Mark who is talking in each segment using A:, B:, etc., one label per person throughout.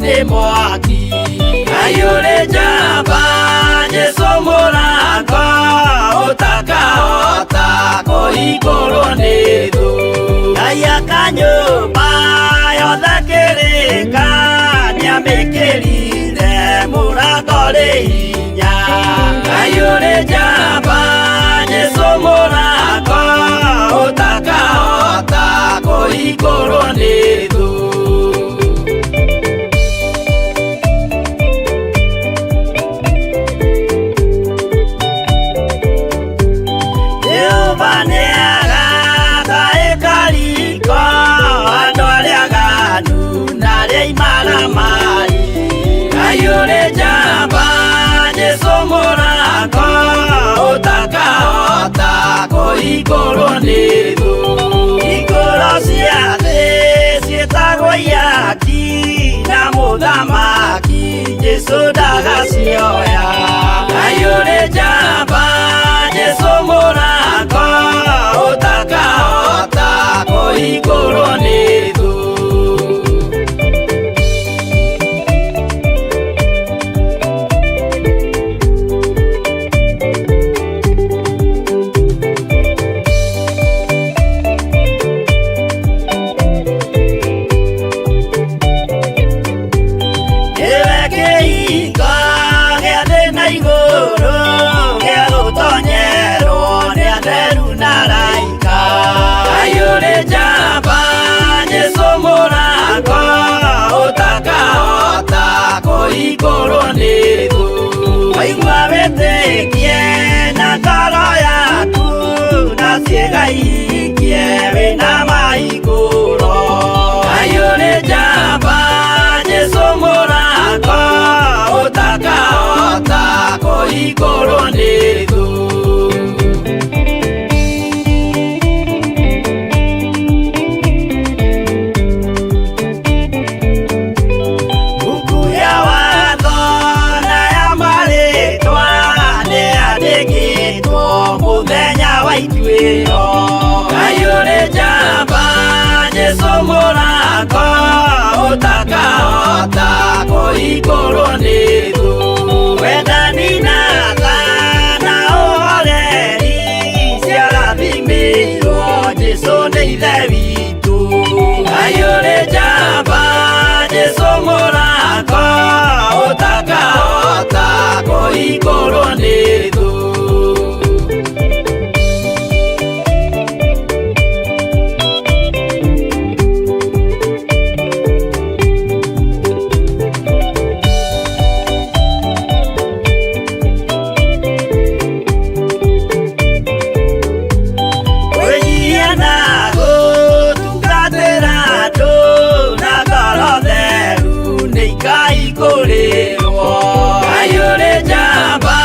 A: Nĩ mwaki. Ngai ũrĩ njamba, Jesũ mũrango ũtakahota kũhingũrwo nĩ thũ. Ngai aka nyũmba yothe kĩrĩka, nĩamĩkĩrire mũrango rĩ hinya. Ngai ũrĩ njamba, Jesũ mũrango ũtakahota kũhingũrwo nĩ thũ. Jehova nĩagaka ĩkariko andũ arĩa aganu na arĩa imaramari. Ngai ũrĩ njamba, Jesũ mũrango ũtakahota kũhingũrwo nĩ thũ. Hingũro cia thĩ ciĩtagwo ihaki na mũthamaki Jesũ ndagacioya. Ngai ũrĩ njamba, Jesũ mũrango ũtakahota kũhingũrwo nĩ thũ. Nĩwe kĩhingo gĩa thĩ na igũrũ, gĩa gũtonyerwo nĩ atheru na araika. Ngai ũrĩ njamba, Jesũ mũrango ũtakahota kũhingũrwo nĩ thũ. Waigua wĩtĩkie na ngoro yaku, na ciĩga ihingie wĩna mahingũro. Ngai ũrĩ njamba, Jesũ mũrango ũtakahota kũhingũrwo nĩ thũ. Buku ya watho na ya marĩtwa nĩyandĩkĩtwo mũthenya wa ituĩro. Ngai ũrĩ njamba, Jesũ mũrango ũtakahota kũhingũrwo nĩ thũ. Wendani na tha na ũhoreri ciarathimĩirwo Jesũ nĩ ithe witũ. Ngai ũrĩ njamba, Jesũ mũrango ũtakahota kũhingũrwo nĩ thũ. Kwĩnyihia na gũtungatĩra andũ na ngoro theru nĩ ikaihingũrĩrwo. Ngai ũrĩ njamba,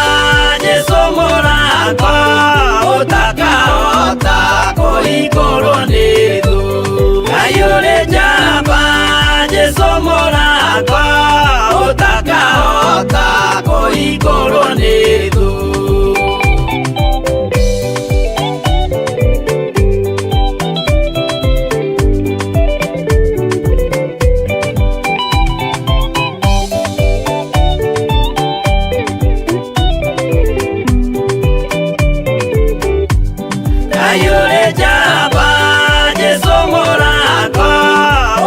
A: Jesũ mũrango ũtakahota kũhingũrwo nĩ thũ. Ngai ũrĩ njamba, Jesũ mũrango ũtakahota kũhingũrwo nĩ thũ. Ngai ũrĩ njamba, Jesũ mũrango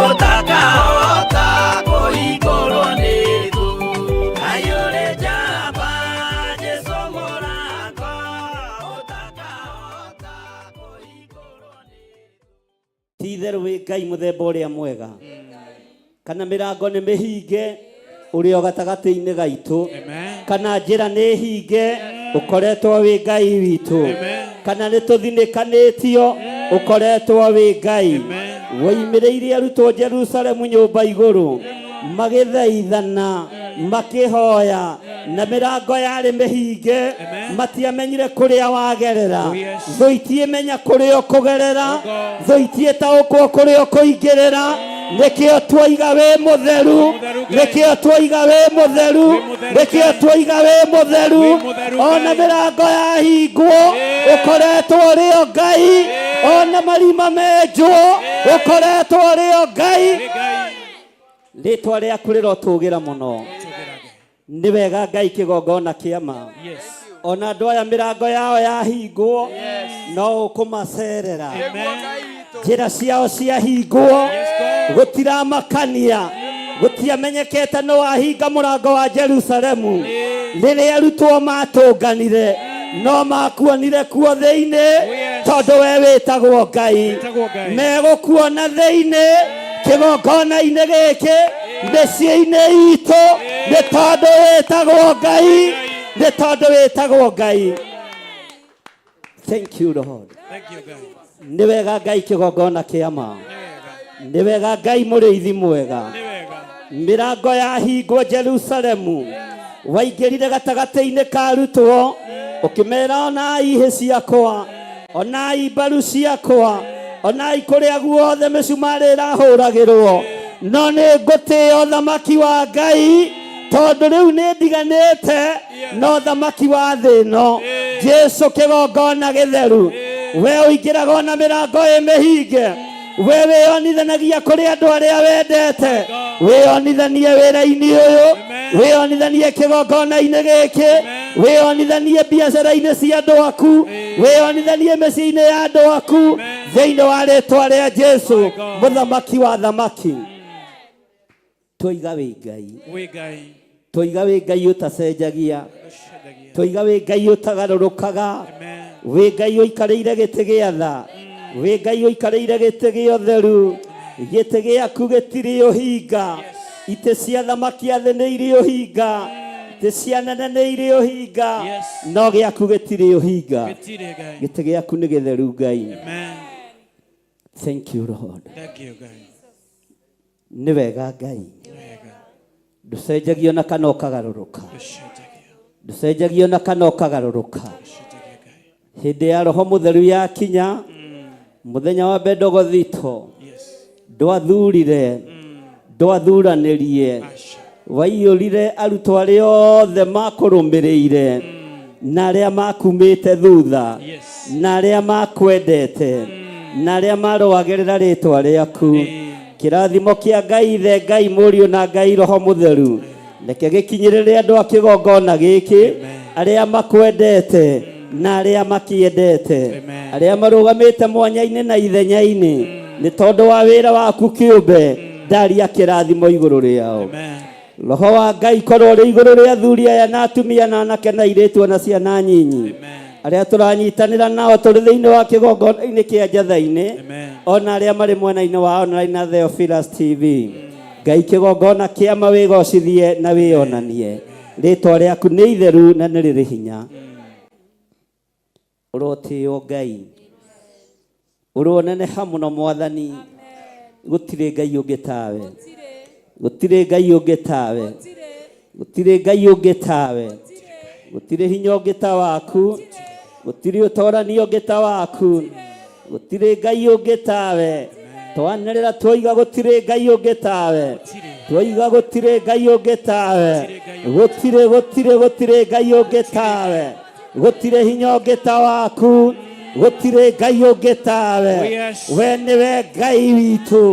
A: ũtakahota kũhingũrwo nĩ thũ. Ngai ũrĩ njamba, Jesũ mũrango ũtakahota kũhingũrwo nĩ thũ.
B: Ti itherũ wĩ Ngai mũthemba ũrĩa mwega, kana mĩrango nĩ mĩhinge ũrĩ o gatagatĩ-inĩ gaitũ, kana njĩra nĩ hinge ũkoretwo wĩ Ngai witũ, kana nĩ tũthinĩkanĩtio ũkoretwo wĩ Ngai. Woimĩrĩirie arutwo Jerusalemu nyũmba igũrũ magĩthaithana makĩhoya, na mĩrango yarĩ mĩhinge, matiamenyire kũrĩa wagerera.
C: Oh, yes.
B: Thũ itiĩmenya kũrĩa ũkũgerera,
C: Oh, God.
B: thũ itiĩtaũkwo kũrĩa ũkũingĩrĩra. Nĩkĩo twoiga wĩ mũtheru,
C: Mũtheru Ngai.
B: nĩkĩo twoiga wĩ mũtheru,
C: Wĩ mũtheru
B: nĩkĩo
C: Ngai.
B: twoiga wĩ mũtheru.
C: Wĩ mũtheru
B: Ona
C: Ngai.
B: mĩrango yahingwo ũkoretwo ũrĩ o Ngai, ona marima menjwo ũkoretwo ũrĩ o Ngai.
C: Nĩ Ngai.
B: Rĩtwa rĩaku rĩrotũgĩra mũno.
C: Tũgĩrage.
B: Nĩ wega Ngai kĩgongona kĩa ma.
C: Yes.
B: Ona andũ aya mĩrango yao yahingwo no ũkũmacerera.
C: Amen.
B: Njĩra ciao ciahingwo
C: Yes, God.
B: gũtiramakania gũtiamenyekete nĩ wahinga mũrango wa Jerusalemu. Rĩrĩa arutwo matũnganire no makuonire kuo thĩinĩ
C: Oh, yes.
B: tondũ we wĩtagwo Ngai.
C: Wĩtagwo Ngai.
B: Megũkuona thĩinĩ kĩgongona-inĩ gĩkĩ mĩciĩ-inĩ itũ nĩ tondũ wĩtagwo Ngai, nĩ tondũ wĩtagwo Ngai. Thank you Lord.
C: Thank you, God.
B: Nĩ wega Ngai kĩgongona kĩa ma.
C: Nĩ wega.
B: Nĩ wega Ngai mũrĩithi mwega.
C: Nĩ wega.
B: Mĩrango yahingwo Jerusalemu waingĩrire gatagatĩ-inĩ ka arutwo ũkĩmera onai hĩ ciakwa, onai mbaru ciakwa, onai kũrĩa guothe mĩcumarĩ ĩrahũragĩrwo, no nĩ ngũtĩĩa ũthamaki wa Ngai tondũ rĩu nĩ ndiganĩte na ũthamaki wa thĩ ĩno. Jesu kĩgongona gĩtheru, we ũingĩraga ona mĩrango ĩ mĩhinge, we wĩonithanagia kũrĩ andũ arĩa wendete, wĩonithanie wĩra-inĩ ũyũ, wĩonithanie kĩgongona-inĩ gĩkĩ, wĩonithanie biacara-inĩ cia andũ aku, wĩonithanie mĩciĩ-inĩ ya andũ aku, thĩinĩ wa rĩtwa rĩa Jesu mũthamaki wa thamaki. Twoiga wĩ Ngai,
C: Wĩ Ngai.
B: twoiga wĩ Ngai ũtacenjagia,
C: Ũcenjagia.
B: twoiga wĩ Ngai ũtagarũrũkaga,
C: Amen.
B: wĩ Ngai ũikarĩire gĩtĩ gĩa tha, wĩ Ngai ũikarĩire gĩtĩ gĩa ũtheru, gĩtĩ gĩaku gĩtirĩ ũhinga, itĩ cia thamaki a thĩ nĩ irĩ ũhinga, itĩ cia nene nĩ irĩ ũhinga,
C: Yes.
B: no gĩaku gĩtirĩ ũhinga.
C: Gĩtirĩ Ngai.
B: Gĩtĩ gĩaku nĩ gĩtheru Ngai.
C: Amen.
B: Thank you Lord.
C: Thank you, Ngai.
B: Nĩ wega Ngai,
C: Nĩ wega.
B: ndũcenjagio na kana ũkagarũrũka,
C: Ũcenjagia.
B: ndũcenjagio na kana ũkagarũrũka.
C: Ũcenjagia Ngai.
B: Hĩndĩ ya Roho Mũtheru yakinya, mũthenya wa Bendegothito,
C: Yes.
B: ndwathurire, ndwathuranĩrie,
C: Aca.
B: waiyũrire arutwo arĩa othe makũrũmĩrĩire na arĩa makumĩte thutha
C: Yes.
B: na arĩa makwendete na arĩa marũagĩrĩra rĩtwa rĩaku. Kĩrathimo kĩa Ngai Ithe, Ngai Mũriũ na Ngai Roho Mũtheru reke gĩkinyĩrĩre andũ a kĩgongona gĩkĩ, arĩa makwendete na arĩa makĩendete,
C: Amen.
B: arĩa marũgamĩte mwanya-inĩ na ithenya-inĩ nĩ tondũ wa wĩra waku kĩũmbe, ndaria kĩrathimo igũrũ rĩao.
C: Amen.
B: Roho wa Ngai korwo ũrĩ igũrũ rĩa athuri aya na atumia na anake na airĩtu na ciana nyinyi
C: Amen.
B: arĩa tũranyitanĩra nao tũrĩ thĩinĩ wa kĩgongona-inĩ kĩa njatha-inĩ,
C: Amen.
B: ona arĩa marĩ mwena-inĩ wa online na Theophilus TV. Ngai kĩgongona kĩama wĩgocithie na wĩonanie rĩtwa rĩaku nĩ itheru na nĩ rĩrĩ hinya. Ũrotĩo Ngai, ũroneneha mũno Mwathani, gũtirĩ Ngai ũngĩ tawe, gũtirĩ Ngai ũngĩ tawe, gũtirĩ Ngai ũngĩ tawe, gũtirĩ hinya ũngĩ ta waku, gũtirĩ ũtorani ũngĩ ta waku, gũtirĩ Ngai ũngĩ tawe. Twanĩrĩra twoiga gũtirĩ Ngai ũngĩ tawe, twoiga gũtirĩ Ngai ũngĩ tawe, gũtirĩ gũtirĩ gũtirĩ Ngai ũngĩ tawe, gũtirĩ hinya ũngĩ ta waku, gũtirĩ Ngai ũngĩ tawe.
C: Oh, yes.
B: We nĩwe Ngai witũ,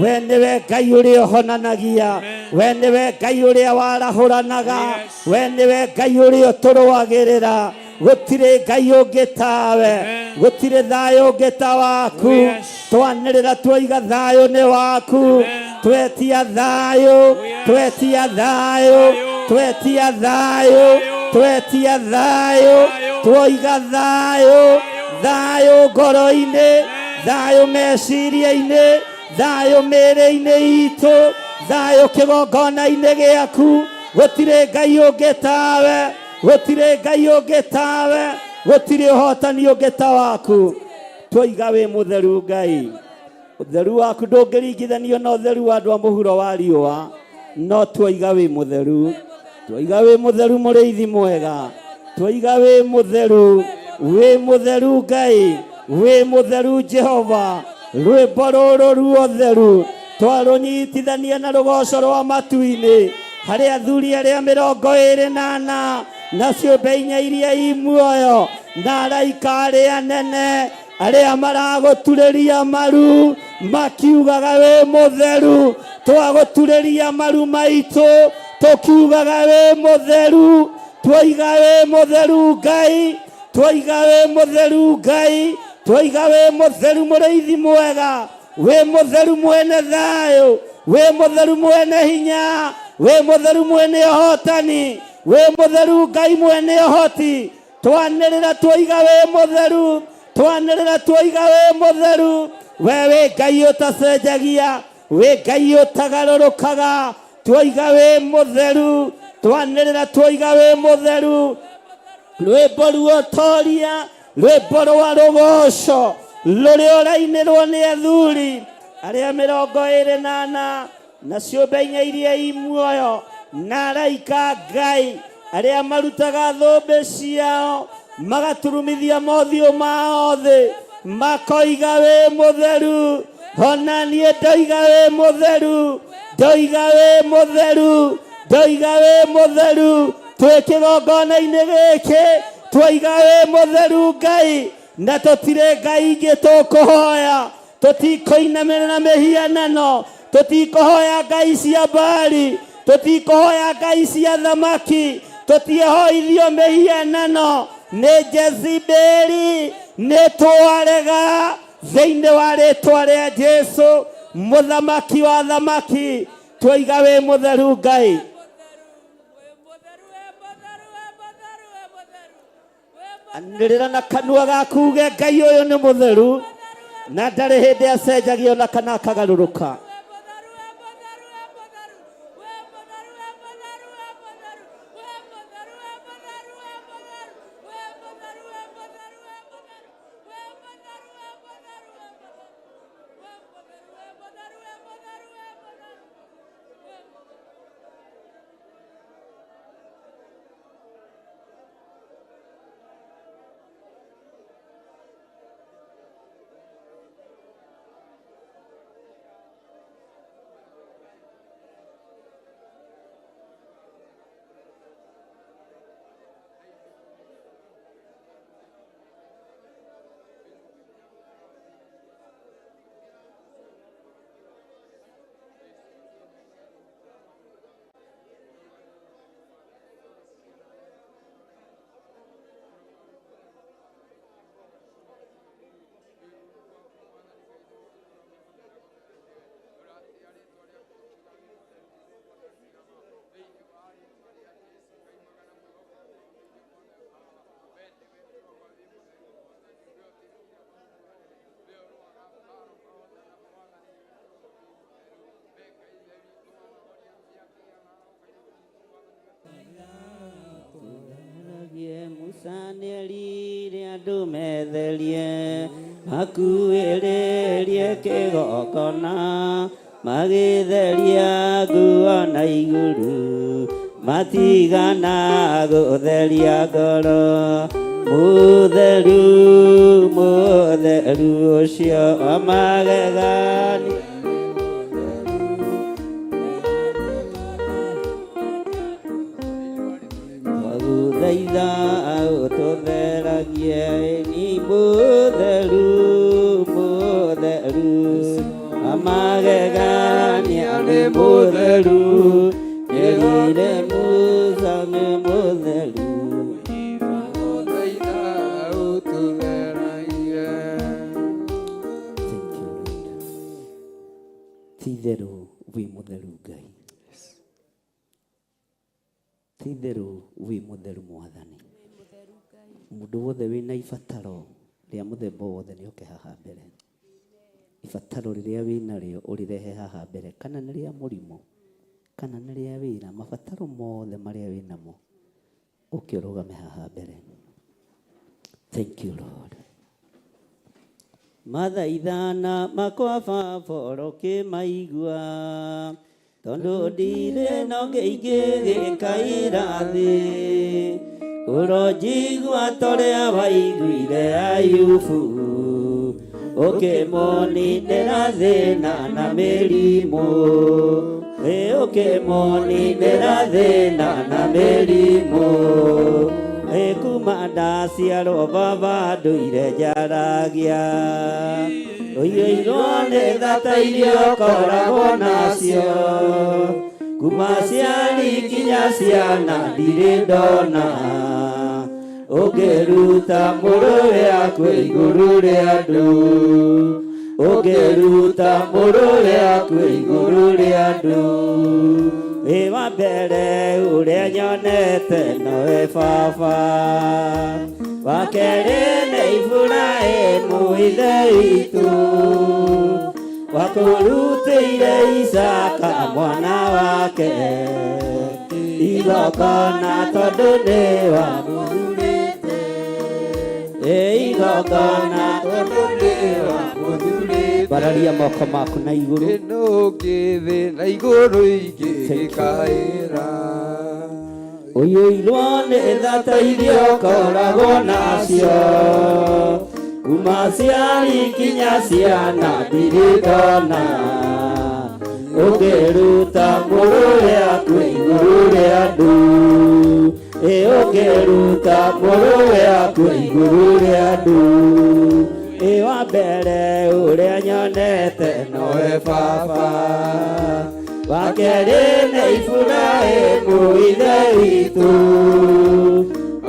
B: we nĩwe Ngai ũrĩa ũhonanagia, we nĩwe Ngai ũrĩa warahũranaga,
C: Yes.
B: we nĩwe Ngai ũrĩa ũtũrũagĩrĩra. Gũtirĩ Ngai ũngĩ tawe,
C: Amen.
B: gũtirĩ thayũ ũngĩ ta waku.
C: Oh, yes.
B: Twanĩrĩra twoiga thayũ nĩ waku,
C: Amen.
B: twetia thayũ,
C: yes.
B: twetia thayũ, twetia thayũ, twetia thayũ, twoiga thayũ, thayũ ngoro-inĩ, thayũ meciria-inĩ, thayũ mĩĩrĩ-inĩ itũ, thayũ kĩgongona-inĩ gĩaku. Gũtirĩ Ngai ũngĩ tawe, gũtirĩ Ngai ũngĩ tawe, gũtirĩ ũhotani ũngĩ ta waku. Twoiga wĩ mũtheru Ngai, ũtheru waku ndũngĩringithanio na ũtheru wa andũ a mũhuro wa riũa, no twoiga wĩ mũtheru, twoiga wĩ mũtheru mũrĩithi mwega, twoiga wĩ mũtheru, wĩ mũtheru Ngai, wĩ mũtheru Jehova. Rwĩmbo rũrũ ruotheru twarũnyitithania na rũgoco rwa matu-inĩ harĩ athuri arĩa 24 na ciũmbe inya iria i muoyo na araika arĩa anene. Arĩa maragũturĩria maru makiugaga wĩ mũtheru, twagũturĩria maru maitũ tũkiugaga wĩ mũtheru, twoiga wĩ mũtheru Ngai, twoiga wĩ mũtheru Ngai, twoiga wĩ mũtheru mũrĩithi mwega, wĩ mũtheru mwene thayũ, wĩ mũtheru mwene hinya, wĩ mũtheru mwene ũhotani, wĩ mũtheru Ngai mwene ũhoti. Twanĩrĩra twoiga wĩ mũtheru, twanĩrĩra twoiga wĩ mũtheru. We wĩ Ngai ũtacenjagia, wĩ Ngai ũtagarũrũkaga, twoiga wĩ mũtheru, twanĩrĩra twoiga wĩ mũtheru. Rwĩmbo ruotoria, rwĩmbo rwa rũgoco rũrĩa ũrainĩrwo nĩ athuri arĩa 24 na ciũmbe inya iria i muoyo na araika Ngai arĩa marutaga thũmbĩ ciao magaturumithia mothiũ mao thĩ makoiga wĩ mũtheru. Ona niĩ ndoiga wĩ mũtheru, ndoiga wĩ mũtheru, ndoiga wĩ mũtheru. Twĩ kĩgongona-inĩ gĩkĩ twoiga wĩ mũtheru Ngai, na tũtirĩ Ngai ingĩ tũkũhoya, tũtikũinamĩrĩra mĩhianano, tũtikũhoya ngai cia Baali, tũtikũhoya ngai cia thamaki, tũtiehoithio mĩhianano nĩ Jezebeli. Nĩ twarega thĩinĩ wa rĩtwa rĩa Jesu mũthamaki wa thamaki, twoiga wĩ mũtheru Ngai. Anĩrĩra na kanua gaku uge Ngai ũyũ nĩ mũtheru na ndarĩ hĩndĩ acenjagia ona kana akagarũrũka. Musa nĩerire andũ metherie makuĩrĩrie kĩgongona magĩtheria nguo na igũrũ matigana gũtheria ngoro. Mũtheru mũtheru ũcio wa magegania. Twagũthaitha ũtũtheragie ni mũtheru mũtheru wa magegania nĩ mũtheru erire Musa nĩ mũtheru. Thank you, Lord. Ti itherũ wĩ mũtheru Ngai, ti itherũ wĩ mũtheru Mwathani. Mũndũ wothe wĩna ibataro rĩa mũthemba wothe nĩ oke haha mbere. Ibataro rĩrĩa wĩnarĩo ũrĩrehe haha mbere, kana nĩ rĩa mũrimũ, kana nĩ rĩa wĩra, mabataro mothe marĩa wĩnamo ũke ũrũgame haha mbere. Thank you, Lord. Mathaithana makwa baba ũrokĩmaigua, tondũ ndirĩ na ũngĩ ingĩgĩkaira thĩ. Ũronjigua torĩa waiguire Ayubu, ũkĩmũninĩra thĩna na mĩrimũ. Ĩ ũkĩmũninĩra thĩna na mĩrimũ. Ĩ Ĩ kuma ndaciarwo baba ndũire njaragia ũiyũirwo nĩ thata iria ũkoragwo nacio kuma ciari kinya ciana ndirĩ ndona ũngĩruta mũrũwe akue igũrũ rĩa andũ ũngĩruta mũrũwe akue igũrũ rĩa andũ ĩ wa mbere ũrĩa nyonete nowe baba wa kerĩ nĩ Iburahĩmu ithe witũ wakũrutĩire Isaka mwana wake igongona tondũ nĩ wamũthurĩte ĩ igongona
D: tondũ nĩ wamũthurĩte
B: bararia moko maku na igũrũ
D: ĩno ngĩthĩ na igũrũ ingĩgĩkaĩra
B: ũiyũirwo nĩ thata iria ũkoragwo nacio kuma ciari kinya ciana ndirĩ ndona ũngĩruta mũrũwe akue igũrũ rĩa andũ ĩ ũngĩruta mũrũwe akue igũrũ rĩa andũ ĩ wa mbere ũrĩa nyonete nowe baba wa kerĩ nĩ Iburahĩmu ithe witũ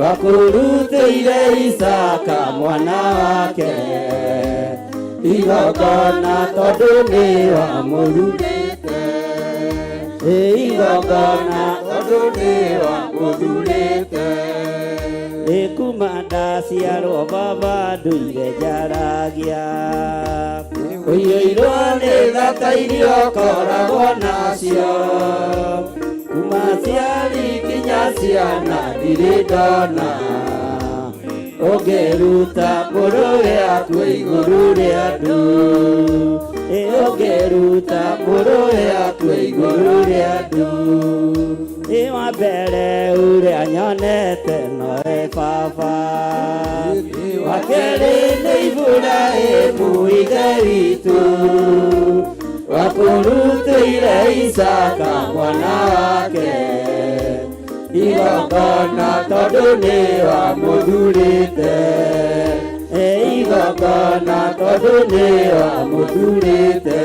B: wakũrutĩire Isaka mwana wake igongona tondũ nĩ wamũrutĩte ĩ igongona
D: tondũ nĩ wamũthurĩte
B: ĩ kuma ndaciarwo baba ndũire njaragia ũiyũirwo nĩ thata iria ũkoragwo nacio kuma ciari kinya ciana ndirĩ ndona ũngĩruta mũrũwe akue igũrũ rĩa andũ ĩ ũngĩruta mũrũwe akue igũrũ rĩa andũ ĩ wa mbere ũrĩa nyonete nowe baba wa kerĩ nĩ Iburahĩmu ithe witũ wakũrutĩire Isaka mwana wake igongona tondũ nĩ wamũthurĩte ĩ igongona tondũ nĩ wamũthurĩte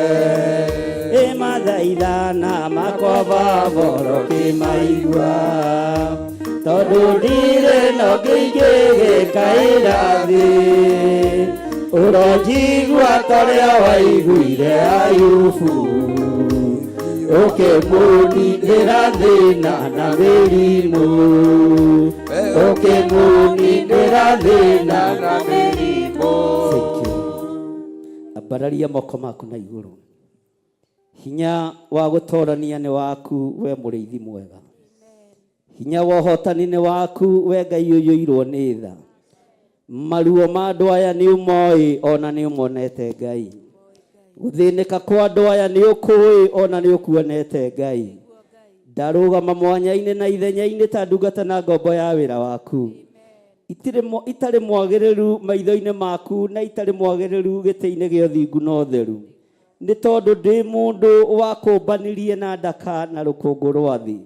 B: ĩ mathaithana makwa baba ũkĩmaigua tondũ ndirĩ na ũngĩ ingĩgĩkaĩra thĩ ũronjigua torĩa waiguire Ayubu ũkĩmũnindĩra thĩna na mĩrimũ ũkĩmũnindĩra thĩna na mĩrimũ. Thank you. Ambararia moko maku na igũrũ hinya wa gũtorania nĩ waku we mũrĩithi mwega hinya wa ũhotani nĩ waku we Ngai ũiyũirwo nĩ tha maruo ma andũ aya nĩ ũmoĩ ona nĩ ũmonete Ngai gũthĩnĩka kwa andũ aya nĩ ũkũĩ ona nĩ ũkuonete Ngai ndarũgama mwanya-inĩ na ithenya-inĩ ta ndungata na ngombo ya wĩra waku itarĩ mwagĩrĩru maitho-inĩ maku na itarĩ mwagĩrĩru gĩtĩ-inĩ gĩa ũthingu na ũtheru nĩ tondũ ndĩ mũndũ wakũmbanirie na ndaka na rũkũngũ rwa thĩ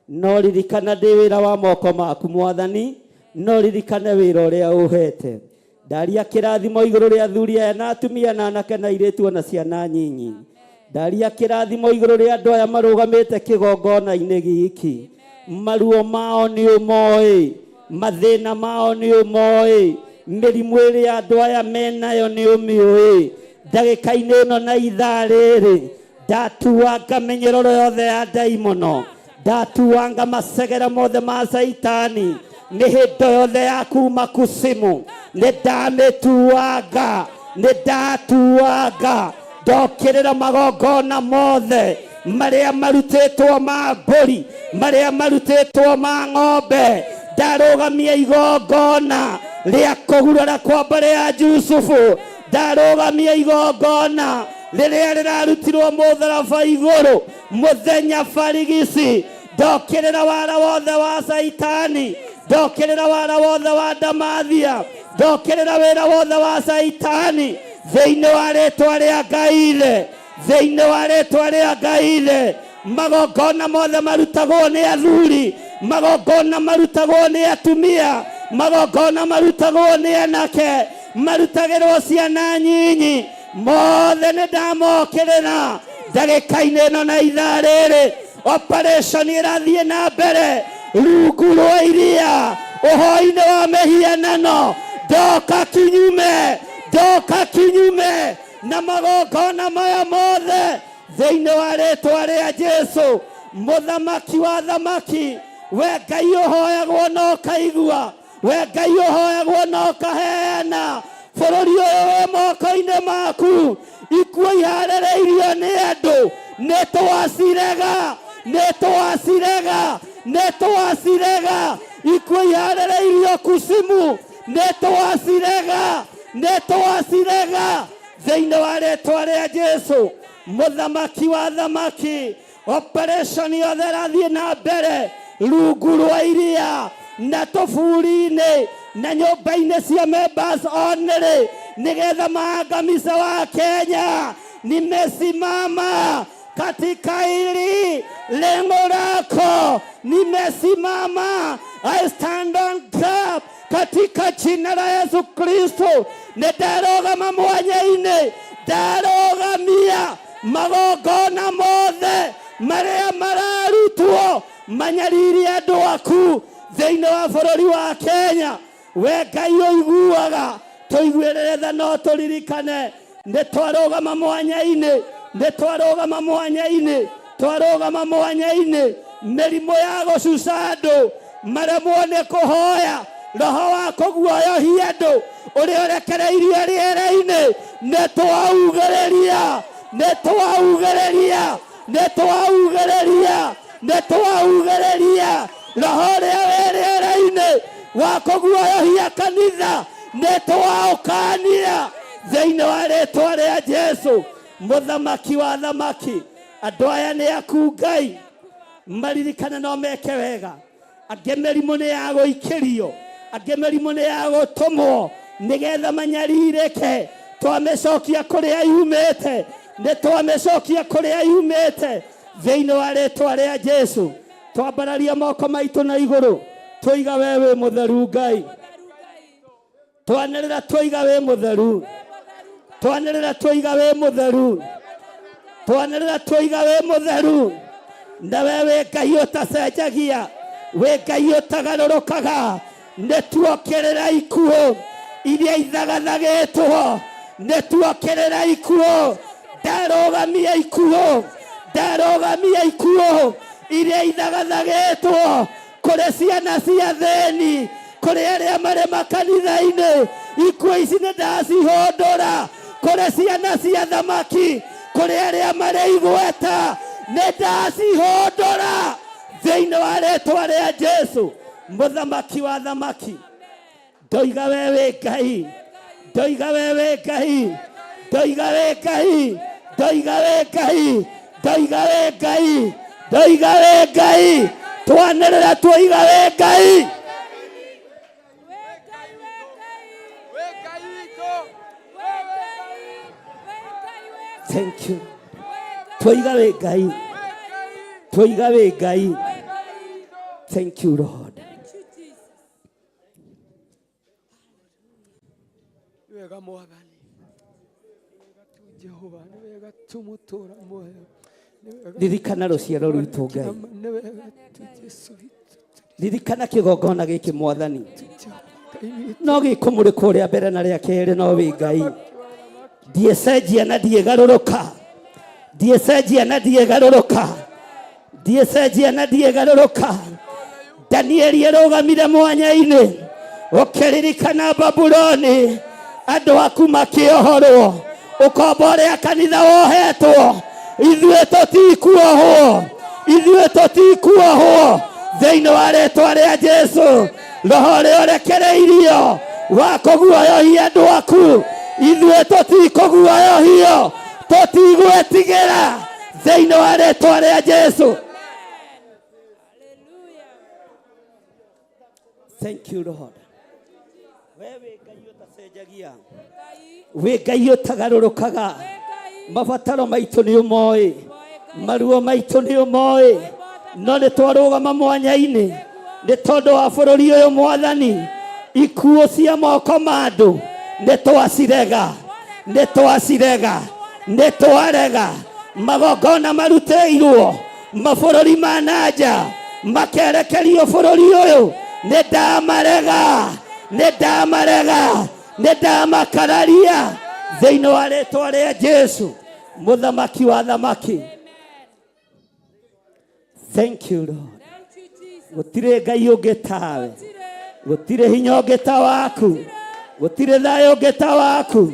B: no ririkana ndĩ wĩra wa moko maku mwathani no ririkane wĩra ũrĩa ũhete ndaria kĩrathimo igũrũ rĩa athuri aya na atumia na anake na airĩtu ona ciana nyinyi ndaria kĩrathimo igũrũ rĩa andũ aya marũgamĩte kĩgongona-inĩ gĩkĩ maruo mao nĩ ũmoĩ mathĩna mao nĩ ũmoĩ mĩrimũ ĩrĩa andũ aya menayo nĩ ũmĩũĩ ndagĩka-inĩ ĩno na ithaa rĩrĩ ndatuanga mĩnyororo yothe ya ndaimono ndatuanga macegera mothe ma caitani mĩhĩndo yothe ya kuma kusimu nĩ ndamĩtuanga nĩ ndatuanga ndokĩrĩra magongona mothe marĩa marutĩtwo ma mbũri marĩa marutĩtwo ma ng'ombe ndarũgamia igongona rĩa kũgurara kwa mbarĩ ya Jusufu ndarũgamia igongona rĩrĩa rĩrarutirwo mũtharaba igũrũ mũthenya barigisi ndokĩrĩra wara wothe wa caitani ndokĩrĩra wara wothe wa ndamathia ndokĩrĩra wĩra wothe wa caitani thĩinĩ wa rĩtwa rĩa Ngai ithe thĩinĩ wa rĩtwa rĩa Ngai ithe magongona mothe marutagwo nĩ athuri magongona marutagwo nĩ atumia Magongona marutagwo nĩ anake, marutagĩrwo ciana nyinyi. Mothe nĩ ndamokĩrĩra ndagĩka-inĩ ĩno na ithaa rĩrĩ. Operation ĩrathiĩ na mbere rungu rwa iria, ũhoi-inĩ wa mĩhianano. Ndoka kinyume, ndoka kinyume na magongona maya mothe thĩinĩ wa rĩtwa rĩa Jesu, mũthamaki wa thamaki. We Ngai ũhoyagwo na ũkaigua, we Ngai ũhoyagwo na ũkaheana. Bũrũri ũyũ wĩ moko-inĩ maku, ikuũ iharĩrĩirio nĩ andũ, nĩ twacirega, nĩ twacirega, nĩ twacirega. Ikuũ iharĩrĩirio kucimu, nĩ twacirega, nĩ twacirega thĩinĩ wa rĩtwa rĩa Jesu, mũthamaki wa thamaki. Operation yothe ĩrathiĩ na mbere rungu rwa iria na tũburi-inĩ na nyũmba-inĩ cia members only, nĩgetha maangamize wa Kenya. Nimesimama katika hili lengo lako, nimesimama. I stand on gap katika jina la Yesu Kristo. Nĩ ndarũgama mwanya-inĩ, ndarũgamia magongona mothe marĩa mararutwo manyarire andũ aku thĩinĩ wa bũrũri wa Kenya. We Ngai ũiguaga, tũiguĩrĩre tha no tũririkane nĩ twarũgama mwanya-inĩ, nĩ twarũgama mwanya-inĩ, twarũgama mwanya-inĩ. Mĩrimũ ya gũcuca andũ maremwo nĩ kũhoya, roho wa kũguoyohia andũ ũrĩa ũrekereirio rĩera-inĩ, nĩ twaugĩrĩria, nĩ twaugĩrĩria, nĩ twaugĩrĩria, nĩ twaugĩrĩria roho ũrĩa wĩ rĩera-inĩ wa kũguoyohia kanitha, nĩ twaũkania thĩinĩ wa rĩtwa rĩa Jesu, mũthamaki wa thamaki. Andũ aya nĩ aku Ngai, maririkane no meke wega. Angĩ mĩrimũ nĩ ya gũikĩrio, angĩ mĩrimũ nĩ ya gũtũmwo nĩgetha manyarirĩke. Twamĩcokia kũrĩa yumĩte, nĩ twamĩcokia kũrĩa yumĩte thĩinĩ wa rĩtwa rĩa Jesu. Twambararia moko maitũ na igũrũ, tũiga we wĩ mũtheru Ngai. Twanĩrĩra tũiga wĩ mũtheru, twanĩrĩra tũiga wĩ mũtheru, twanĩrĩra tũiga wĩ mũtheru. Na we wĩ Ngai ũtacenjagia, wĩ Ngai ũtagarũrũkaga. Nĩ tuokĩrĩra ikuũ iria ithagathagĩtwo, nĩ tuokĩrĩra ikuũ. Ndarũgamia ikuũ, ndarũgamia ikuũ iria ithagathagĩtwo kũrĩ ciana cia thĩni, kũrĩ arĩa marĩ makanitha-inĩ. Ikuũ ici nĩ ndacihũndũra kũrĩ ciana cia thamaki, kũrĩ arĩa marĩ igweta, nĩ ndacihũndũra thĩinĩ wa rĩtwa rĩa Jesu, mũthamaki wa thamaki. Ndoiga we wĩ Ngai, ndoiga we wĩ Ngai, ndoiga wĩ Ngai, ndoiga wĩ Ngai, ndoiga wĩ Ngai, ndoiga wĩ Ngai. Twanĩrĩra twoiga wĩ Ngai. Thank you. Twoiga wĩ Ngai, twoiga wĩ Ngai. Thank you Lord.
D: Nĩ wega Mwathani, nĩ wega tu Jehova, nĩ wega tu mũtũũra muoyo, nĩ wega
B: Ririkana rũciaro rwitũ Ngai,
D: nĩ wega tu Jesu witũ,
B: ririkana kĩgongona gĩkĩ Mwathani,
D: Jehova Ngai witũ.
B: no gĩkũmũrĩkwo rĩa mbere na rĩa kerĩ, no wĩ Ngai. Ndiĩcenjia na ndiĩgarũrũka, ndiĩcenjia na ndiĩgarũrũka, ndiĩcenjia na ndiĩgarũrũka. Danieli arũgamire mwanya-inĩ, ũkĩririkana Babuloni, andũ aku makĩohorwo, ũkombo ũrĩa kanitha wohetwo. Ithuĩ tũtikuohwo, ithuĩ tũtikuohwo thĩinĩ wa rĩtwa rĩa Jesu. Roho ũrĩa ũrekereirio wa kũguoyohia andũ aku, ithuĩ tũtikũguoyohio, tũtigwĩtigĩra thĩinĩ wa rĩtwa rĩa Jesu. Thank you Lord. We wĩ Ngai ũtacenjagia, wĩ Ngai ũtagarũrũkaga. Mabataro maitũ nĩ ũmoĩ, maruo maitũ nĩ ũmoĩ, no nĩ twarũgama mwanya-inĩ nĩ tondũ wa bũrũri ũyũ Mwathani. Ikuũ cia moko ma andũ nĩ twacirega, nĩ twacirega, nĩ twarega. Magongona marutĩirwo mabũrũri ma na nja makerekerio bũrũri ũyũ, nĩ ndamarega, nĩ ndamarega, nĩ ndamakararia thĩinĩ wa rĩtwa rĩa Jesu, mũthamaki wa thamaki. Thank you, Lord.
E: Thank you, Jesus.
B: Gũtirĩ Ngai ũngĩ tawe, gũtirĩ hinya ũngĩ ta waku, gũtirĩ thayũ ũngĩ ta waku.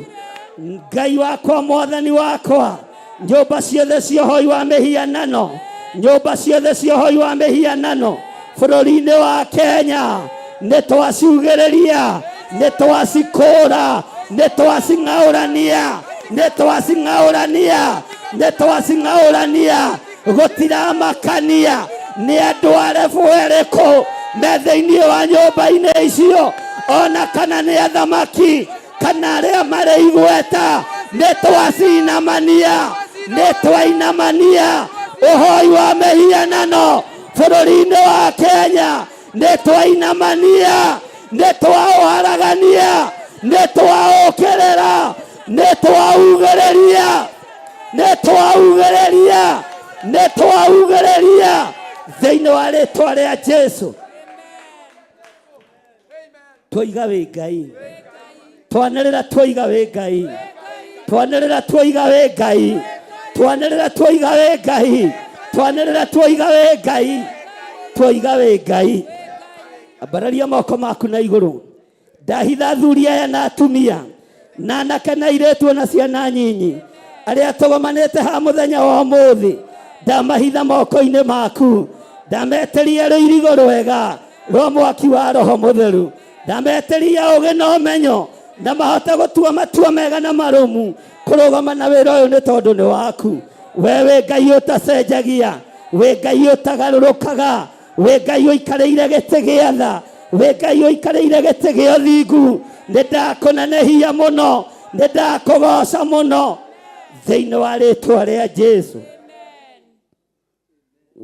B: Ngai wakwa, Mwathani wakwa, nyũmba ciothe cia ũhoi wa mĩhianano, nyũmba ciothe cia ũhoi wa mĩhianano bũrũri-inĩ wa Kenya, nĩ twaciugĩrĩria, nĩ twacikũra, nĩ twacing'aũrania, nĩ twacing'aũrania, nĩ twacing'aũrania. Gũtiramakania nĩ andũ arebu ĩrĩkũ me thĩinĩ wa nyũmba-inĩ icio, ona kana nĩ athamaki kana arĩa marĩ igweta, nĩ twacinamania, nĩ twainamania ũhoi wa mĩhianano bũrũri-inĩ wa Kenya, nĩ twainamania, nĩ twaũharagania, nĩ twaũkĩrĩra, nĩ twaugĩrĩria, nĩ twaugĩrĩria, nĩ twaugĩrĩria thĩinĩ wa rĩtwa rĩa Jesu. Twoiga wĩ Ngai, twanĩrĩra twoiga wĩ Ngai, twanĩrĩra twoiga wĩ Ngai, twanĩrĩra twoiga wĩ Ngai, twanĩrĩra twoiga wĩ Ngai, twoiga wĩ Ngai. Ambararia moko maku na igũrũ. Ndahitha athuri aya na atumia na anake na airĩtu na ciana nyinyi arĩa tũgomanĩte ha mũthenya wa ũmũthĩ, ndamahitha moko-inĩ maku, ndametĩria rũirigo rwega rwa mwaki wa Roho Mũtheru, ndametĩria ũgĩ na ũmenyo na mahote gũtua matua mega na marũmu kũrũgama na wĩra ũyũ, nĩ tondũ nĩ waku. We wĩ Ngai ũtacenjagia, wĩ Ngai ũtagarũrũkaga, wĩ Ngai ũikarĩire gĩtĩ gĩa tha, wĩ Ngai ũikarĩire gĩtĩ gĩa ũthingu. Nĩ ndakũnenehia mũno, nĩ ndakũgoca mũno thĩinĩ wa rĩtwa rĩa Jesu.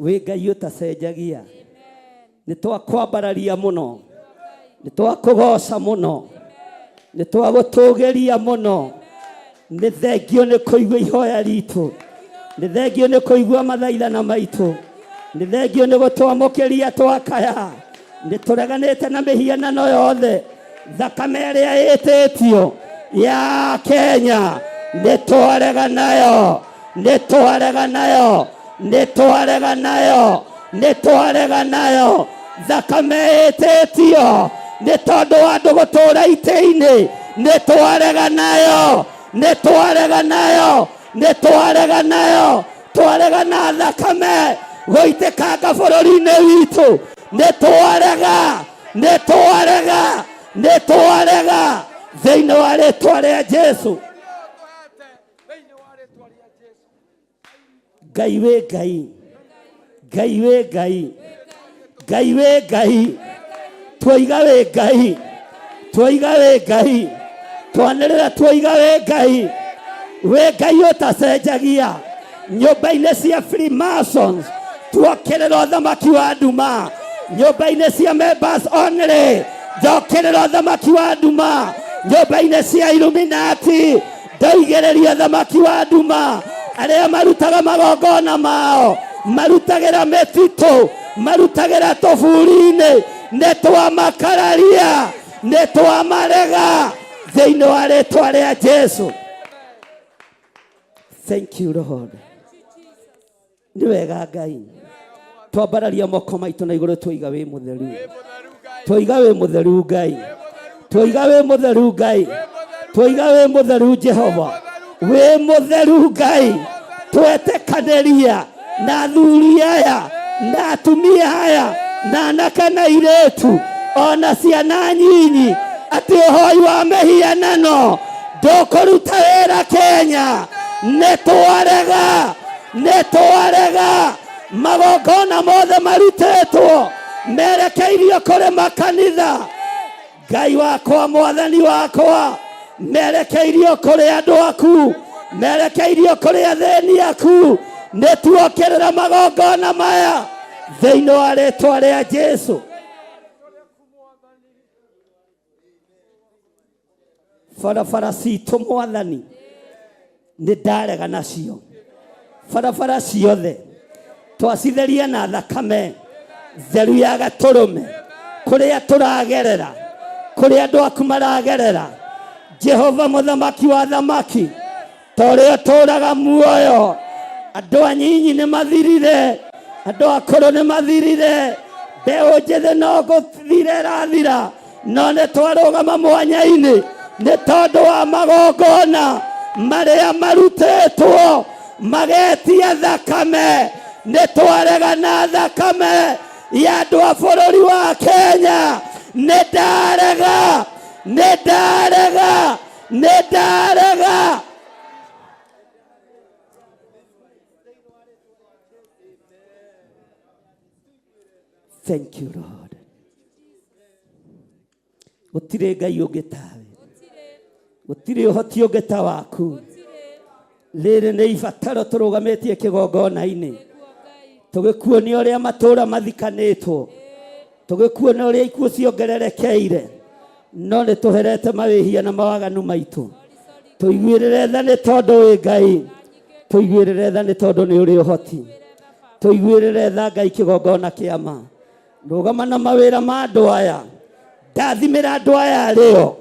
B: Wĩ Ngai ũtacenjagia, nĩ twakwambararia mũno, nĩ twakũgoca mũno, nĩ twagũtũgĩria mũno. Nĩ thengio nĩ kũigua ihoya ritũ, nĩ thengio nĩ kũigua mathaithana maitũ, nĩ thengio nĩ gũtwamũkĩria twakaya. Nĩ tũreganĩte na mĩhianano yothe, thakame ĩrĩa ĩtĩtio ya Kenya nĩ twarega nayo, nĩ twarega nayo, nĩ twarega nayo, nĩ twarega nayo. Thakame ĩtĩtio nĩ tondũ wa andũ gũtũra itĩ-inĩ, nĩ twarega nayo, nĩ twarega nayo, nĩ twarega nayo. Twarega na thakame gũitĩkanga bũrũri-inĩ witũ, nĩ twarega, nĩ twarega, nĩ twarega thĩinĩ wa rĩtwa rĩa Jesu. Ngai wĩ Ngai, Ngai wĩ Ngai, Ngai wĩ Ngai. Twoiga wĩ Ngai, twoiga wĩ Ngai, twanĩrĩra twoiga wĩ Ngai. Wĩ Ngai ũtacenjagia. Nyũmba-inĩ cia Freemasons tuokĩrĩra ũthamaki wa nduma, nyũmba-inĩ cia members only njokĩrĩra ũthamaki wa nduma, nyũmba-inĩ cia Illuminati ndoigĩrĩria ũthamaki wa nduma. Arĩa marutaga magongona mao marutagĩra mĩtitũ, marutagĩra tũburi-inĩ, nĩ twamakararia, nĩ twamarega thĩinĩ wa rĩtwa rĩa Jesu. Thank you, Lord. Nĩ wega Ngai. Twambararia moko maitũ na igũrũ, twoiga wĩ mũtheru, twoiga wĩ mũtheru Ngai, twoiga wĩ mũtheru Ngai, twoiga wĩ mũtheru Jehova, wĩ mũtheru Ngai. Twetĩkanĩria na athuri aya na atumia aya na anake na airĩtu ona ciana nyinyi atĩ ũhoi wa mĩhianano ndũkũruta wĩra Kenya. Nĩ twarega, nĩ twarega. Magongona mothe marutĩtwo merekeirio kũrĩ makanitha, Ngai wakwa, Mwathani wakwa, merekeirio kũrĩ andũ aku, merekeirio kũrĩ athĩni aku, nĩ tuokĩrĩra magongona maya thĩinĩ wa rĩtwa rĩa Jesu. Barabara citũ mwathani nĩ ndarega nacio. Barabara ciothe twacitheria na thakame theru ya gatũrũme. Kũrĩa tũragerera, kũrĩa andũ aku maragerera, Jehova mũthamaki wa thamaki, ta ũrĩa ũtũũraga muoyo, andũ anyinyi nĩ mathirire, andũ akũrũ nĩ mathirire, mbeũ njĩthĩ no gũthira ĩrathira, no nĩ twarũgama mwanya-inĩ nĩ tondũ wa magongona marĩa marutĩtwo magetia thakame. Nĩ twarega na thakame ya andũ a bũrũri wa Kenya. Nĩ ndarega, nĩ ndarega, nĩ ndarega. Thank you Lord. Gũtirĩ Ngai ũngĩ tawe, gũtirĩ ũhoti ũngĩ ta waku. Rĩrĩ nĩ ibataro tũrũgamĩtie kĩgongona-inĩ, tũgĩkuonia ũrĩa matũũra mathikanĩtwo, tũgĩkuonia ũrĩa ikuũ ciongererekeire, no nĩ tũherete mawĩhia na mawaganu maitũ. Tũiguĩrĩre tha nĩ tondũ wĩ Ngai, tũiguĩrĩre tha nĩ tondũ nĩ ũrĩ ũhoti, tũiguĩrĩre tha Ngai kĩgongona kĩa ma. Rũgama na mawĩra ma andũ aya, ndathimĩra andũ aya arĩo,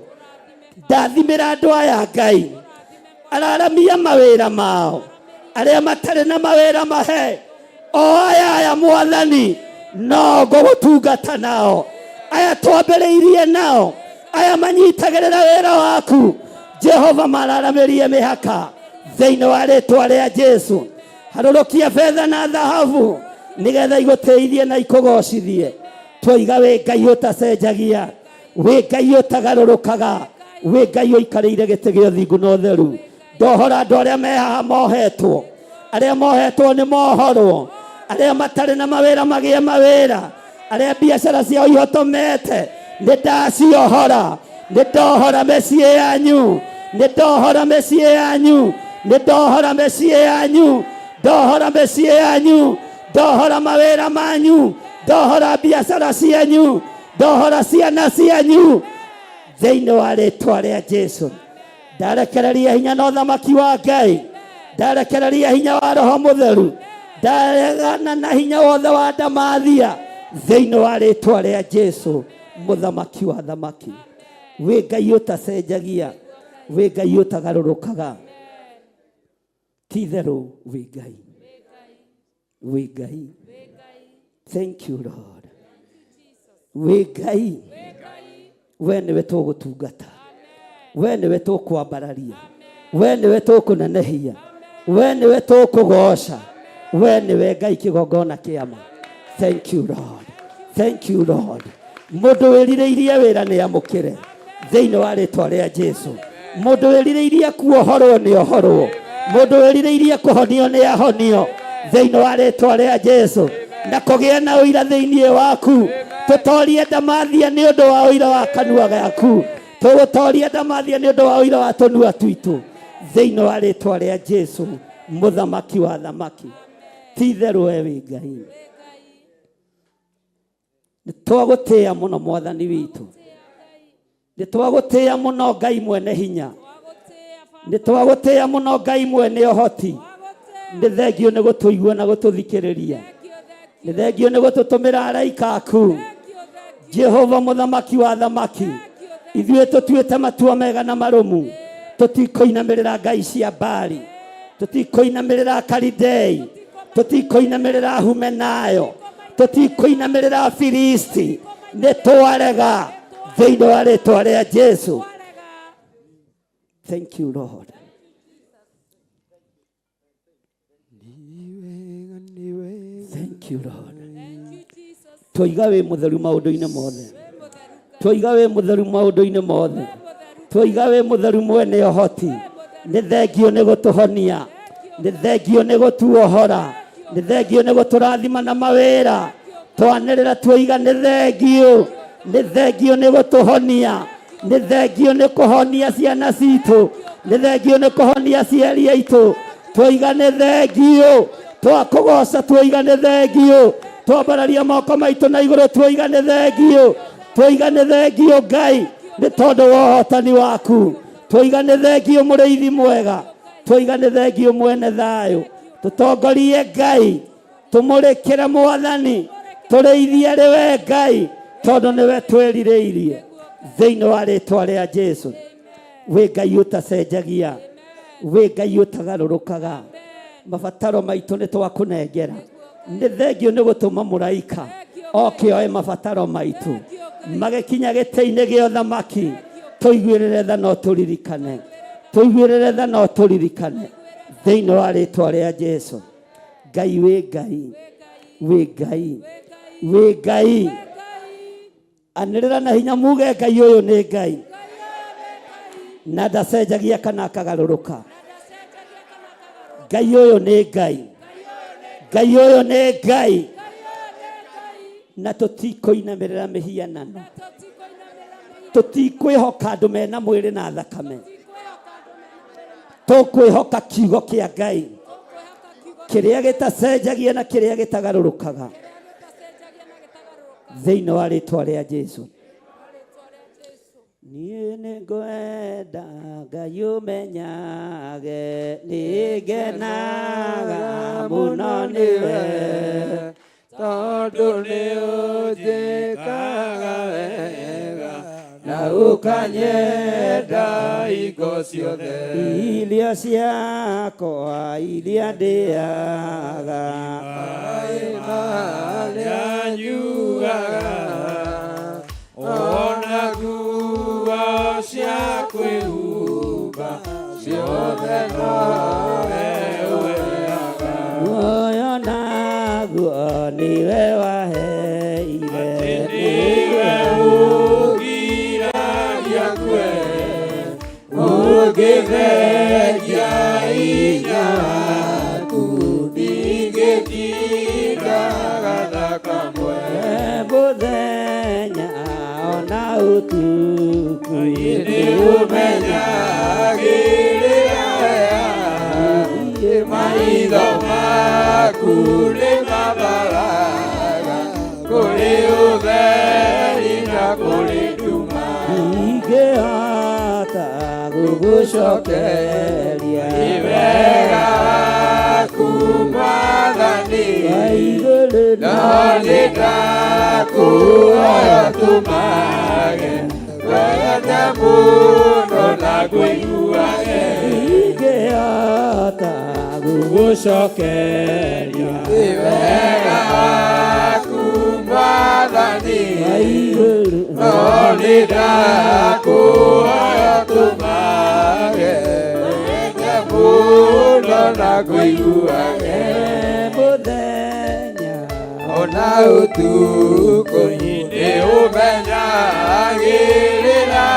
B: ndathimĩra andũ aya Ngai, araramia mawĩra mao, arĩa matarĩ na mawĩra mahe o aya aya mwathani, no ngũgũtungata nao, aya twambĩrĩirie nao, aya manyitagĩrĩra wĩra waku Jehova, mararamĩrie mĩhaka thĩinĩ wa rĩtwa rĩa Jesu. Harũrũkia betha na thahabu nĩgetha igũtĩithie na ikũgocithie. Twoiga wĩ Ngai ũtacenjagia, wĩ Ngai ũtagarũrũkaga, wĩ Ngai ũikarĩire gĩtĩ gĩa ũthingu na ũtheru. Ndohora andũ arĩa me haha mohetwo, arĩa mohetwo nĩ mohorwo, arĩa matarĩ na mawĩra magĩe mawĩra, arĩa biacara ciao ihotomete nĩ ndaciohora. Nĩ ndohora mĩciĩ yanyu, nĩ ndohora mĩciĩ yanyu, nĩ ndohora mĩciĩ yanyu, ndohora mĩciĩ yanyu, ndohora mawĩra manyu, ndohora biacara cianyu, ndohora ciana cianyu thĩinĩ wa rĩtwa rĩa Jesu. Ndarekereria hinya na ũthamaki wa Ngai, ndarekereria hinya wa Roho Mũtheru, ndaregana na hinya wothe wa ndamathia thĩinĩ wa rĩtwa rĩa Jesu mũthamaki wa thamaki. Wĩ Ngai ũtacenjagia, wĩ Ngai ũtagarũrũkaga, ti itherũ wĩ Ngai, wĩ Ngai. Thank you Lord. Wĩ Ngai, we nĩwe tũgũtungata, we nĩwe tũkwambararia, we nĩwe tũkũnenehia, we nĩwe tũkũgoca, we nĩwe Ngai kĩgongona kĩama. Thank you Lord, thank you Lord. Mũndũ wĩrirĩirie wĩra nĩ amũkĩre thĩinĩ wa rĩtwa rĩa Jesu. Mũndũ wĩrirĩirie kuohorwo nĩ ohorwo, mũndũ wĩrirĩirie kũhonio nĩ ahonio thĩinĩ wa rĩtwa rĩa Jesu, na kũgĩa na ũira thĩinĩ waku. Tũtorie ndamathia nĩ ũndũ wa ũira wa kanua gaku, tũgũtoria ndamathia nĩ ũndũ wa ũira wa tũnua twitũ thĩinĩ wa rĩtwa rĩa Jesu mũthamaki wa thamaki. Ti itherũ we wĩ Ngai, nĩ twagũtĩĩa mũno mwathani witũ, nĩ twagũtĩĩa mũno Ngai mwene hinya, nĩ twagũtĩĩa mũno Ngai mwene ũhoti. Nĩ thengio nĩ gũtũigua na gũtũthikĩrĩria, nĩ thengio nĩ gũtũtũmĩra araika aku Jehova mũthamaki wa thamaki. Ithuĩ tũtuĩte matua mega na marũmu, tũtikũinamĩrĩra ngai cia Baali, tũtikũinamĩrĩra Kalidei, tũtikũinamĩrĩra Humenayo, tũtikũinamĩrĩra Filisti. Nĩ twarega thĩinĩ wa rĩtwa rĩa Jesu. Thank you Lord. Thank you Lord. Twoiga wĩ mũtheru maũndũ-inĩ mothe, twoiga wĩ mũtheru maũndũ-inĩ mothe, twoiga wĩ mũtheru mwene ũhoti. Nĩ thengio nĩ gũtũhonia, nĩ thengio nĩ gũtuohora, nĩ thengio nĩ gũtũrathima na mawĩra. Twanĩrĩra twoiga nĩ thengio, nĩ thengio nĩ gũtũhonia, nĩ thengio nĩ kũhonia ciana citũ, nĩ thengio nĩ kũhonia aciari aitũ. Twoiga nĩ thengio, twakũgoca twoiga nĩ thengio, twambararia moko maitũ na igũrũ twoiga nĩ thengio, twoiga nĩ thengio Ngai nĩ tondũ wa ũhotani waku. Twoiga nĩ thengio mũrĩithi mwega, twoiga nĩ thengio mwene thayũ. Tũtongorie Ngai, tũmũrĩkĩre Mwathani, tũrĩithie arĩ we Ngai, tondũ nĩwe twĩrirĩirie. Thĩinĩ wa rĩtwa rĩa Jesu. Wĩ Ngai ũtacenjagia, wĩ Ngai ũtagarũrũkaga. Mabataro maitũ nĩ twakũnengera. Nĩ thengio nĩ gũtũma mũraika oke oe mabataro maitũ, magĩkinya gĩtĩ-inĩ gĩa ũthamaki. Tũiguĩrĩre tha no tũririkane, tũiguĩrĩre tha no tũririkane, thĩinĩ wa rĩtwa rĩa Jesu. Ngai wĩ Ngai, wĩ Ngai, wĩ Ngai. Anĩrĩra na hinya muge Ngai ũyũ nĩ Ngai, na ndacenjagia kana akagarũrũka. Ngai ũyũ nĩ Ngai, Ngai ũyũ nĩ Ngai, na tũtikũinamĩrĩra mĩhianano, tũtikwĩhoka andũ mena mwĩrĩ na thakame, tũkwĩhoka kiugo kĩa Ngai kĩrĩa gĩtacenjagia na kĩrĩa gĩtagarũrũkaga, thĩinĩ wa rĩtwa rĩa Jesu. Niĩ nĩngwenda Ngai ũmenyage, nĩngenaga mũno nĩwe,
D: tondũ nĩ ũnjĩkaga wega na ũkanyenda hingo ciothe.
B: Irio ciakwa iria ndĩaga,
D: maĩ marĩa nyuaga, ona nguo cia kwĩhumba, ciothe nowe ũheaga.
B: Muoyo naguo nĩwe waheire,
D: nĩwe ũgiragia ngue, ũngĩthengia hinya waku, ndingĩtinda gatha kamwe.
B: Mũthenya ona ũtukũ,
D: nĩ ũmenyagĩrĩra maitho maku nĩ mabaraga kũrĩ ũtheri na kũrĩ nduma.
B: Ingĩhota gũgũcokeria
D: nĩ wega waku Mwathani,
B: igũrũ,
D: no nĩ ndakũhoya tũmage wende mũno na ngũiguage.
B: Ingĩhota gũgũcokeria
D: nĩ wega waku Mwathani,
B: igũrũ,
D: no nĩ ndakũhoya tũmage wende mũno na ngũiguage.
B: Mũthenya
D: ona ũtukũ, nĩ ũmenyagĩrĩra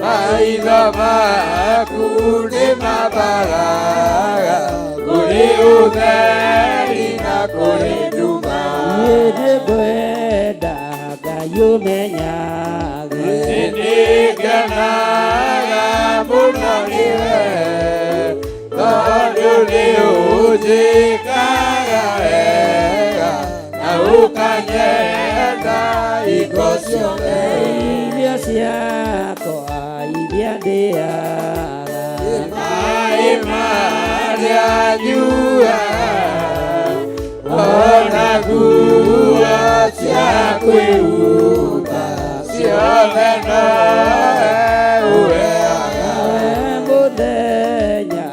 D: maitho maku nĩ mabaraga kũrĩ ũtheri na kũrĩ nduma.
B: Niĩ nĩngwenda Ngai ũmenyage,
D: nĩngenaga mũno nĩwe, tondũ nĩ ũnjĩkaga wega na ũkanyenda hingo ciothe.
B: Irio ciakwa iria ndĩaga,
D: maĩ marĩa nyuaga, ona nguo cia kwĩhumba, ciothe nowe ũheaga.
B: Mũthenya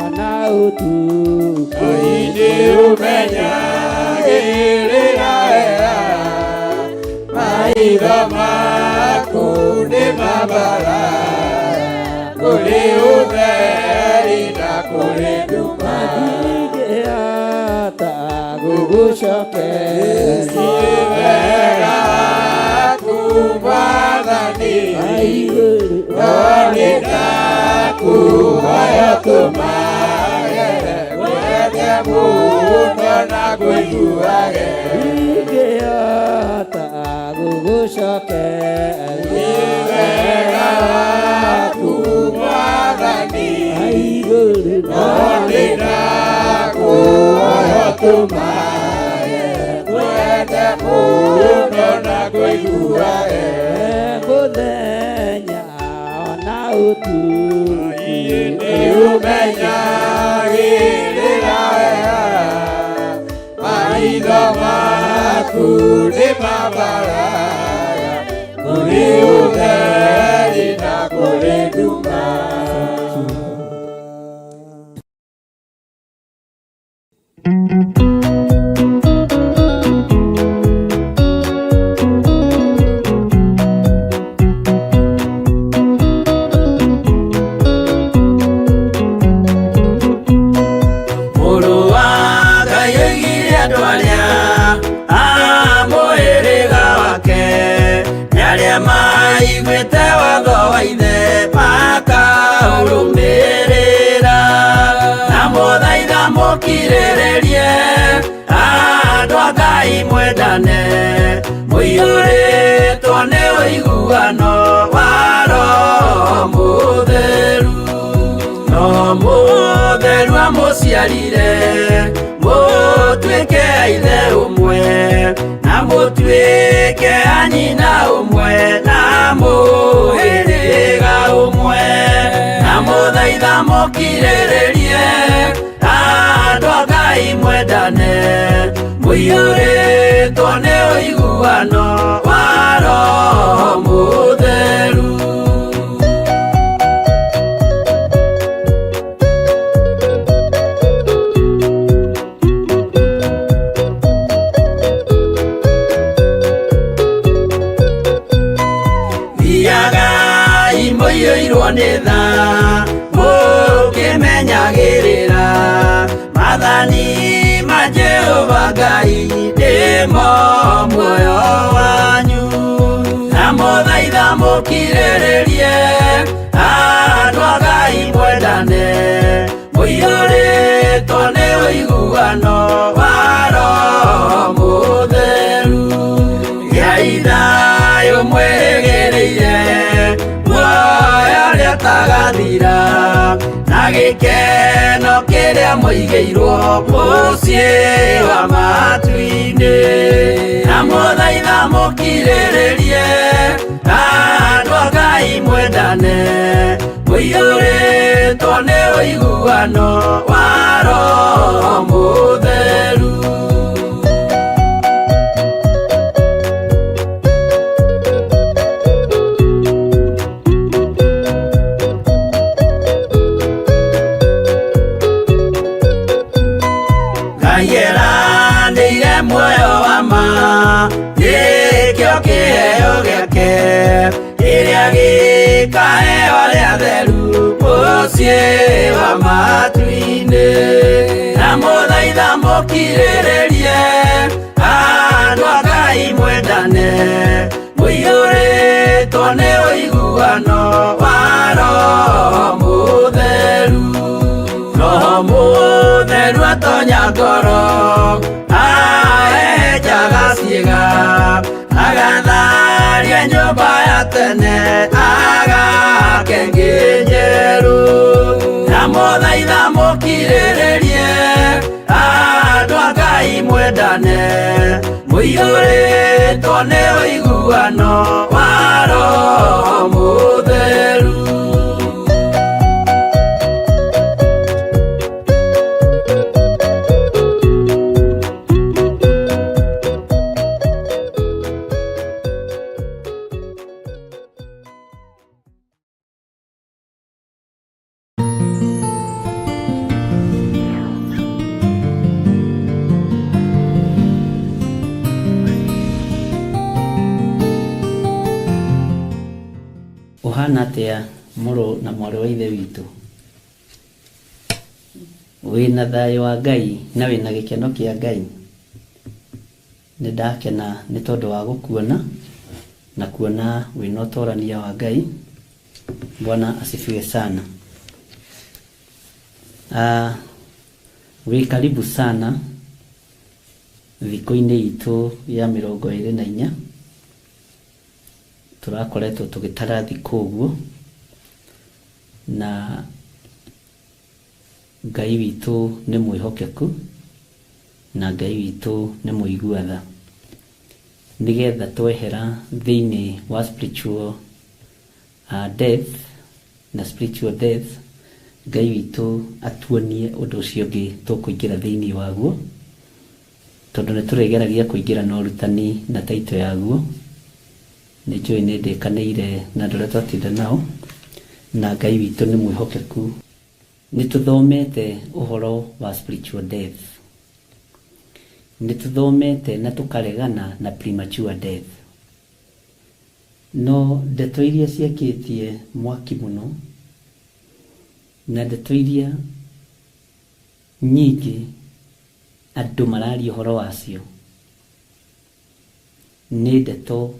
B: ona ũtukũ,
D: nĩ ũmenyagĩrĩra maitho maku nĩ mabara kũrĩ ũtheri na kũrĩ nduma.
B: Ingĩhota gũgũcokeria
D: wega waku Mwathani,
B: igũrũ,
D: no nĩ ndakũhoya tũmage wende mũno na ngũiguage.
B: Ingĩhota gũgũcokeria
D: wega waku Mwathani,
B: igũrũ,
D: no nĩ ndakũhoya tũmage wende mũno na ngũiguage.
B: Mũthenya Ũtukũ
E: Nĩũmenyagĩrĩra wega, maitho maku nĩ mambaraga kũrĩ ũtheri na kũrĩ nduma.
A: Mũrũ wa Ngai oigire andũ arĩa a mũhĩrĩga wake nĩ arĩa maiguĩte watho wa ithe makaũrũmĩrĩra. Na mũthaitha mũkirĩrĩrie andũ a Ngai mwendane, mũiyũrĩtwo nĩ ũiguano wa Roho Mũtheru. No Mũtheru amũciarire mũtuĩke a ithe ũmwe, na mũtuĩke a nyina ũmwe, na mũhĩrĩga ũmwe. Na mũthaitha mũkirĩrĩrie andũ a Ngai mwendane, mũiyũrĩtwo nĩ ũiguano wa Roho Mũtheru. Thiagai mũiyũirwo nĩ tha, mũkĩmenyagĩrĩra maathani ma Jehova Ngai nĩmo muoyo wanyu. Na mũthaitha mũkirĩrĩrie andũ a Ngai mwendane, mũiyũrĩtwo nĩ ũiguano wa Roho Mũtheru. Gĩai thayũ mwĩrĩgĩrĩire muoyo ũrĩa ũtagathira, na gĩkeno kĩrĩa mũigĩirwo mũciĩ wa matu-inĩ. Na mũthaitha mũkirĩrĩrie andũ a Ngai mwendane, mũiyũrĩtwo nĩ ũiguano wa Roho Mũtheru. Ngai eranĩire muoyo wa ma, nĩkĩo kĩheo gĩake kĩrĩa gĩkaheo arĩa atheru mũciĩ wa matu-inĩ. Na mũthaitha mũkirĩrĩrie andũ a Ngai mwendane, mũiyũrĩtwo nĩ ũiguano wa Roho Mũtheru. Roho Mũtheru atonya ngoro, ahehenjaga ciĩga, agatharia nyũmba ya tene, agake ĩngĩ njerũ. Na mũthaitha mũkirĩrĩrie andũ a Ngai mwendane, mũiyũrĩtwo nĩ ũiguano wa Roho Mũtheru.
B: Ũhana atĩa mũrũ na mwarĩ wa ithe witũ? Wĩna thayũ wa Ngai na wĩna gĩkeno kĩa Ngai? Nĩ ndakena nĩ tondũ wa gũkuona na kuona wĩna ũtorania wa Ngai. Bwana asifiwe sana. Wĩ karibu sana thikũ-inĩ itũ ya 24. Tũrakoretwo tũgĩtara thikũ ũguo, na Ngai witũ nĩ mwĩhokeku na Ngai witũ nĩ mũigua tha, nĩgetha twehera thĩinĩ wa spiritual death
F: Na spiritual death. Ngai witũ atuonie ũndũ ũcio ũngĩ tũkũingĩra thĩinĩ waguo, tondũ nĩ tũrĩgeragia kũingĩra na ũrutani na taito yaguo. Nĩ njũĩ nĩ ndĩkanĩire na andũ arĩa twatinda nao, na Ngai witũ nĩ mwĩhokeku. Nĩ tũthomete ũhoro wa spiritual death, nĩ tũthomete na tũkaregana na premature death, no ndeto iria ciakĩtie mwaki mũno na ndeto iria nyingĩ andũ mararia ũhoro wacio nĩ ndeto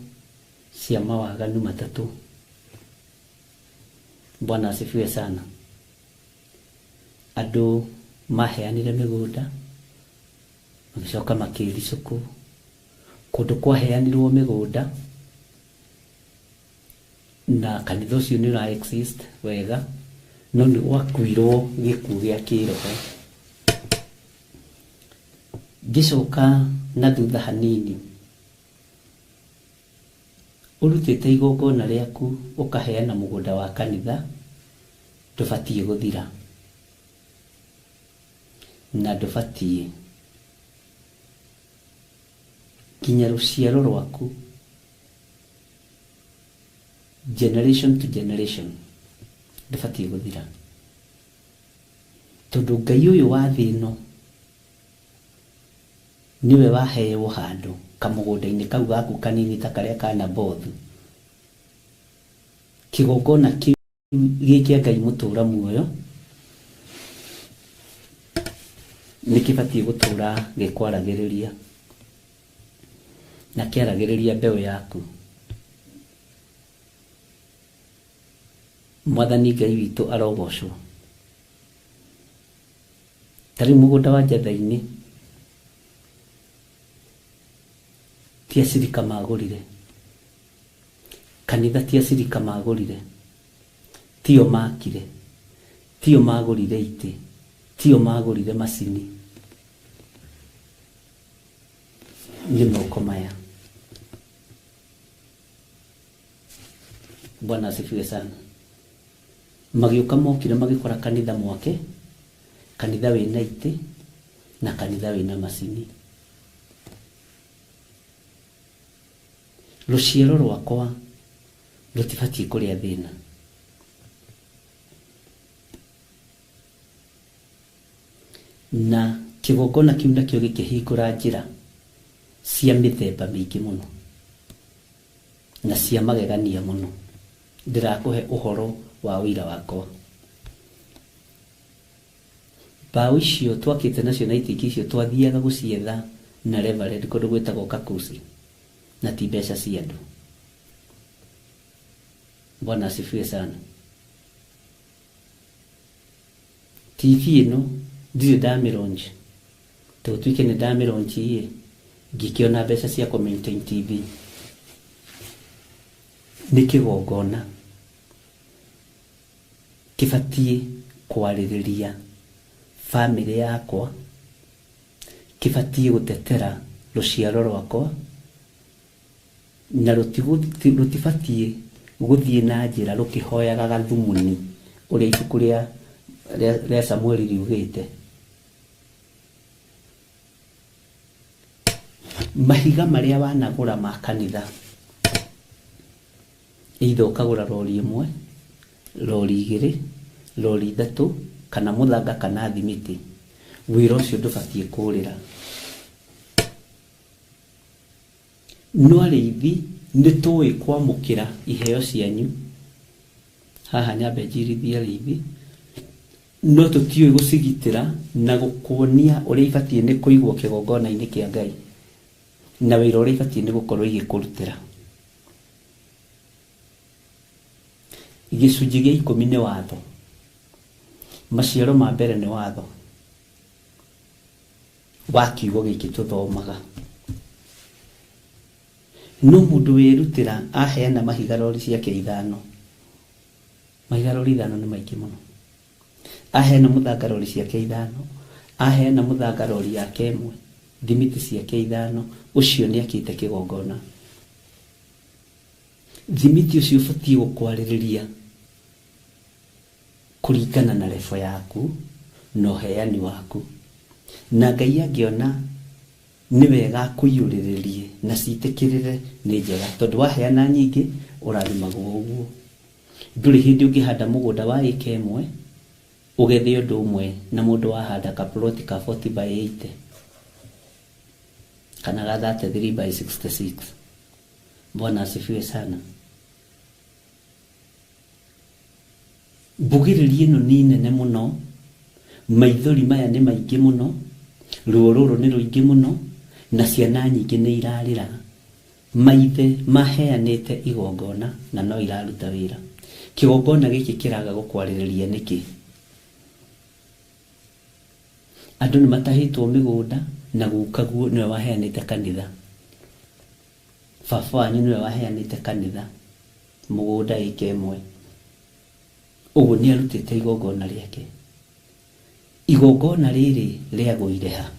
F: cia mawaganu matatũ. Bwana asifiwe sana. Andũ maheanire mĩgũnda magĩcoka makĩricũkwo, kũndũ kwaheanirwo mĩgũnda na kanitha ũcio nĩ ũra exist wega, no nĩ gwakuirwo gĩkuũ gĩa kĩroho. Ngĩcoka na thutha hanini, ũrutĩte igongona rĩaku ũkaheana mũgũnda wa kanitha, ndũbatiĩ gũthira na ndũbatiĩ nginya rũciaro rwaku, generation to generation, ndũbatiĩ gũthira, tondũ Ngai ũyũ wa thĩ ĩno nĩwe waheo handũ kamũgũnda-inĩ kau gaku kanini ta karĩa ka Nabothu. Kĩgongona kĩu gĩ kĩa Ngai mũtũra muoyo nĩ kĩbatiĩ gũtũra gĩkwaragĩrĩria na kĩaragĩrĩria mbeũ yaku. Mwathani Ngai witũ arogocwo. Ta rĩu mũgũnda wa Njatha-inĩ ti acirika magũrire, kanitha ti acirika magũrire, tio makire, tio magũrire itĩ, tio magũrire macini, nĩ moko maya. Bwana asifiwe sana. Magĩũka mokire magĩkora kanitha mwake, kanitha wĩna itĩ na kanitha wĩna macini. Rũciaro rwakwa rũtibatiĩ kũrĩa thĩna. Na kĩgongona kĩu nakĩo gĩkĩhingũra njĩra cia mĩthemba mĩingĩ mũno na cia magegania mũno. Ndĩrakũhe ũhoro wa ũira wakwa. Mbaũ icio twakĩte nacio na itingĩ icio twathiaga gũcietha na Reverend kũndũ gwĩtagwo Kakusi, na ti mbeca cia andũ. Bwana asifiwe sana. TV ĩno ndirĩ ndamĩronji, tũtuĩke nĩ ndamĩronji ĩ, ngĩkĩona mbeca cia kũ maintain TV. Nĩ kĩgongona kĩbatiĩ kwarĩrĩria bamĩrĩ yakwa, kĩbatiĩ gũtetera rũciaro rwakwa, na rũtibatiĩ gũthiĩ na njĩra rũkĩhoyaga gathumuni ũrĩa ibuku rĩa Samueli riugĩte. Mahiga marĩa wanagũra ma kanitha, either ũkagũra rori ĩmwe, rori igĩrĩ, rori ithatũ, kana mũthanga kana thimiti, wĩra ũcio ndũbatiĩ kũrĩra. No arĩithi nĩ tũĩ kwamũkĩra iheo cianyu, haha nyambe njirithie arĩithi, no tũtiũĩ gũcigitĩra na gũkuonia ũrĩa ibatiĩ nĩ kũigwo kĩgongona-inĩ kĩa Ngai na wĩra ũrĩa ibatiĩ nĩ gũkorwo igĩkũrutĩra. Gĩcunjĩ gĩa 10 nĩ watho, maciaro ma mbere nĩ watho wa kiugo gĩkĩ tũthomaga. No mũndũ wĩrutĩra aheana mahiga rori ciake 5, mahiga rori 5 nĩ maingĩ mũno, aheana mũthanga rori ciake 5, aheana mũthanga rori yake 1, thimiti ciake 5, ũcio nĩ akĩte kĩgongona. Thimiti ũcio ũbatiĩ gũkwarĩrĩria Kũringana na level yaku na ũheani waku. Na Ngai angĩona nĩ wega akũiyũrĩrĩrie na citĩkĩrĩre nĩ njega, tondũ waheana nyingĩ ũrathimagwo ũguo. Ndũrĩ hĩndĩ ũngĩhanda mũgũnda wa ĩka ĩmwe ũgethe ũndũ ũmwe na mũndũ wahanda kaploti ka 40 by 80 kana ga 33 by 66. Bwana asifiwe sana. Mbugĩrĩrio ĩno nĩ nene mũno, maithori maya nĩ maingĩ mũno, ruo rũrũ nĩ rũingĩ mũno, na ciana nyingĩ nĩ irarĩra. Maithe maheanĩte igongona na no iraruta wĩra. Kĩgongona gĩkĩ kĩraga gũkwarĩrĩria nĩkĩ? Andũ nĩ matahĩtwo mĩgũnda na gukaguo nĩwe waheanĩte kanitha. Baba wanyu nĩwe waheanĩte kanitha mũgũnda ĩka ĩmwe. Ũguo nĩ arutĩte igongona rĩake. Igongona rĩrĩ rĩagũire ha?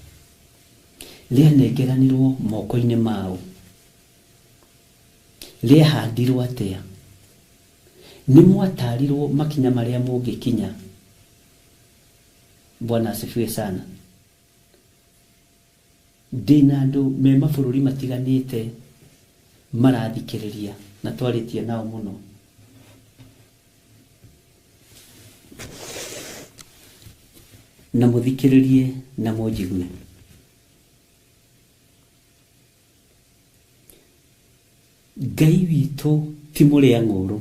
F: Rĩanengeranirwo moko-inĩ mao. Rĩahandirwo atĩa? Nĩ mwatarirwo makinya marĩa mũngĩkinya. Bwana asifiwe sana. Ndĩna andũ me mabũrũri matiganĩte marathikĩrĩria na twarĩtie nao mũno. Na mũthikĩrĩrie na mũnjigue. Ngai witũ ti mũrĩa ng'ũrũ.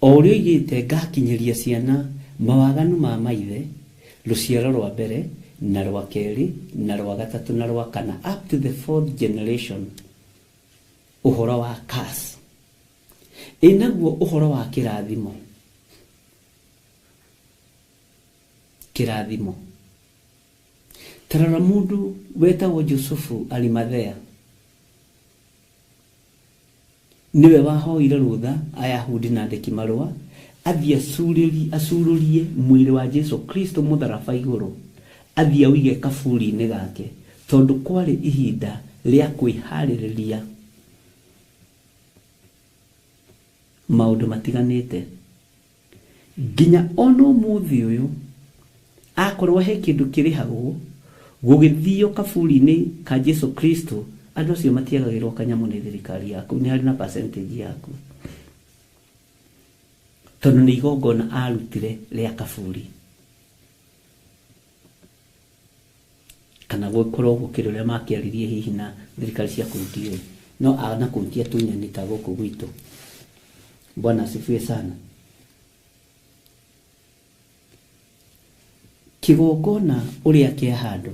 F: O ũrĩa oigĩte ngakinyĩria ciana mawaganu ma maithe, rũciaro rwa mbere na rwa kerĩ na rwa gatatũ na rwa kana, up to the fourth generation, ũhoro wa curse. Ĩ naguo ũhoro wa kĩrathimo. Kĩrathimo. Tarora mũndũ wetagwo Jusufu Arimathea. Nĩwe wahoire rũtha Ayahudi na andĩki marũa athiĩ acurũrie mwĩrĩ wa Jesu Kristo mũtharaba igũrũ, athiĩ aũige kaburi-inĩ gake, tondũ kwarĩ ihinda rĩa kwĩharĩrĩria maũndũ matiganĩte. Nginya ona ũmũthĩ ũyũ akorwo he kĩndũ kĩrĩhagwo gũgĩthio kaburi-inĩ ka Jesu Kristo, andũ acio matiagagĩrwo kanyamũ nĩ thirikari yaku, nĩ harĩ na percentage yaku, tondũ nĩ igongona arutire rĩa kaburi. Kana gũkorwo gũkĩrĩ ũrĩa makĩaririe hihi na thirikari cia kũu ndiũĩ, no ana kũu ti atunyani ta gũkũ gwitũ. Bwana asifiwe sana. Kĩgongona ũrĩa kĩahandwo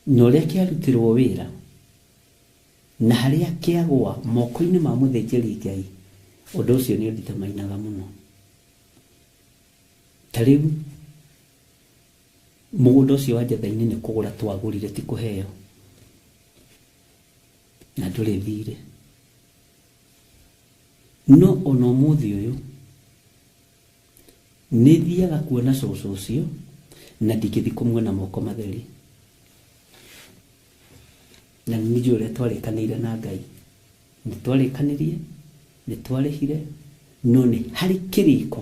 F: na ũrĩa kĩarutirwo wĩra na harĩa kĩagwa moko-inĩ ma mũthĩnjĩri Ngai, ũndũ ũcio nĩ ũnditamainaga mũno. Ta rĩu mũgũnda ũcio wa Njetha-inĩ nĩ kũgũra twagũrire, ti kũheo, na ndũrĩ thirĩ. No ona ũmũthĩ ũyũ nĩ thiaga kuona cũcũ ũcio na ndingĩthiĩ kũmuona moko matheri. Na nĩ njũĩ ũrĩa twarĩkanĩire na Ngai. Nĩ twarĩkanĩrie, nĩ twarĩhire, no nĩ harĩ kĩrĩko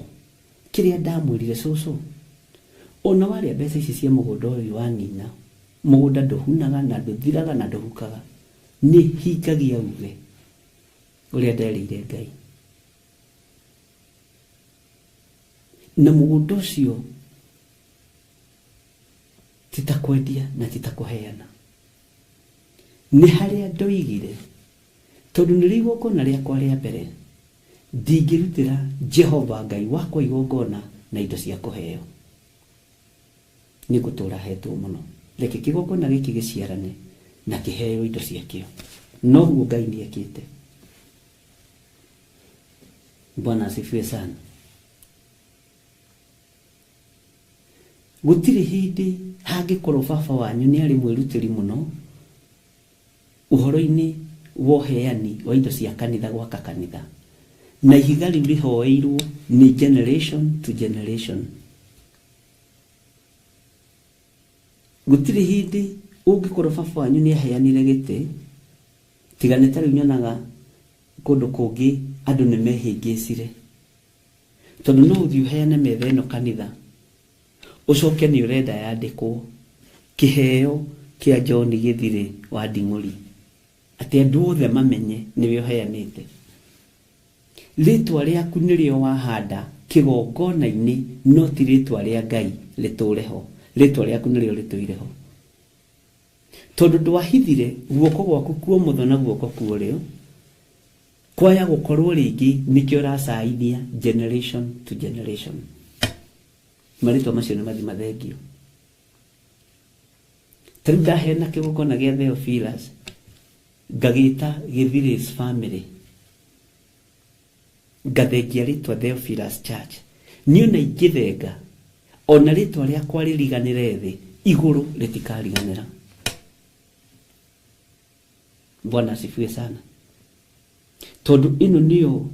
F: kĩrĩa ndamwĩrire cũcũ, ona warĩa mbeca ici cia mũgũnda ũyũ wanina, mũgũnda ndũhunaga na ndũthiraga na ndũhukaga, nĩ hingagia uge ũrĩa nderĩire Ngai. Na mũgũnda ũcio ti ta kwendia na ti ta kũheana, nĩ harĩa ndoigire, tondũ nĩrĩo igongona rĩakwa rĩa mbere, ndingĩrutĩra Jehova Ngai wakwa igongona na indo cia kũheo. Nĩ ngũtũra hetwo mũno. Reke kĩgongona gĩkĩ gĩciarane na kĩheo indo ciakĩo. Noguo Ngai nĩekĩte. Bwana asifiwe sana. Gũtirĩ hĩndĩ hangĩkorwo baba wanyu nĩ arĩ mwĩrutĩri mũno ũhoro-inĩ wa ũheani wa indo cia kanitha gwaka kanitha, na ihiga rĩu rĩhoeirwo nĩ generation to generation. Gũtirĩ hĩndĩ ũngĩkorwo baba wanyu nĩ aheanire gĩtĩ, tiga nĩ ta rĩu nyonaga kũndũ kũngĩ andũ nĩ mehĩngĩcire tondũ no ũthiĩ ũheane metha ĩno kanitha ũcoke nĩ ũrenda yandĩkwo kĩheo kĩa John Gĩthirĩ wa Nding'ũri atĩ andũ othe mamenye nĩwe ũheanĩte. Rĩtwa rĩaku nĩrĩo wahanda kĩgongona-inĩ no ti rĩtwa rĩa Ngai rĩtũre ho, rĩtwa rĩaku nĩrĩo rĩtũire ho tondũ ndwahithire guoko gwaku kuomotho na guoko kuorĩo kwaya gũkorwo rĩngĩ nĩkĩo ũracaithia generation to generation. Marĩtwa macio nĩ mathi mathengio. Ta rĩu ndaheana kĩgongona gĩa Theophilus ngagĩta Gĩthirĩ's family, ngathengia rĩtwa Theophilus Church. Niĩ ona ingĩthenga ona rĩtwa rĩakwa rĩriganĩre thĩ, igũrũ rĩtikariganĩra. Bwana asifiwe sana. Tondũ ĩno nĩyo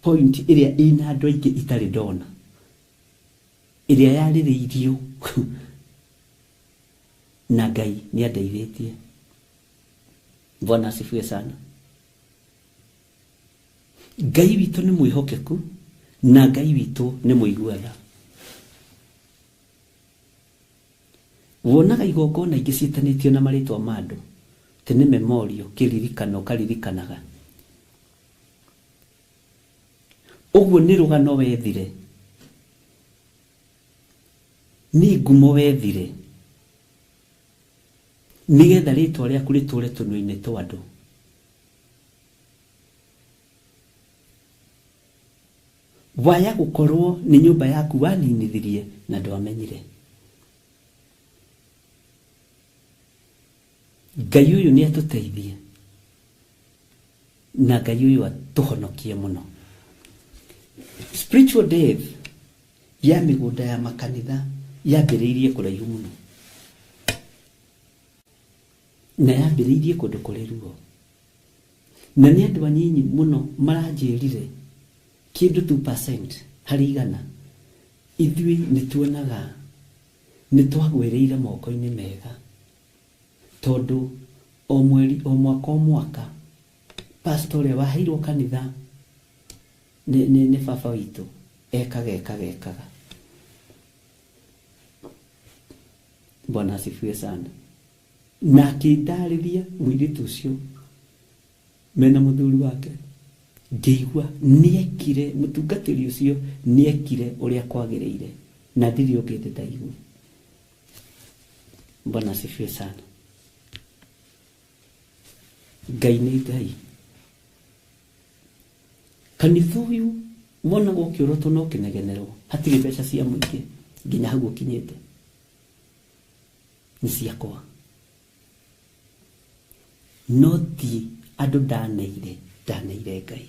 F: point ĩrĩa ĩna andũ aingĩ itarĩ ndona, ĩrĩa yarĩrĩirio na Ngai nĩ andeithĩtie. Bwana asifiwe sana. Ngai witũ nĩ mwĩhokeku na Ngai witũ nĩ mũigua tha. Wonaga igongona ingĩ ciĩtanĩtio na marĩtwa ma andũ atĩ nĩ memorial, kĩririkano ũkaririkanaga. Ũguo nĩ rũgano wethire, nĩ ngumo wethire nĩgetha rĩtwa rĩaku rĩtũre tũnua-inĩ twa andũ. Waya gũkorwo nĩ nyũmba yaku waninithirie na ndwamenyire. Ngai ũyũ nĩ atũteithie na Ngai ũyũ atũhonokie mũno. Spiritual death ya mĩgũnda ya makanitha yambĩrĩirie kũraihu mũno na yambĩrĩirie kũndũ kũrĩ ruo, na nĩ andũ anyinyi mũno maranjĩrire kĩndũ 2% harĩ igana ithuĩ nĩ tuonaga nĩ twagwĩrĩire moko-inĩ mega tondũ o mweri o mwaka o mwaka pastor ũrĩa waheirwo kanitha nĩ baba witũ ekaga ekaga ekaga. Bwana asifiwe sana. Na akĩndarĩria mũirĩtu ũcio mena mũthuri wake, ngĩigua nĩekire, mũtungatĩri ũcio nĩekire ũrĩa kwagĩrĩire na ndirĩ ũngĩ ndĩ ndaigua. Bwana asifiwe sana. Ngai nĩ Ngai. Kanitha ũyũ wonaga ũkĩũrotwo na ũkĩnegenerwo, hatirĩ mbeca cia mũingĩ nginya hau ũkinyĩte, nĩ ciakwa. No ti andũ ndaneire, ndaneire Ngai.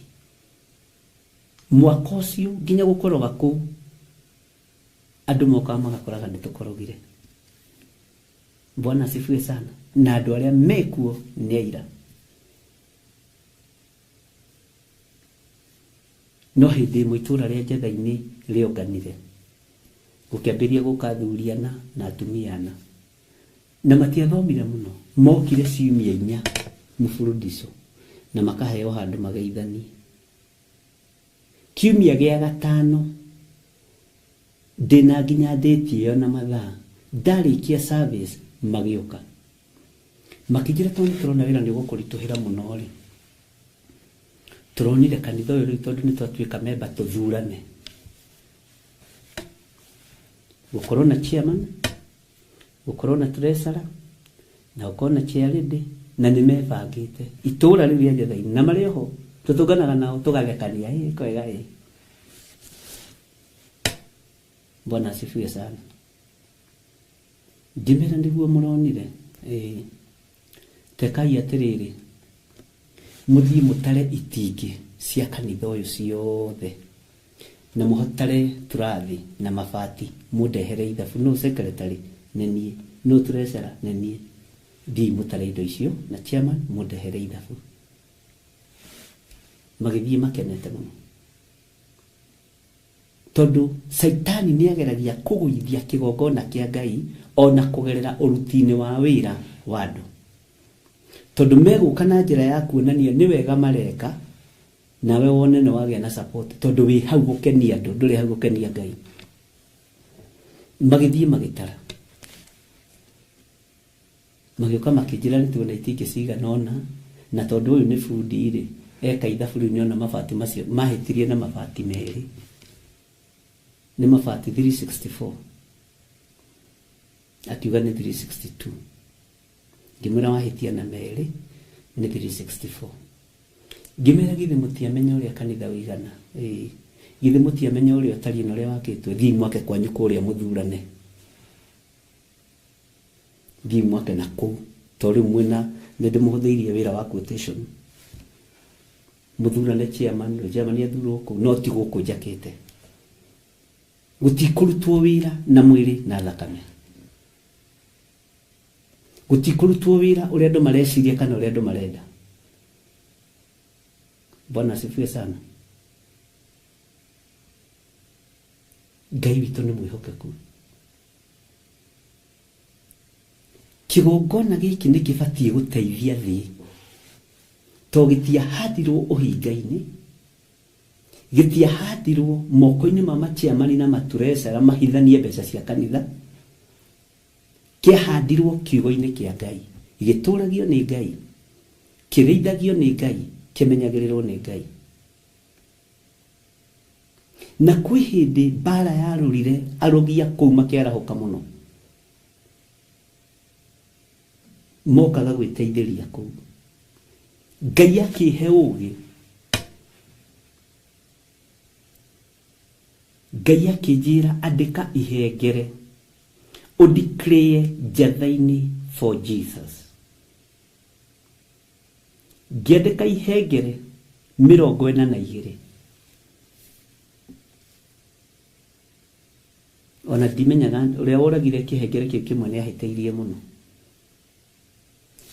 F: Mwaka ũcio nginya gũkoroga kũu andũ mokaga magakoraga nĩ tũkorogire. Bwana asifiwe sana. Na andũ arĩa mekuo nĩ aira. No hĩndĩ ĩmwe itũũra rĩa Njetha-inĩ rĩonganire, gũkĩambĩrĩria gũka athuri ana na atumia ana, na matiathomire mũno, mokire ciumia inya mũburudico na makaheo handũ mageithanie. Kiumia gĩa gatano ndĩna nginya ndĩti ĩyo na mathaa, ndarĩkia service magĩũka makĩnjĩra tondũ nĩ tũrona wĩra nĩ ũgũkũritũhĩra mũno rĩ, tũronire kanitha ũyũ rĩu tondũ nĩ twatuĩka memba tũthurane, gũkorwo na chairman, gũkorwo na treasurer na gũkorwo na chair lady, na nĩ mebangĩte itũũra rĩu rĩa Njetha-inĩ na marĩ oho tũtũnganaga nao tũgathekania, ĩ kwega ĩ. Bwana asifiwe sana. Ngĩmera nĩguo mũronire, ĩ tekai atĩrĩrĩ, mũthiĩ mũtare itingĩ cia kanitha ũyũ ciothe na mũhotare tũrathi na mabati, mũndehere ithabu. No secretary nĩ niĩ, no treasurer nĩ niĩ, thiĩ mũtare indo icio na chairman mũndehere ithabu. Magĩthiĩ makenete mũno tondũ Saitani nĩ ageragia kũgũithia kĩgongona kĩa Ngai ona kũgerera ũruti-inĩ wa wĩra wa andũ, tondũ megũka na njĩra ya kuonania nĩ wega mareka Nawe wone nĩ wagĩa na support tondũ wĩ hau gũkenia andũ, ndũrĩ hau gũkenia Ngai. Magĩthiĩ magĩtara, magĩũka makĩnjĩra nĩ tuona itingĩ cigana ũna, na tondũ ũyũ nĩ bundi rĩ, eka ithabu rĩu nĩona mabati macio mahĩtirie na mabati merĩ, nĩ mabati 364, akiuga nĩ 362. Ngĩmwĩra wahĩtia na merĩ nĩ 364. Ngĩmera githĩ mũtiamenya ũrĩa kanitha ũigana, ĩĩ githĩ mũtiamenya ũrĩa ũtariĩ na ũrĩa wakĩtwo, thiĩ mwake kwanyu kũrĩa mũthurane, thiĩ mwake na kũu, tondũ rĩu mwĩna nĩ ndĩmũhũthĩirie wĩra wa quotation, mũthurane chairman, chairman athurwo kũu, no ti gũkũ njakĩte. Gũtikũrutwo wĩra na mwĩrĩ na thakame, gũtikũrutwo wĩra ũrĩa andũ mareciria kana ũrĩa andũ marenda. Bwana asifiwe sana. Ngai witũ nĩ mwĩhokeku. Kĩgongona gĩkĩ nĩ kĩbatiĩ gũteithia thĩ, to gĩtiahandirwo ũhinga-inĩ, gĩtiahandirwo moko-inĩ ma machairman na maturecara mahithanie mbeca cia kanitha, kĩahandirwo kiugo-inĩ kĩa Ngai, gĩtũragio nĩ Ngai, kĩrĩithagio nĩ Ngai, kĩmenyagĩrĩrwo nĩ Ngai. Na kwĩ hĩndĩ mbara yarũrire arogi a kũu makĩarahũka mũno, mokaga gwĩteithĩria kũu. Ngai akĩhe ũgĩ, Ngai akĩnjĩra andĩka ihengere, ũdeclare njatha-inĩ for Jesus. Ngĩandĩka ihengere 42, ona ndimenyaga ũrĩa woragire kĩhengere kĩu kĩmwe nĩ ahĩtĩirie mũno.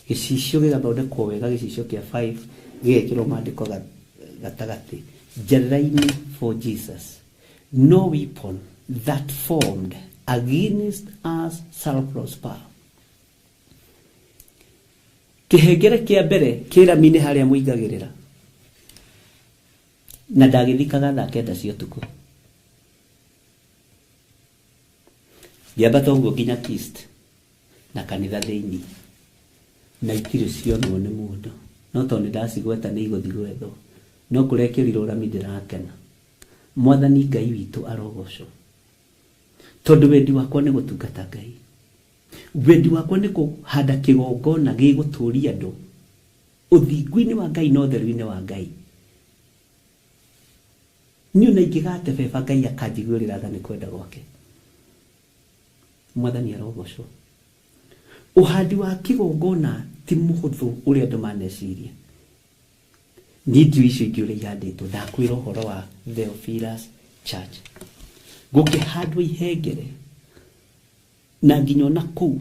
F: Gĩcicio gĩgathondekwo wega, gĩcicio kĩa 5 gĩgekĩrwo maandĩko gatagatĩ, njatha-inĩ for Jesus, no weapon that formed against us shall prosper. Kĩhengere kĩa mbere kĩrami-inĩ harĩa mũingagĩrĩra, na ndagĩthikaga thaa 9 cia ũtukũ. Ngĩambata ũguo nginya Kist na kanitha thĩinĩ, na itirĩ cionwo nĩ mũndũ, no tondũ nĩndacigweta nĩ igũthiĩ gwethwo, no kũrekĩrirwo rami ndĩrakena. Mwathani Ngai witũ arogocwo, tondũ wendi wakwa nĩ gũtungata Ngai, wendi wakwa nĩ kũhanda kĩgongona gĩgũtũria andũ ũthingu-inĩ wa Ngai na ũtheru-inĩ wa Ngai. Niĩ ona ingĩgate beba Ngai akanjiguĩrĩra tha nĩ kwenda gwake. Mwathani arogocwo. Ũhandi wa kĩgongona ti mũhũthũ ũrĩa andũ maneciria. Niĩ ndiũĩ icio ingĩ ũrĩa ihandĩtwo, ndakwĩra ũhoro wa Theophilus Church. Gũkĩhandwo ihengere na nginya ona kũu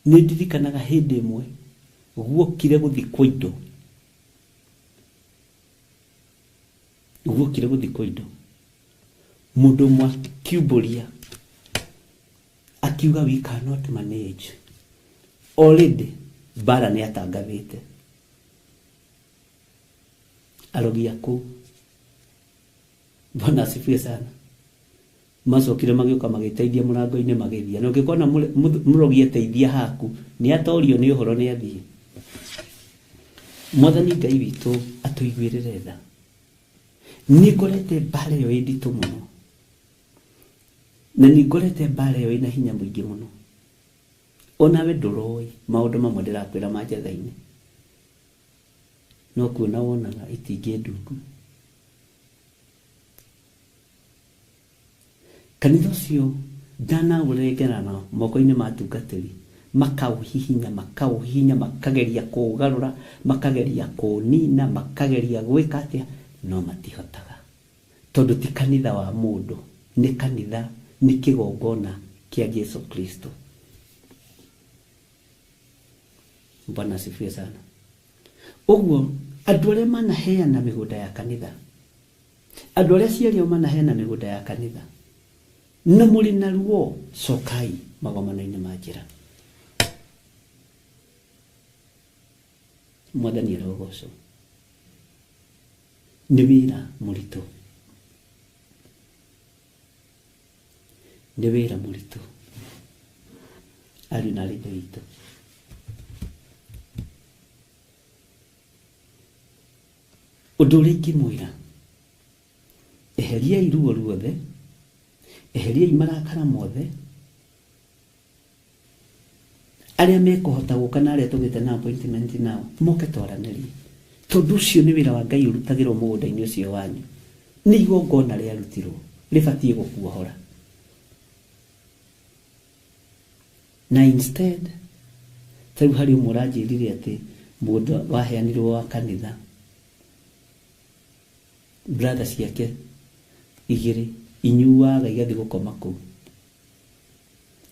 F: nĩ ndirikanaga hĩndĩ ĩmwe guokire gũthikwo indo, guokire gũthikwo indo, mũndũ ũmwe akiumbũria akiuga we cannot manage. Already mbara nĩ atangathĩte arogi a kũu. Bwana asifiwe sana. Macokire magĩũka magĩteithia mũrango-inĩ magĩthiĩ. Na ũngĩkona mũrogi ateithia haku, nĩ atorio nĩ ũhoro nĩ athiĩ. Mwathani Ngai witũ atũiguĩrĩre tha. Nĩ ngorete mbara ĩyo ĩ nditũ mũno, na nĩ ngorete mbara ĩyo ĩna hinya mũingĩ mũno. Onawe ndũroĩ maũndũ mamwe ndĩrakwĩra ma njatha-inĩ, no kuona wonaga itingĩ ndungu. Kanitha ũcio ndanaũrengerana moko-inĩ ma atungatĩri, makaũhihinya, makaũhihinya, makageria kũũgarũra, makageria kũũnina, makageria gwĩka atĩa, no matihotaga, tondũ ti kanitha wa mũndũ, nĩ kanitha, nĩ kĩgongona kĩa Jesu Kristo. Bwana asifiwe sana. Ũguo andũ arĩa manaheana mĩgũnda ya kanitha, andũ arĩa aciari ao manaheana mĩgũnda ya kanitha, na mũrĩ na ruo, cokai magomano-inĩ ma njĩra. Mwathani arogocwo. Nĩ wĩra mũritũ, nĩ wĩra mũritũ ariũ na arĩ ithe witũ. Ũndũ ũrĩa ingĩmwĩra, eheriai ruo ruothe, eheriai marakara mothe, arĩa mekũhota gũka na arĩa tũgĩte na appointment nao moke twaranĩrie, tondũ ũcio nĩ wĩra wa Ngai ũrutagĩrwo mũgũnda-inĩ ũcio wanyu. Nĩ igongona rĩarutirwo rĩbatiĩ gũkuohora, na instead ta rĩu harĩ ũmwe ũranjĩrire atĩ mũgũnda waheanirwo wa kanitha, brother ciake igĩrĩ inyuaga igathiĩ gũkoma kũu,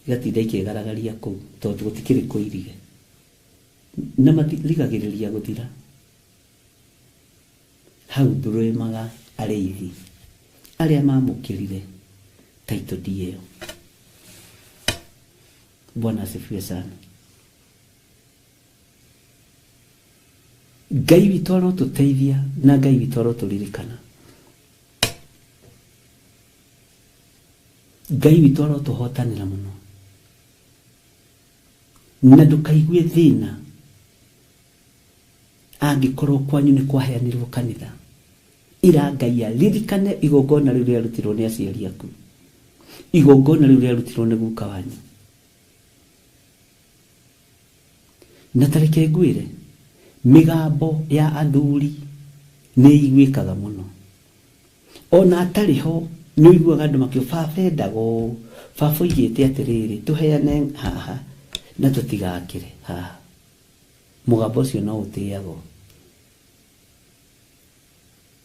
F: igatinda ikĩgaragaria kũu tondũ gũtikĩrĩ kũirige, na matirigagĩrĩria gũthira. Hau ndũrĩmaga arĩithi arĩa mamũkĩrire title deed ĩyo. Bwana asifiwe sana. Ngai witũ arotũteithia na Ngai witũ arotũririkana. Ngai witũ arotũhotanĩra mũno, na ndũkaigue thĩna angĩkorwo kwanyu nĩ kwaheanirwo kanitha. Ira Ngai aririkane igongona rĩu rĩarutirwo nĩ aciari aku, igongona rĩu rĩarutirwo nĩ guka wanyu. Na tareke ngwĩre, mĩgambo ya athuri nĩ iguĩkaga mũno. Ona atarĩ ho nĩ ũiguaga andũ makiuga baba endaga ũũ, baba oigĩte atĩrĩrĩ, tũheane haha na tũtigakĩre haha. Mũgambo ũcio no ũtĩagwo.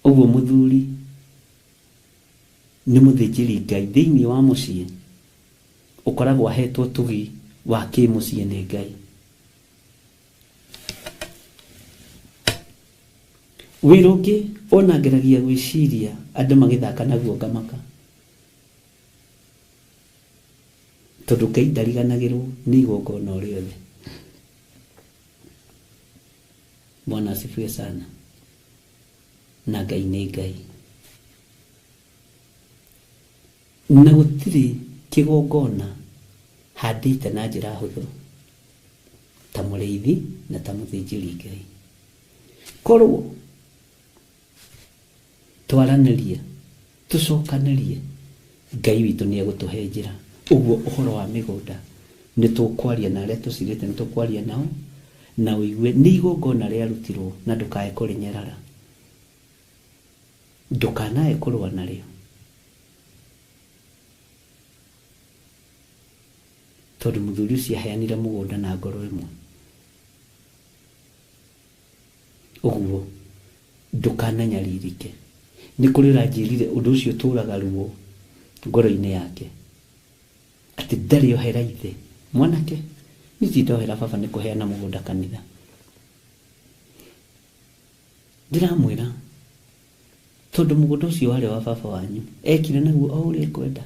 F: Ũguo mũthuri nĩ mũthĩnjĩri Ngai thĩinĩ wa mũciĩ, ũkoragwo ahetwo ũtugi wa kĩmũciĩ nĩ Ngai. Wĩra ũngĩ ona ngeragia gwĩciria andũ magĩthaka naguo ngamaka, tondũ Ngai ndariganagĩrwo nĩ igongona o rĩothe. Bwana asifiwe sana. Na Ngai nĩ Ngai, na gũtirĩ kĩgongona handĩte na njĩra hũthũ ta mũrĩithi na ta mũthĩnjĩri Ngai. Korwo twaranĩrie tũcokanĩrie, Ngai witũ nĩ egũtũhe njĩra. Ũguo ũhoro wa mĩgũnda nĩ tũkwaria na arĩa tũcirĩte, nĩ tũkwaria nao na ũigue nĩ igongona rĩarutirwo, na ndũkae kũrĩnyarara, ndũkanae kũrũa narĩo, tondũ mũthuri ũcio aheanire mũgũnda na ngoro ĩmwe. Ũguo ndũkananyaririke. Nĩ kũrĩ ũranjĩrire ũndũ ũcio ũtũraga ruo ngoro-inĩ yake, atĩ ndarĩ ohera ithe. Mwanake, niĩ ti ndohera baba nĩ kũheana mũgũnda kanitha. Ndĩramwĩra tondũ mũgũnda ũcio warĩ wa baba wanyu, ekire naguo o ũrĩa ekwenda.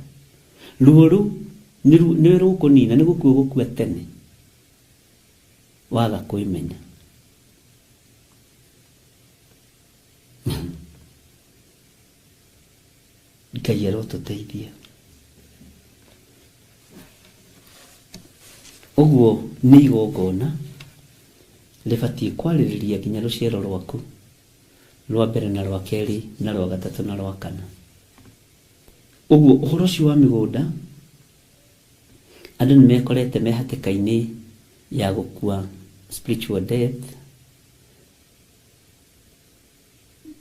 F: Ruo rũu nĩ rũkũnina, nĩ gũkua gũkua tene waga kwĩmenya. Ngai arotũteithia. Ũguo nĩ igongona rĩbatiĩ kwarĩrĩria nginya rũciaro rwaku rwa mbere na rwa kerĩ na rwa gatatũ na rwa kana. Ũguo ũhoro ũcio wa mĩgũnda, andũ nĩ mekorete me hatĩka-inĩ ya gũkua spiritual death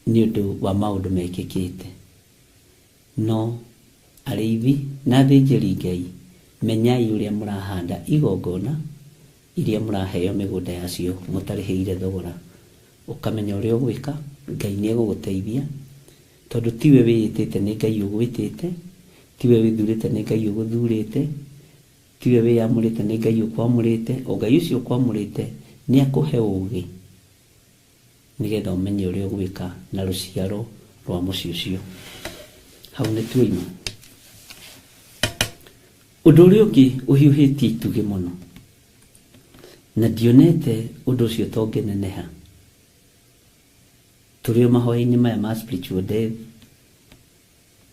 F: nĩ ũndũ wa maũndũ mekĩkĩte. No arĩithi na athĩnjĩri Ngai, menyai ũrĩa mũrahanda igongona iria mũraheo mĩgũnda yacio mũtarĩhĩire thogora. Ũkamenya ũrĩa ũgwĩka, Ngai nĩ egũgũteithia, tondũ tiwe wĩĩtĩte nĩ Ngai ũgwĩtĩte, tiwe wĩthurĩte nĩ Ngai ũgũthurĩte, tiwe wĩyamũrĩte nĩ Ngai ũkwamũrĩte. O Ngai ũcio ũkwamũrĩte nĩ akũhe ũũgĩ nĩgetha ũmenye ũrĩa ũgwĩka na rũciaro rwa mũciĩ ũcio. Hau nĩ tuoima. Ũndũ ũrĩa ũngĩ ũhiũhĩtie itugĩ mũno, na ndionete ũndũ ũcio tongĩneneha, Tũrĩ o mahoya-inĩ maya ma spiritual death,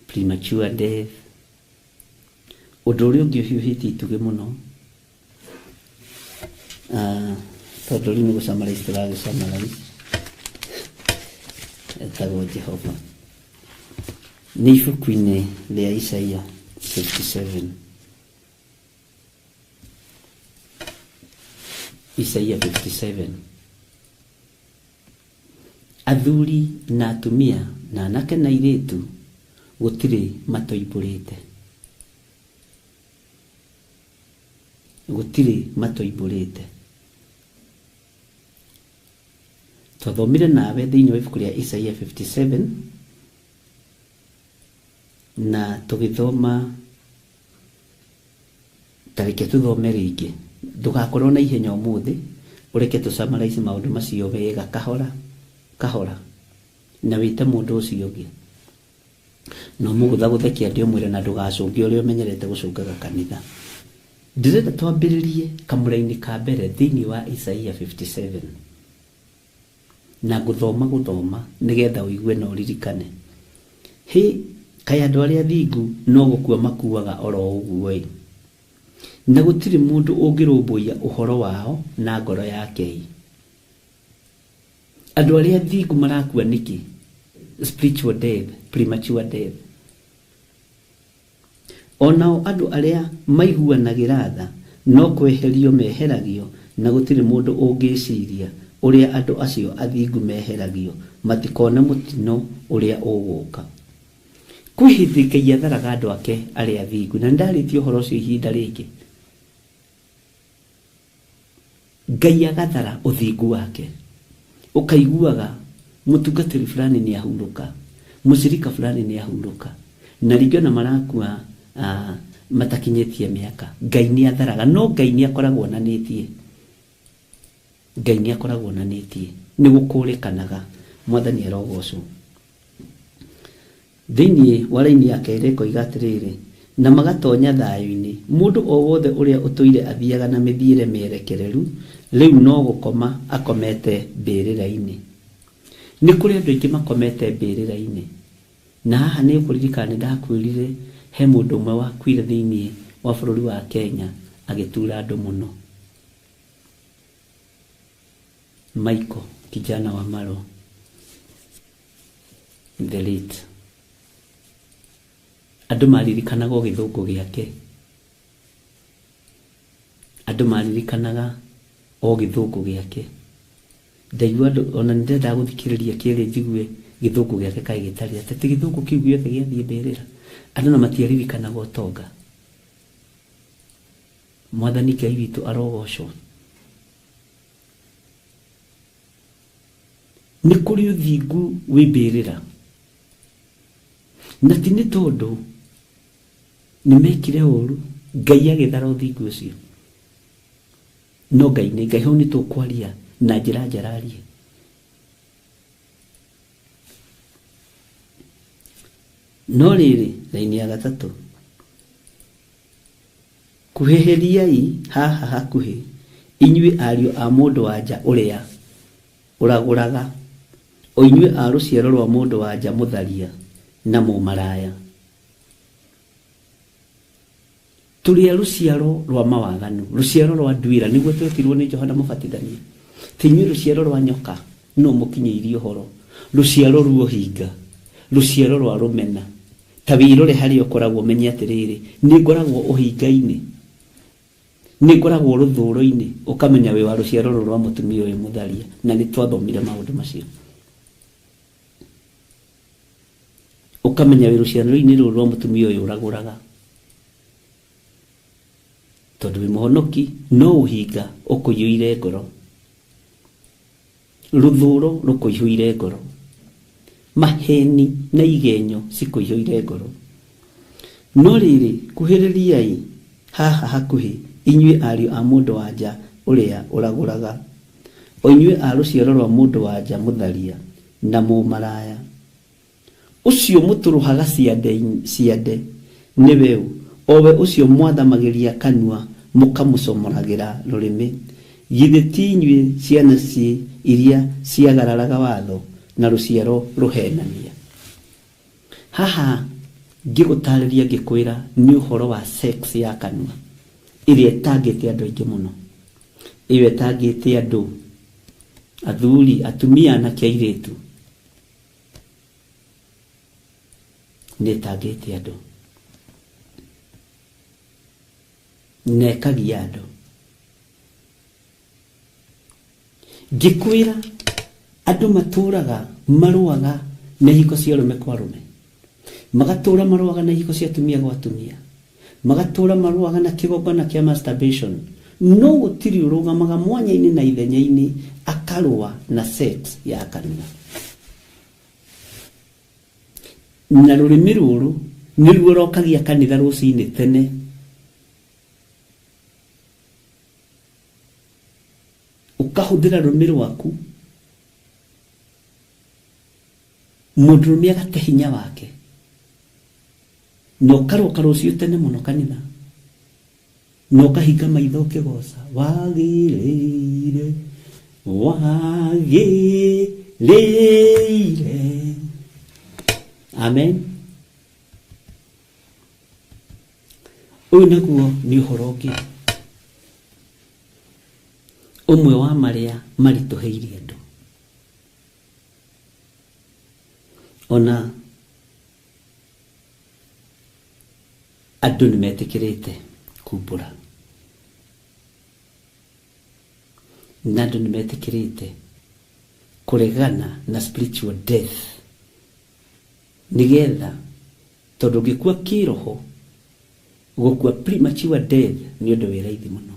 F: premature death. Ũndũ ũrĩa ũngĩ ũhiũhĩtie itugĩ mũno, tondũ rĩu nĩ gũcamarize tũragĩcamarize, etagwo Jehova, nĩ ibuku-inĩ rĩa Isaia 57. Isaia 57. Athuri na atumia na anake na airĩtu gũtirĩ matoimbũrĩte, gũtirĩ matoimbũrĩte. Twathomire nawe thĩinĩ wa ibuku rĩa Isaia 57 na tũgĩthoma, ta reke tũthome rĩngĩ, ndũgakorwo na ihenya ũmũthĩ, ũreke tũsummarize maũndũ macio wega kahora kahora, na wĩte mũndũ ũcio ũngĩ na ũmũgũthagũthe kĩande ũmwĩre na ndũgacũnge ũrĩa ũmenyerete gũcũngaga kanitha. Ndĩrenda twambĩrĩrie kamũra-inĩ ka mbere thĩinĩ wa Isaia 57 na gũthoma gũthoma nĩgetha ũigue na ũririkane. Hĩ, kaĩ andũ arĩa athingu no gũkua makuaga oro ũguo ĩ, na gũtirĩ mũndũ ũngĩrũmbũiya ũhoro wao na ngoro yake ĩ. Andũ arĩa athingu marakua nĩkĩ? Spiritual death, premature death. Onao andũ arĩa maiguanagĩra tha no kweherio meheragio, na gũtirĩ mũndũ ũngĩciria ũrĩa andũ acio athingu meheragio, matikone mũtino ũrĩa ũgũka. Kwĩ hĩndĩ Ngai atharaga andũ ake arĩa athingu, na nĩndarĩtie ũhoro ũcio ihinda rĩngĩ. Ngai agathara ũthingu wake, ũkaiguaga mũtungatĩri fulani nĩ ahurũka, mũcirika fulani nĩ ahurũka, na rĩngĩ ona marakua matakinyĩtie mĩaka. Ngai nĩ atharaga, no Ngai nĩ akoragwo onanĩtie, Ngai nĩ akoragwo onanĩtie, nĩ gũkũrĩkanaga. Mwathani arogocwo. Thĩinĩ wa raini ya kerĩ ĩkoiga atĩrĩrĩ, na magatonya thayũ-inĩ, mũndũ o wothe ũrĩa ũtũire athiaga na mĩthiĩre mĩerekereru rĩu no gũkoma akomete mbĩrĩra-inĩ. Nĩ kũrĩ andũ aingĩ makomete mbĩrĩra-inĩ, na haha nĩ ũkũririkana nĩ ndakwĩrire he mũndũ ũmwe wakuire thĩinĩ wa bũrũri wa Kenya agĩtura andũ mũno, Michael kijana wa Marwa, the late. Andũ maririkanaga o gĩthũngũ gĩake, andũ maririkanaga o gĩthũngũ gĩake. Ndaigua andũ ona nĩndendaga gũthikĩrĩria kĩrĩ njigue gĩthũngũ gĩake kaĩ gĩtarĩ atĩ ti gĩthũngũ kĩu gĩothe gĩathiĩ mbĩrĩra. Andũ na matiaririkanaga ũtonga. Mwathani Ngai witũ arogocwo. Nĩ kũrĩ ũthingu wĩ mbĩrĩra, na ti nĩ tondũ nĩ mekire ũru Ngai agĩthara ũthingu ũcio, no Ngai nĩ Ngai. Hau nĩ tũkwaria na njĩra njararie. No rĩrĩ, raini ya gatatũ, kuhĩhĩriai haha hakuhĩ inyuĩ ariũ a mũndũ wa nja ũrĩa ũragũraga, o inyuĩ a rũciaro rwa mũndũ wa nja mũtharia na mũmaraya. Tũrĩ a rũciaro rwa mawaganu, rũciaro rwa nduĩra, nĩguo twetirwo nĩ Johana Mũbatithania. Ti inyuĩ rũciaro rwa nyoka, no mũkinyĩirie ũhoro, rũciaro rwa ũhinga, rũciaro rwa rũmena. Ta wĩrore harĩa ũkoragwo ũmenye atĩrĩrĩ, nĩ ngoragwo ũhinga-inĩ, nĩ ngoragwo rũthũro-inĩ, ũkamenya wĩ wa rũciaro rũrũ rwa mũtumia ũyũ mũtharia. Na nĩ twathomire maũndũ macio. Ũkamenya wĩ rũciaro-inĩ rũrũ rwa mũtumia ũyũ ũragũraga, tondũ wĩ mũhonoki, no ũhinga ũkũiyũire ngoro, rũthũro rũkũihũire ngoro, maheni na igenyo cikũihũire ngoro. No rĩrĩ, kuhĩrĩriai haha hakuhĩ inyuĩ ariũ a mũndũ wa nja ũrĩa ũragũraga, o inyuĩ a rũciaro rwa mũndũ wa nja mũtharia na mũmaraya. Ũcio mũtũrũhaga ciande nĩwe ũ, o we ũcio mwathamagĩria kanua mũkamũcomoragĩra rũrĩmĩ? Githĩ ti inyuĩ ciana iria ciagararaga watho, na rũciaro rũhenania. Haha ngĩgũtarĩria ngĩkwĩra nĩ ũhoro wa sex ya kanua ĩrĩa ĩtangĩte andũ aingĩ mũno, ĩyo ĩtangĩte andũ athuri, atumia, anake, airĩtu, nĩ ĩtangĩte andũ na ĩkagia andũ. Ngĩkwĩra andũ matũraga marũaga na ihiko cia arũme kwa arũme, magatũra marũaga na ihiko cia atumia gwa atumia, magatũra marũaga na kĩgongona kĩa masturbation, no gũtirĩ ũrũgamaga mwanya-inĩ na ithenya-inĩ akarũa na sex ya kanua. Na rũrĩmĩ rũrũ nĩruo rũrokagia kanitha rũcinĩ tene. Ũkahũthĩra rũrĩmĩ rwaku, mũndũrũme agate hinya wake, na ũkaroka rũciũ tene mũno kanitha, na ũkahinga maitho ũkĩgoca wagĩrĩire, wagĩrĩire. Amen. Ũyũ naguo nĩ ũhoro ũngĩ ũmwe wa marĩa maritũhĩirie andũ. Ona andũ nĩ metĩkĩrĩte kumbũra, na andũ nĩ metĩkĩrĩte kũregana na spiritual death, nĩgetha tondũ ũngĩkua kĩroho, gũkua premature death nĩ ũndũ wĩ raithi mũno.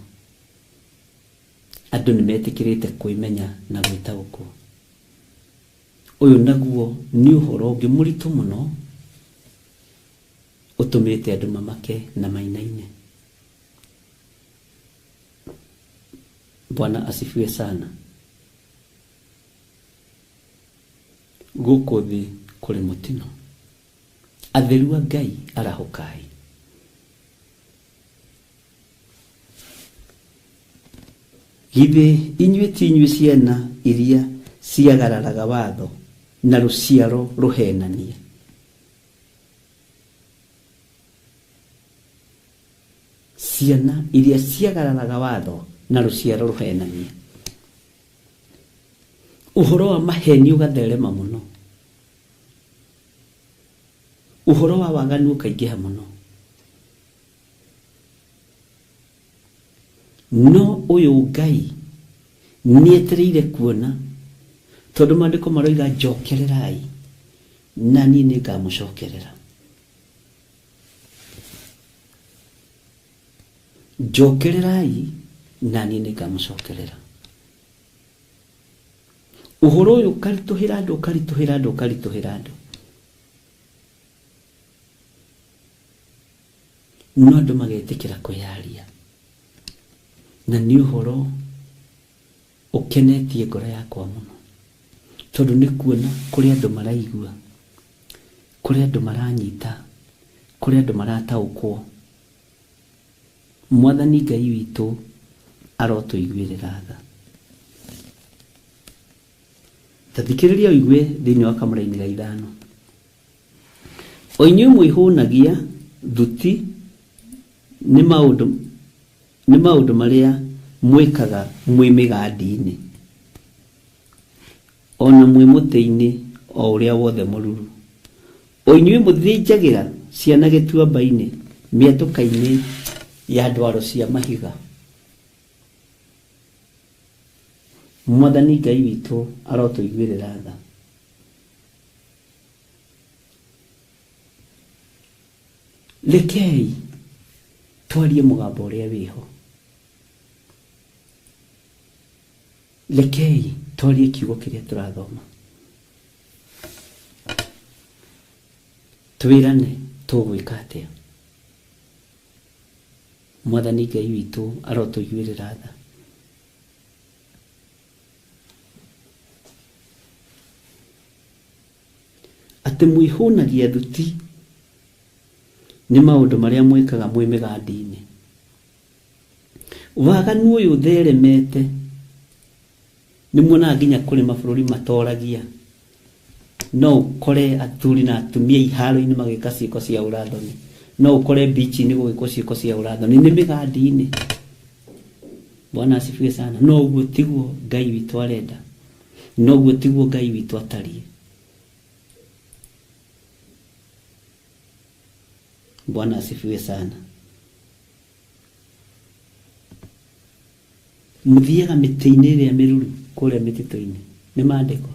F: Andũ nĩ metĩkĩrĩte kwĩmenya na gwĩtaũkwo. Ũyũ naguo nĩ ũhoro ũngĩ mũritũ mũno ũtũmĩte andũ mamake na mainaine. Bwana asifiwe sana. Gũkũ thĩ kũrĩ mũtino. Atheru a Ngai arahũkai. Githĩ inyuĩ ti inyuĩ ciana iria ciagararaga watho na rũciaro rũhenania? Ciana iria ciagararaga watho na rũciaro rũhenania. Ũhoro wa maheni ũgatherema mũno, ũhoro wa waganu ũkaingĩha mũno. No ũyũ Ngai nĩetereire kuona, tondũ maandĩko maroiga njokererai na niĩ nĩngamũcokerera. Njokererai na niĩ nĩngamũcokerera. Ũhoro ũyũ ũkaritũhĩra andũ, ũkaritũhĩra andũ, ũkaritũhĩra andũ. No andũ magetĩkĩra kwĩyaria. Na nĩ ũhoro ũkenetie ngoro yakwa mũno, tondũ nĩ kuona kũrĩ andũ maraigua, kũrĩ andũ maranyita, kũrĩ andũ marataũkwo. Mwathani Ngai witũ arotũiguĩrĩra tha. Ta thikĩrĩria ũigue thĩinĩ wa kamũraini ga ithano. O inyuĩ mwĩhũnagia thuti nĩ maũndũ nĩ maũndũ marĩa mwĩkaga mwĩ mĩgandi-inĩ, o na mwĩ mũtĩ-inĩ o ũrĩa wothe mũruru. O inyuĩ mũthĩnjagĩra ciana gĩtuamba-inĩ, mĩatũka-inĩ ya ndwaro cia mahiga. Mwathani Ngai witũ arotũiguĩrĩra tha. Rekei twarie mũgambo ũrĩa wĩho. Rekei twarie kiugo kĩrĩa tũrathoma. Twĩrane tũgwĩka atĩa. Mwathani Ngai witũ arotũiguĩrĩra tha. Atĩ mwĩhũnagia thuti nĩ maũndũ marĩa mwĩkaga mwĩ mĩgandi-inĩ. Waganu ũyũ ũtheremete nĩ muonaga nginya kũrĩ mabũrũri matoragia. No ũkore athuri na atumia iharo-inĩ magĩka ciĩko cia ũrathoni. No ũkore bichi-inĩ gũgĩkwo ciĩko cia ũrathoni, nĩ mĩgandi-inĩ. Bwana asifiwe sana. No ũguo tiguo Ngai witũ arenda, no ũguo tiguo Ngai witũ atariĩ. Bwana asifiwe sana. Muthiaga mĩtĩ-inĩ ĩrĩa mĩruru kũrĩa mĩtitũ-inĩ, nĩ maandĩko,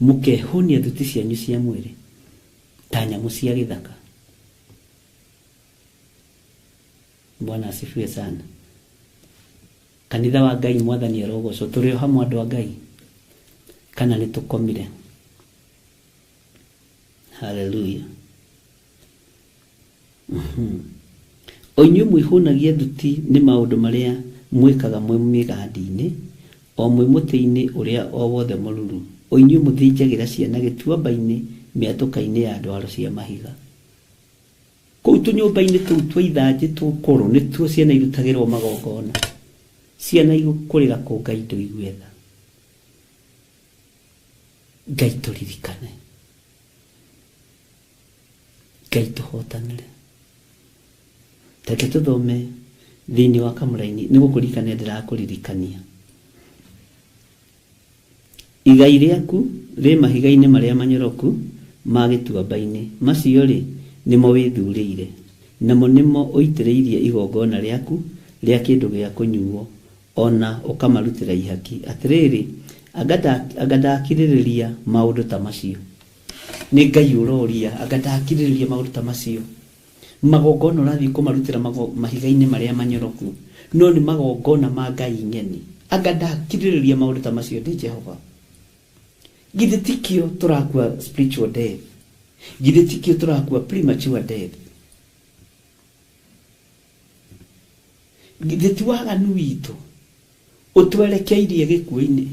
F: mũkehũnia thuti cianyu cia mwĩrĩ ta nyamũ cia gĩthaka. Bwana asifiwe sana. Kanitha wa Ngai, Mwathani arogocwo. Tũrĩ o hamwe andũ a Ngai, kana nĩ tũkomire? Haleluya. O inyuĩ mwĩhũnagia thuti nĩ maũndũ marĩa mwĩkaga mwĩ mĩgandi-inĩ, o mwĩ mũtĩ-inĩ ũrĩa o wothe mũruru, o inyuĩ mũthĩnjagĩra ciana gĩtuamba-inĩ, mĩatũka-inĩ ya ndwaro cia mahiga. Kũu tũnyũmba-inĩ tũu twa ithanjĩ tũkũrũ nĩtuo ciana irutagĩrwo magongona. Ciana igũkũrĩra kũ Ngai ndũigue tha. Ngai tũririkane, Ngai tũhotanĩre. Reke tũthome thĩinĩ wa kamũraini, nĩ gũkũririkania ndĩrakũririkania. Igai rĩaku rĩ mahiga-inĩ marĩa manyoroku ma gĩtuamba-inĩ, macio-rĩ nĩmo wĩthurĩire, namo nĩmo ũitĩrĩirie igongona rĩaku rĩa kĩndũ gĩa kũnyuo, ona ũkamarutĩra ihaki. Atĩrĩrĩ, anga ndakirĩrĩria maũndũ ta macio? Nĩ Ngai ũroria, anga ndakirĩrĩria maũndũ ta macio? Magongona ũrathiĩ kũmarutĩra mahiga-inĩ marĩa manyoroku, no nĩ magongona ma Ngai ng'eni. Anga ndakirĩrĩria maũndũ ta macio ndĩ Jehova? Githĩ tikĩo tũrakua spiritual death? Githĩ tikĩo tũrakua premature death? Githĩ ti waganu witũ ũtwerekeirie gĩkuũ-inĩ?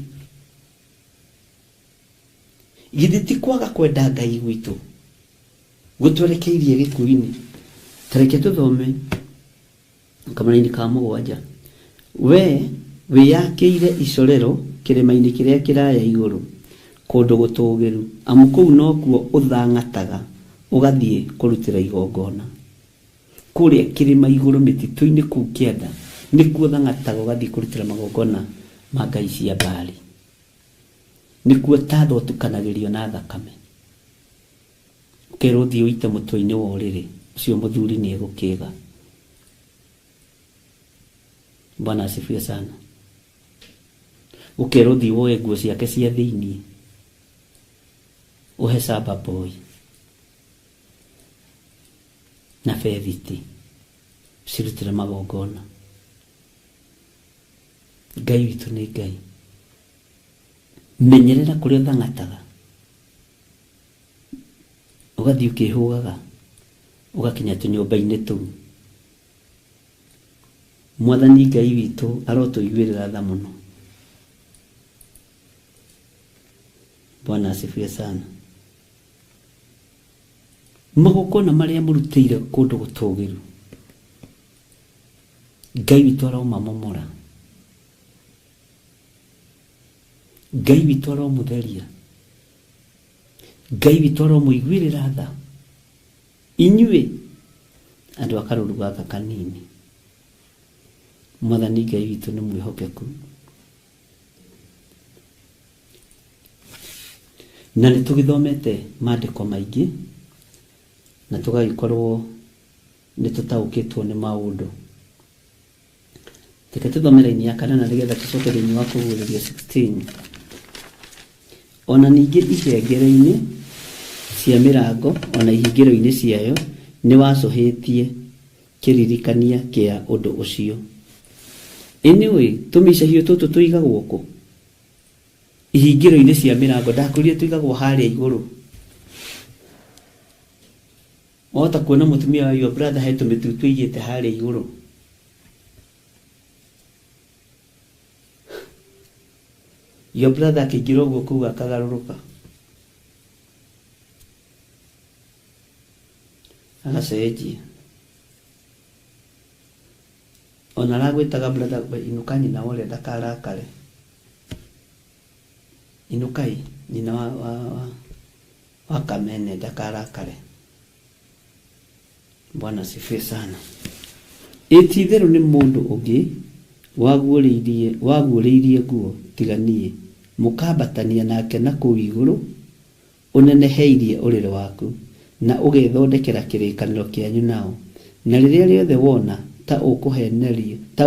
F: Githĩ ti kwaga kwenda Ngai gwitũ gũtwerekeirie gĩkuũ-inĩ? Tareke tũthome kamũraini ka 7. We wĩyakĩire icorero kĩrĩma-inĩ kĩrĩa kĩraya igũrũ, kũndũ gũtũũgĩru, amu kũu nokuo ũthang'ataga ũgathiĩ kũrutĩra igongona. Kũrĩa kĩrĩma igũrũ mĩtitũ-inĩ kũu kĩanda nĩkuo ũthang'ataga ũgathiĩ kũrutĩra magongona ma ngai cia Baali. Nĩkuo tatha ũtukanagĩrio na thakame, ũkerwo ũthiĩ ũite mũtwe-inĩ wa ũrĩrĩ, ũcio mũthuri nĩ egũkĩga. Bwana asifiwe sana. Ũkerwo ũthiĩ woe nguo ciake cia thĩinĩ, ũhe Saba boy na bethiti, cirutĩre magongona. Ngai witũ nĩ Ngai. Menyerera kũrĩa ũthang'ataga, ũgathiĩ ũkĩhũgaga, ũgakinya tũnyũmba-inĩ tũu. Mwathani Ngai witũ arotũiguĩrĩra tha mũno. Bwana asifiwe sana. Magongona marĩa mũrutĩire kũndũ gũtũũgĩru, Ngai witũ aromamomora, Ngai witũ aromũtheria, Ngai witũ aromũiguĩrĩra tha. Inyuĩ andũ a karũru gaka kanini, Mwathani Ngai witũ nĩ mwĩhokeku, na nĩ tũgĩthomete maandĩko maingĩ na tũgagĩkorwo nĩ tũtaũkĩtwo nĩ maũndũ. Reke tũthome raini ya 8 nĩgetha tũcoke thĩinĩ wa kũguũrĩrio 16. Ona ningĩ ihengere-inĩ cia mĩrango ona ihingĩro-inĩ ciayo nĩ wacũhĩtie kĩririkania kĩa ũndũ ũcio. Anyway, tũmĩcahio tũtũ tũigagwo kũ? Ihingĩro-inĩ cia mĩrango, ndakwĩrire tũigagwo harĩa igũrũ. Wahota kuona mũtumia wa your brother he tũmĩtu tũigĩte harĩa igũrũ. Your brother akĩingĩra ũguo kũu akagarũrũka, agacenjia. Ona aragwĩtaga brother, inũka nyina wa ũrĩa ndakarakare. Inukai nyina wa Kamene ndakarakare. Bwana asifiwe sana. Ĩ ti-itherũ nĩ mũndũ ũngĩ waguũrĩirie nguo tiga niĩ, mũkambatania nake na kũu igũrũ, ũneneheirie ũrĩrĩ waku, na ũgethondekera kĩrĩkanĩro kĩanyu nao. Na rĩrĩa rĩothe wona ta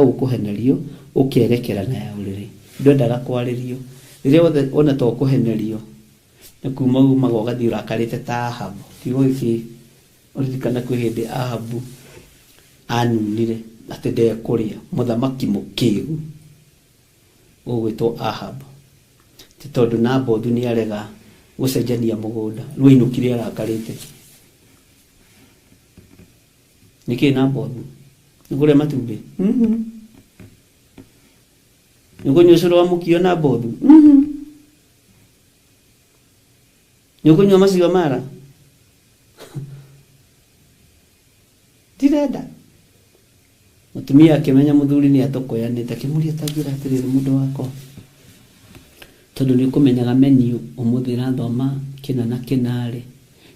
F: ũkũhenerio ũkerekera na ya ũrĩrĩ. Ndwendaga kwarĩrio. Rĩrĩa wothe wona ta ũkũhenerio, nĩ kuma umaga ũgathiĩ ũrakarĩte ta Ahabu. Kiugo gĩkĩ ũririkana kwĩ hĩndĩ Ahabu anunire atĩ ndekũrĩa, mũthamaki mũkĩgu ũgwĩtwo Ahabu. Ti tondũ Nabothu nĩ arega gũcenjania mũgũnda, rĩu ainũkire arakarĩte. Nĩkĩ Nabothu? Nĩ kũrĩa matumbĩ? Nĩ kũnyua cũrũ wa mũkio Nabothu? Nĩ ũkũnyua maciwa mara? Ndirenda. Mũtumia akĩmenya mũthuri nĩ atũkũyanĩte, akĩmũria ta njĩra atĩrĩrĩ mũndũ wakwa, tondũ nĩ ũkũmenyaga menu ũmũthĩ ĩrathoma kĩna na kĩna rĩ,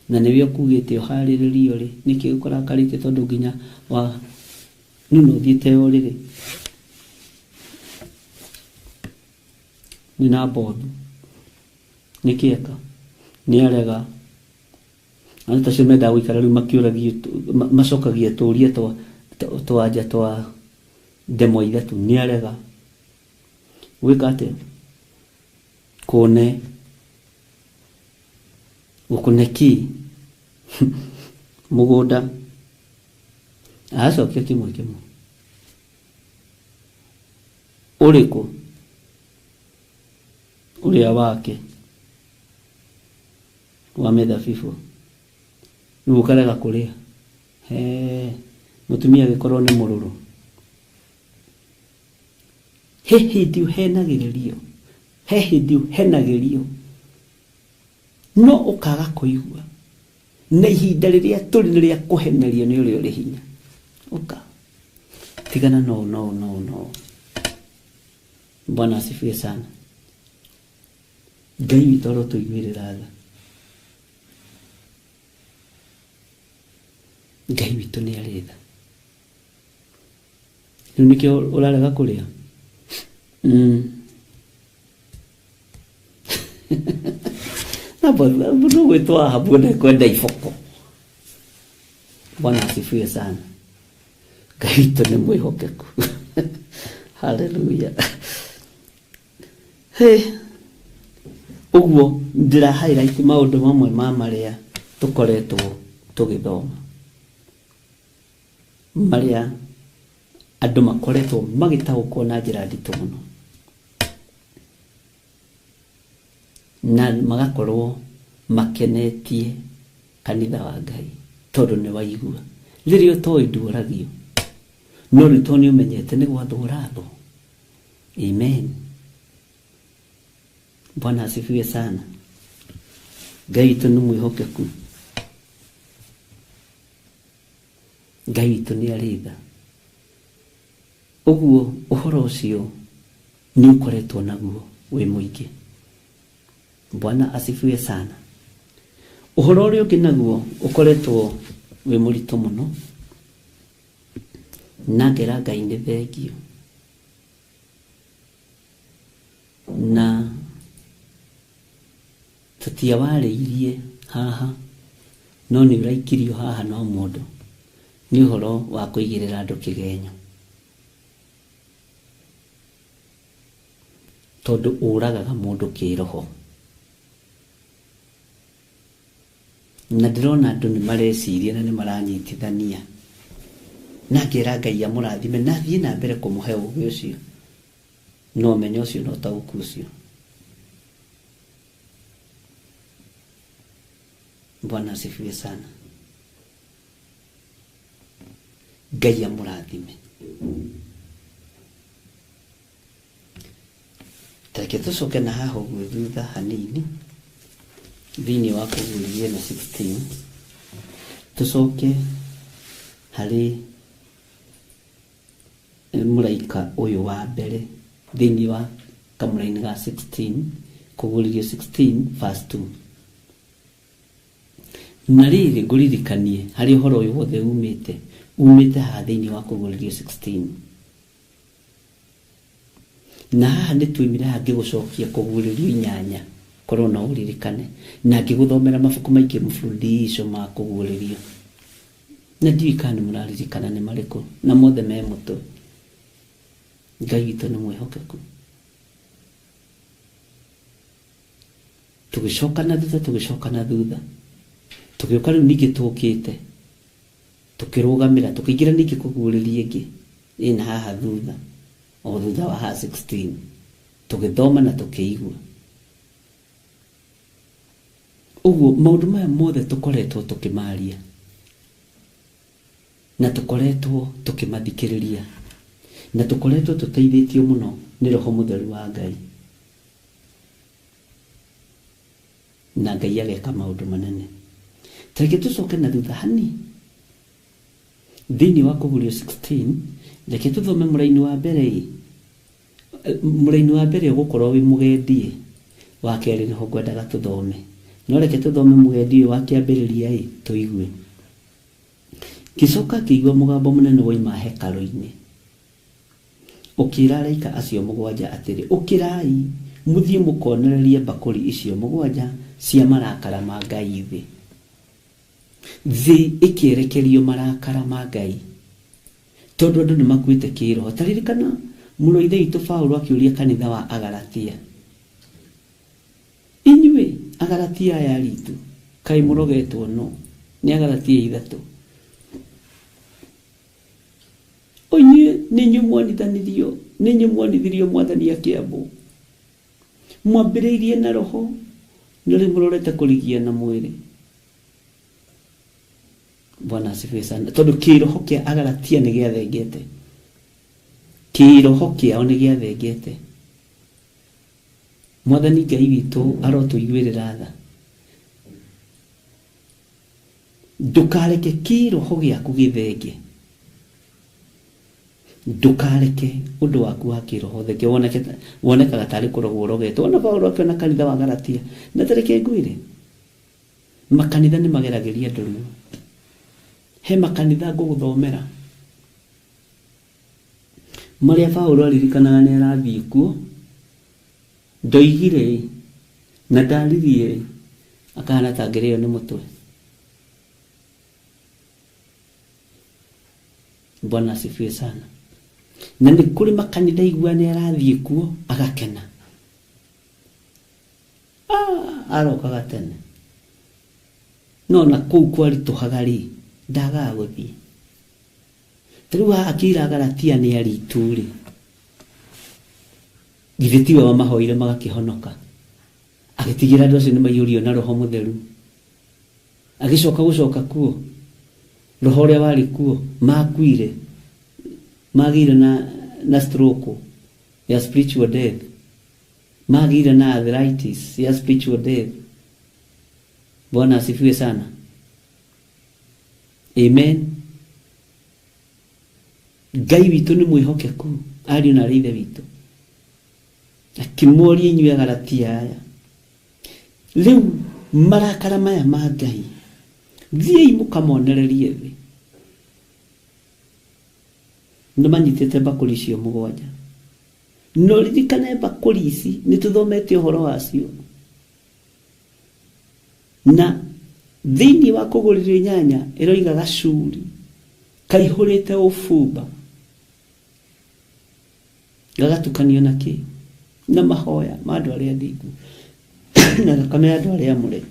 F: na nĩwe ũkugĩte ũharĩrĩrio rĩ, nĩkĩ ũkũrakarĩte tondũ nginya wa nuna ũthiĩte ũrĩrĩ? Nĩ Nabothu. Nĩkĩ eka? Nĩ arega. Andũ ta acio mendaga gũikara rĩu makĩũragio, macokagia tũũria twa nja twa ndemwa ithatũ. Nĩ arega. Gwĩka atĩa? Kũne. Gũkũne kĩ? Mũgũnda. Acokia kĩmwe kĩmwe. Ũrĩkũ? Ũrĩa wake wa mĩthabibũ. Rĩu ũkarega kũrĩa. He, mũtumia agĩkorwo nĩ mũrũrũ. He hĩndĩ ũhenagĩrĩrio. He hĩndĩ ũhenagĩrio. No ũkaga kũigua. Na ihinda rĩrĩa tũrĩ nĩ rĩa kũhenerio nĩ ũrĩa ũrĩ hinya. Ũka. Tigana no no no no. Bwana asifiwe sana. Ngai witũ arotũiguĩrĩra tha. Ngai witũ nĩ arĩ tha. Rĩu nĩkĩo ũrarega kũrĩa? Nabothu gwĩtwo Ahabu ndekwenda iboko. Bwana asifiwe sana. Ngai witũ nĩ mwĩhokeku. Hallelujah. Hey. Ũguo ndĩra highlight maũndũ mamwe ma marĩa tũkoretwo tũgĩthoma, marĩa andũ makoretwo magĩtaũkwo na njĩra nditũ mũno, na magakorwo makenetie kanitha wa Ngai tondũ nĩ waigua. Rĩrĩa ũtoĩ nduoragio, no rĩu tondũ nĩ ũmenyete nĩ gwathwo ũrathwo. Amen. Bwana asifiwe sana. Ngai witũ nĩ mwĩhokeku. Ngai witũ nĩ arĩ tha. Ũguo ũhoro ũcio nĩ ũkoretwo naguo wĩ mũingĩ. Bwana asifiwe sana. Ũhoro ũrĩa ũngĩ naguo ũkoretwo wĩ mũritũ mũno, na ngera Ngai nĩ thengio, na tũtiawarĩirie haha, no nĩ ũraikirio haha no mũndũ, nĩ ũhoro wa kũigĩrĩra andũ kĩgenyo, tondũ ũragaga mũndũ kĩroho. Na ndĩrona andũ nĩ mareciria na nĩ maranyitithania, na ngera Ngai amũrathime na athiĩ na mbere kũmũhe ũũgĩ ũcio, na ũmenyo ũcio na ũtaũku ũcio. Bwana asifiwe sana. Ngai amũrathime. Tareke tũcoke na haha ũguo thutha hanini thĩinĩ wa kũguũria na 16, tũcoke harĩ mũraika ũyũ wa mbere thĩinĩ wa kamũraini ga 16 Kũguũrĩrio 16 verse 2. Na rĩrĩ ngũririkanie harĩ ũhoro ũyũ wothe umĩte haha thĩinĩ wa Kũguũrĩrio 16. Na haha nĩ tuimire haha ngĩgũcokia Kũguũrĩrio 8 korwo no ũririkane, na ngĩgũthomera mabuku maingĩ mfululizo ma Kũguũrĩrio, na ndiũĩ kana nĩ mũraririkana nĩ marĩkũ, na mothe me mũtwe. Ngai witũ nĩ mwĩhokeku. Tũgĩcoka na thutha, tũgĩcoka na thutha, tũgĩũka rĩu ningĩ tũkĩte tũkĩrũgamĩra, tũkĩingĩra ningĩ Kũguũrĩrio ĩngĩ ĩna haha thutha, o thutha wa haha 16, tũgĩthoma na tũkĩigua. Ũguo maũndũ maya mothe tũkoretwo tũkĩmaria na tũkoretwo tũkĩmathikĩrĩria na tũkoretwo tũteithĩtio mũno nĩ Roho Mũtheru wa Ngai, na Ngai ageka maũndũ manene. Tareke tũcoke na thutha hani thĩinĩ wa Kũguũrĩrio 16, reke tũthome mũraini wa mbere. Mũraini wa mbere ũgũkorwo wĩ mũgendie, wa kerĩ nĩho ngwendaga tũthome, no reke tũthome mũgendi ũyũ wa kĩambĩrĩria ĩ tũigue. Ngĩcoka ngĩigua mũgambo mũnene woima hekarũ-inĩ ũkĩra araika acio mũgwanja atĩrĩ, ũkĩrai mũthiĩ mũkonererie mbakũri icio mũgwanja cia marakara ma Ngai thĩ. Thĩ ĩkĩerekerio marakara ma Ngai, tondũ andũ nĩ makuĩte kĩroho. Ta ririkana mũrũ wa ithe witũ Paũlũ akĩũria kanitha wa Agalatia, inyuĩ Agalatia aya aritũ, kaĩ mũrogetwo no? Nĩ Agalatia 3. Inyuĩ nĩ inyuĩ mwanithanirio, nĩ inyuĩ mwanithirio Mwathani akĩambwo. Mwambĩrĩirie na roho, no rĩu mũrorete kũrigia na mwĩrĩ. Bwana asifiwe sana. Tondũ kĩroho kĩa Agalatia nĩ gĩathengete, kĩroho kĩao nĩ gĩathengete. Mwathani Ngai witũ arotũiguĩrĩra tha. Ndũkareke kĩroho gĩaku gĩthenge, ndũkareke ũndũ waku wa kĩroho thenge wonekaga tarĩ kũrogwo ũrogetwo. Ona Paũlũ akĩona kanitha wa Galatia, na tareke ngwĩre, makanitha nĩ mageragĩria andũ ruo. He makanitha ngũgũthomera marĩa Paũlũ aririkanaga nĩ arathiĩ kuo, ndoigire na ndaririe, akahana ta angĩrĩo nĩ mũtwe. Bwana asifiwe sana. Na nĩ kũrĩ makanitha igua nĩ arathiĩ kuo agakena, arokaga tene, no na kũu kwaritũhaga rĩ, ndagaga gũthiĩ. Ta rĩu haha akĩira Galatia nĩ aritũ rĩ, githĩ tiwe wamahoire magakĩhonoka, agĩtigĩra andũ acio nĩ maiyũrio na Roho Mũtheru, agĩcoka gũcoka kuo roho ũrĩa warĩ kuo makuire, magĩire na stroke ya spiritual death, magĩire na arthritis ya spiritual death. Bwana asifiwe sana. Amen. Ngai witũ nĩ mwĩhokeku, ariũ na ithe witũ. Akĩmoria inyuĩ Agalatia aya, rĩu marakara maya ma Ngai thiĩi mũkamonererie thĩ. Nĩ manyitĩte mbakũri icio mũgwanja, no ririkane mbakũri ici nĩ tũthomete ũhoro wacio, na thĩinĩ wa Kũguũrĩrio 8 ĩroiga gacuri kaihũrĩte ũbumba gagatukanio na kĩ? Na mahoya ma andũ arĩa athingu na thakame ya andũ arĩa amũre.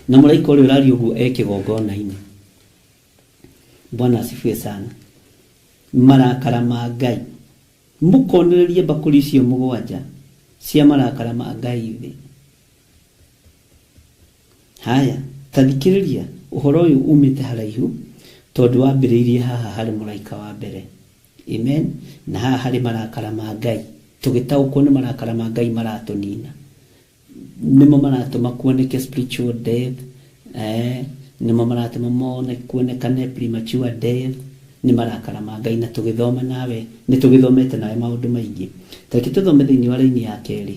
F: Na mũraika ũrĩa ũraria ũguo e kĩgongona-inĩ. Bwana asifiwe sana. Marakara ma Ngai mũkonererie mbakũri icio mũgwanja cia marakara ma Ngai thĩ. Haya, ta thikĩrĩria ũhoro ũyũ umĩte haraihu, tondũ wambĩrĩirie haha harĩ mũraika wa mbere. Amen. Na haha harĩ marakara ma Ngai, tũgĩtaũkwo nĩ marakara ma Ngai maratũnina, nĩmo maratũma kuoneke spiritual death, nĩmo maratũma mone kuonekane premature death, nĩ marakara ma Ngai. Na tũgĩthoma nawe, nĩ tũgĩthomete nawe maũndũ maingĩ. Tareke tũthome thĩinĩ wa raini ya kerĩ,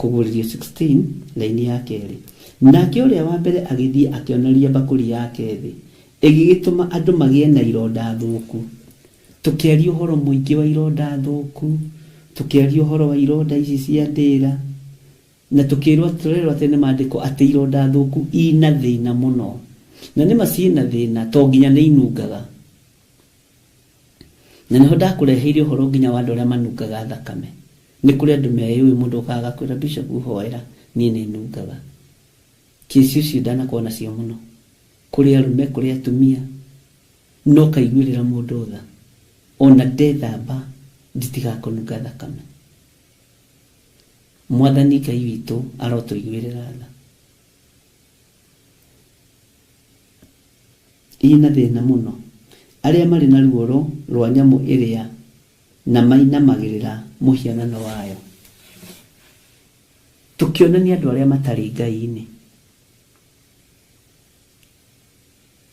F: Kũguũrĩrio 16 raini ya kerĩ. Nake ũrĩa wa mbere agĩthiĩ akĩonoria mbakũri yake thĩ, ĩgĩgĩtũma andũ magĩe na ironda thũku. Tũkĩaria ũhoro mũingĩ wa ironda thũku, tũkĩaria ũhoro wa ironda ici cia ndĩra, na tũkĩrwo tũrerwo atĩ nĩ maandĩko atĩ ironda thũku ina thĩna mũno. Na nĩma ciĩna thĩna to nginya nĩ inungaga. Na nĩho ndakũreheire ũhoro nginya wa andũ arĩa manungaga thakame. Nĩ kũrĩ andũ meyũĩ mũndũ okaga agakwĩra Bishop hoera niĩ nĩ nungaga. Kĩci ũcio ndanakorwo nacio mũno. Kũrĩ arũme, kũrĩ atumia, no kaiguĩrĩra mũndũ tha. Ona ndethamba nditigaga kũnunga thakame. Mwathani Ngai witũ arotũiguĩrĩra tha. Ina thĩna mũno. Arĩa marĩ na ruoro rwa nyamũ ĩrĩa na mainamagĩrĩra mũhianano wayo. Tũkĩonania andũ arĩa matarĩ Ngai-inĩ.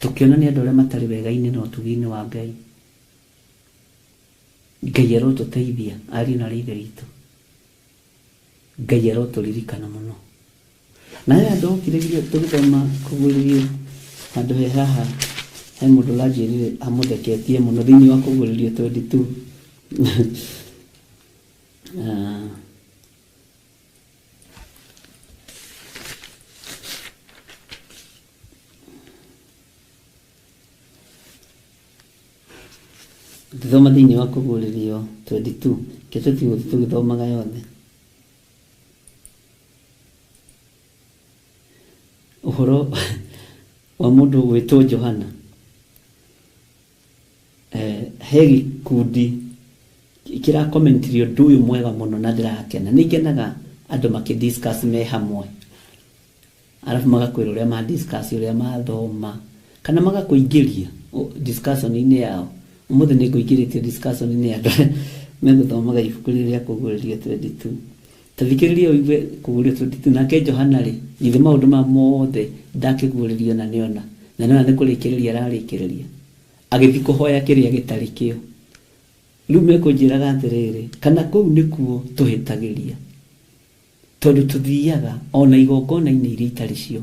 F: Tũkĩonania andũ arĩa matarĩ wega-inĩ na ũtugi-inĩ wa Ngai. Ngai arotũteithia ariũ na aarĩ a Ithe witũ. Ngai arotũririkana mũno. Na he handũ hokire tũgĩthoma kũguũrĩrio handũ he haha he mũndũ ũranjĩrire amũtheketie mũno thĩinĩ wa kũguũrĩrio 22. Ngĩthoma thĩinĩ wa kũguũrĩrio 22, reke tũtige gũthiĩ tũgĩthomaga yothe. Ũhoro wa mũndũ ũgwĩtwo Johana. He gĩkundi kĩrakomentirie ũndũ ũyũ mwega mũno na ndĩrakena. Nĩ ngenaga andũ makĩ discuss me hamwe. Arabu magakwĩra ũrĩa ma discuss, ũrĩa mathoma, kana magakũingĩria discussion-inĩ yao. Ũmũthĩ nĩ ngũingĩrĩtio discussion-inĩ ya andũ arĩa megũthomaga ibuku rĩrĩ rĩa kũguũrĩrio 22. Ta thikĩrĩria ũigue kũguũrĩrio 22. Nake Johana rĩ, githĩ maũndũ maya mothe ndakĩguũrĩrio na nĩona. Na nĩona nĩ kũrĩkĩrĩria ararĩkĩrĩria. Agĩthiĩ kũhoya kĩrĩa gĩtarĩ kĩo. Rĩu mekũnjĩraga atĩrĩrĩ, kana kũu nĩkuo tũhĩtagĩria. Tondũ tũthiaga ona igongona-inĩ iria itarĩ cio.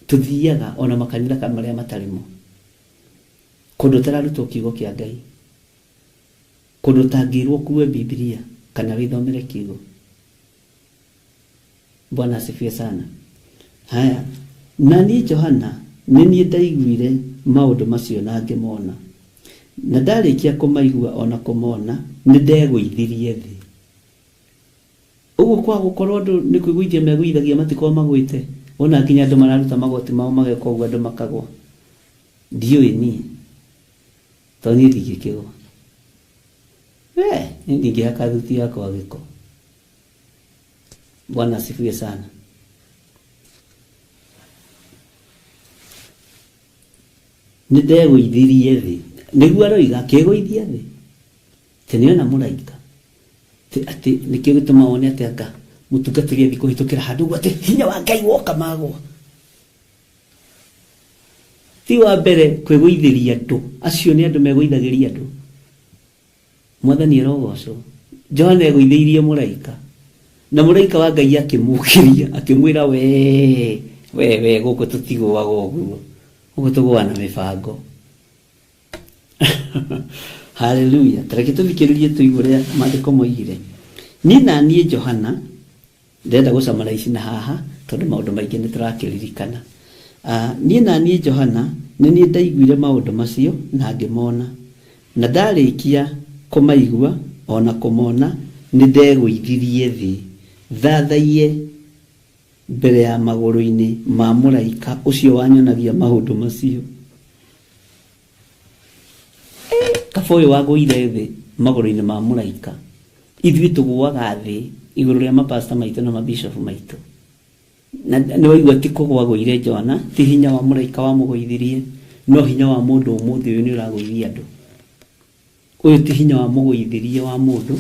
F: Tũthiaga ona makanitha marĩa matarĩ mo. Kũndũ ũtararutwo kiugo kĩa Ngai. Kũndũ ũtangĩrwo ũkue Bibilia kana wĩthomere kiugo. Bwana asifiwe sana. Haya, na niĩ Johana nĩ niĩ ndaiguire maũndũ macio na ngĩmona. Na ndarĩkia kũmaigua ona kũmona, nĩ ndegũithirie thĩ. Ũguo kwa gũkorwo andũ nĩ kwĩgũithia megũithagia matikorwo magwĩte. Wona nginya andũ mararuta magoti mao mageka ũguo andũ makagwa. Ndiũĩ niĩ. Tondũ niĩ ndingĩkĩgwa. We, niĩ ndingĩhaka thuti yakwa gĩko. Bwana asifiwe sana. Nĩ ndegũithirie thĩ. Nĩguo aroiga akĩgũithia thĩ. Atĩ nĩona mũraika. Atĩ nĩkĩo gĩtũma wone atĩ anga mũtungatĩri athiĩ kũhĩtũkĩra handũ ũguo atĩ hinya wa Ngai woka magwa. Ti wa mbere kwĩgũithĩria andũ. Acio nĩ andũ megũithagĩria andũ. Mwathani arogocwo. Johana egũithĩirie mũraika. Na mũraika wa Ngai akĩmũkĩria, akĩmwĩra we, we, we, gũkũ tũtigũaga ũguo. Gũkũ tũgũaga na mĩbango. Haleluya. Tareke tũthikĩrĩrie tũigue ũrĩa maandĩko moigire. Niĩ na niĩ Johana, ndĩrenda gũcamara ici na haha, tondũ maũndũ maingĩ nĩ tũrakĩririkana. Niĩ na niĩ Johana, nĩ niĩ ndaiguire maũndũ macio na ngĩmona. Na ndarĩkia kũmaigua o na kũmona, nĩ ndegũithirie thĩ thathaiye mbere ya magũrũ-inĩ ma mũraika ũcio wanyonagia maũndũ macio. Kaba ũyũ wagũire thĩ magũrũ-inĩ ma mũraika. Ithuĩ tũgũaga thĩ igũrũ rĩa mapasta maitũ na mabishopu maitũ. Na nĩ waigua ti kũgũa agũire Johana, ti hinya wa mũraika wamũgũithirie, no hinya wa mũndũ ũmũthĩ ũyũ nĩ ũragũithia andũ. Ũyũ ti hinya wa mũgũithirie wa mũndũ,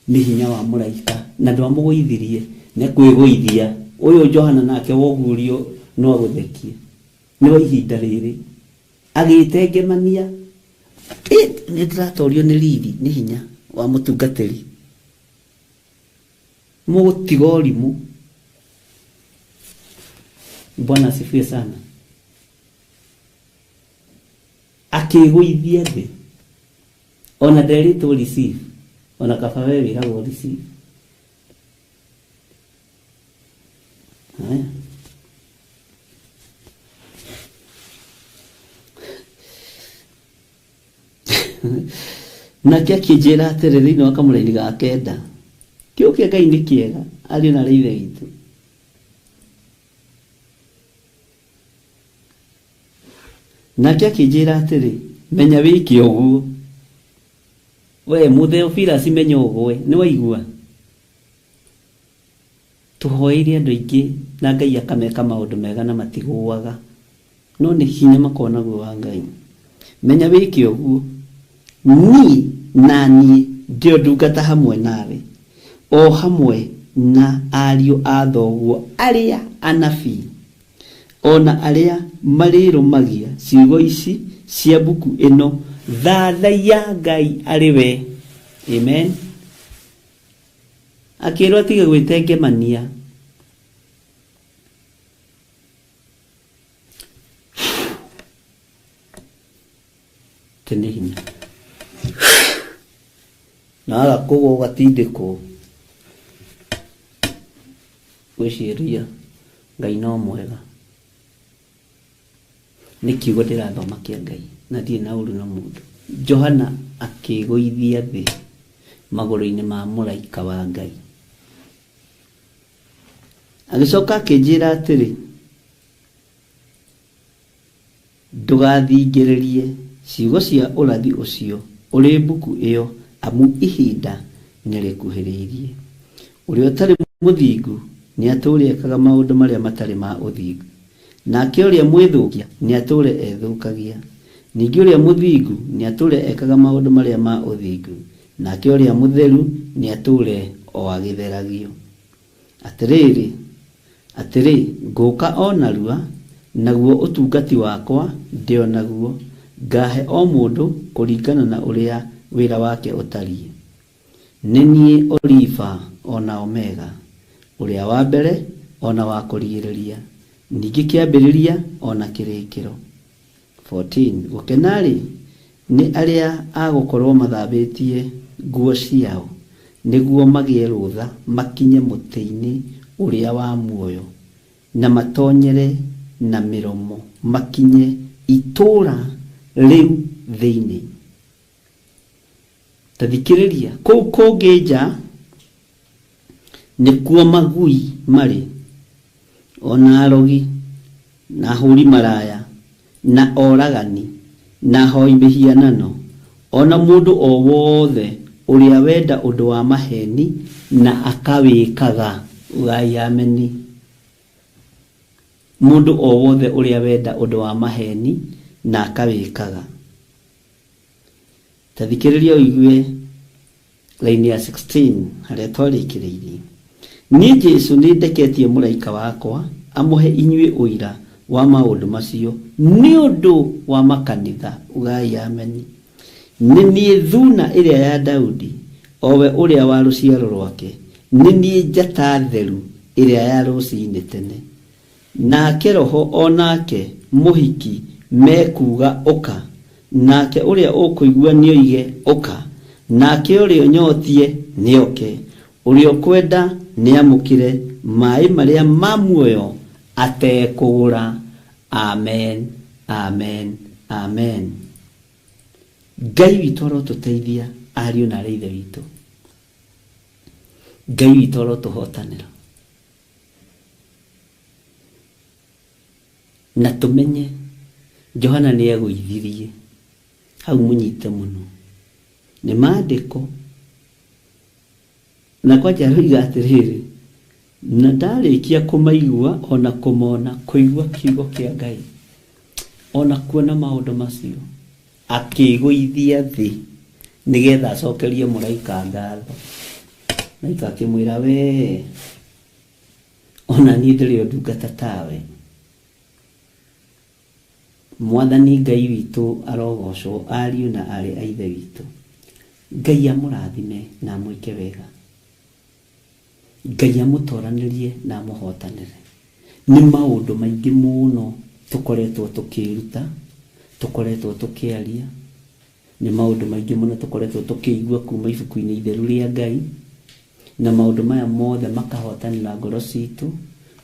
F: nĩ hinya wa mũraika. Na ndwamũgũithirie, nĩ kwĩgũithia. Ũyũ Johana nake woguũrio no agũthekie. Nĩ wa ihinda rĩrĩ. Agĩtengemania. Nĩ ndĩratorio nĩ riri, nĩ hinya wa mũtungatĩri. Mũgũtiga ũrimũ. Bwana asifiwe sana. Akĩgũithia thĩ. Ona nderĩtwo receive. Ona kaba we wĩragwo receive. Haya. Nake akĩnjĩra atĩrĩ thĩinĩ wa kamũraini ga kenda, kĩo kĩa Ngai nĩ kĩega, ariũ na arĩ ithe witũ. Nake akĩnjĩra atĩrĩ, menya wĩke ũguo. We Mũtheofilasi menya ũgwe, nĩ waigua? Tũhoeire andũ aingĩ na Ngai akameka maũndũ mega na matigũaga, no nĩ hinya makoragwo naguo wa Ngai. Menya wĩke ũguo, niĩ na niĩ ndĩ o ndungata hamwe nawe, o hamwe na ariũ a thoguo arĩa anabii, o na arĩa marĩrũmagia ciugo ici cia mbuku ĩno, thathaiya Ngai arĩ we. Amen. Akĩrwo atige gwĩtengemania. Tene hinya. Na waga kũgwa ũgatindĩkwo. Gwĩciria Ngai no mwega. Nĩ kiugo ndĩrathoma kĩa Ngai na ndirĩ na ũru na mũndũ. Johana akĩgũithia thĩ magũrũ-inĩ ma mũraika wa Ngai. Agĩcoka akĩnjĩra atĩrĩ, ndũgathingĩrĩrie ciugo cia ũrathi ũcio ũrĩ mbuku ĩyo, amu ihinda nĩrĩkuhĩrĩirie. Ũrĩa ũtarĩ mũthingu nĩatũũre ekaga maũndũ marĩa matarĩ ma ũthingu, nake ũrĩa mwĩthũkia nĩatũũre ethũkagia. Ningĩ ũrĩa mũthingu nĩatũũre ekaga maũndũ marĩa ma ũthingu, nake ũrĩa mũtheru nĩatũũre o agĩtheragio. Atĩrĩrĩ, atĩrĩ, ngũka o narua, naguo ũtungati wakwa ndĩ o naguo, ngahe o mũndũ kũringana na ũrĩa wĩra wake ũtariĩ. Nĩ niĩ Oliva o na Omega, ũrĩa wa mbere o na wa kũrigĩrĩria, ningĩ kĩambĩrĩria o na kĩrĩkĩro. 14. Gũkena-rĩ, nĩ arĩa a gũkorwo mathambĩtie nguo ciao, nĩguo magĩe rũtha makinye mũtĩ-inĩ ũrĩa wa muoyo, na matonyere na mĩromo makinye itũũra rĩu thĩinĩ. Ta thikĩrĩria, kũu kũngĩ nja nĩkuo magui marĩ, ona arogi, na ahũri maraya, na oragani, na ahoi mĩhianano, ona mũndũ o wothe ũrĩa wenda ũndũ wa maheni na akawĩkaga. Ugai ameni. Mũndũ o wothe ũrĩa wenda ũndũ wa maheni na akawĩkaga. Ta thikĩrĩria ũigue line ya 16 harĩa twarĩkĩrĩirie. Niĩ Jesũ nĩ ndeketie mũraika wakwa amũhe inyuĩ ũira wa maũndũ macio nĩ ũndũ wa makanitha. Ugai ameni. Nĩ niĩ thuna ĩrĩa ya Daudi, o we ũrĩa wa rũciaro rwake, nĩ niĩ njata theru ĩrĩa ya rũcinĩ tene. Nake roho o nake mũhiki mekuuga ũka, nake ũrĩa ũkũigua nĩoige ũka, nake ũrĩa ũnyotie nĩoke, ũrĩa ũkwenda nĩamũkĩre maĩ marĩa ma muoyo atekũgũra. Amen, amen, amen. Ngai witũ arotũteithia ariũ na arĩ ithe witũ. Ngai witũ arotũhotanĩra. Na tũmenye Johana nĩegũithirie hau mũnyite mũno. Nĩ maandĩko. Na kwanja aroiga atĩrĩrĩ, na ndarĩkia kũmaigua ona kũmona, kũigua kiugo kĩa Ngai, ona kuona maũndũ macio, akĩgũithia thĩ nĩgetha acokerie mũraika ngatho. Mũraika akĩmwĩra, we ona niĩ ndĩrĩ o ndungata tawe. Mwathani Ngai witũ arogocwo, ariũ na aarĩ a ithe witũ. Ngai amũrathime na amwĩke wega. Ngai amũtoranĩrie na amũhotanĩre. Nĩ maũndũ maingĩ mũno tũkoretwo tũkĩruta, tũkoretwo tũkĩaria, nĩ maũndũ maingĩ mũno tũkoretwo tũkĩigua kuma ibuku-inĩ itheru rĩa Ngai, na maũndũ maya mothe makahotanĩra ngoro citũ,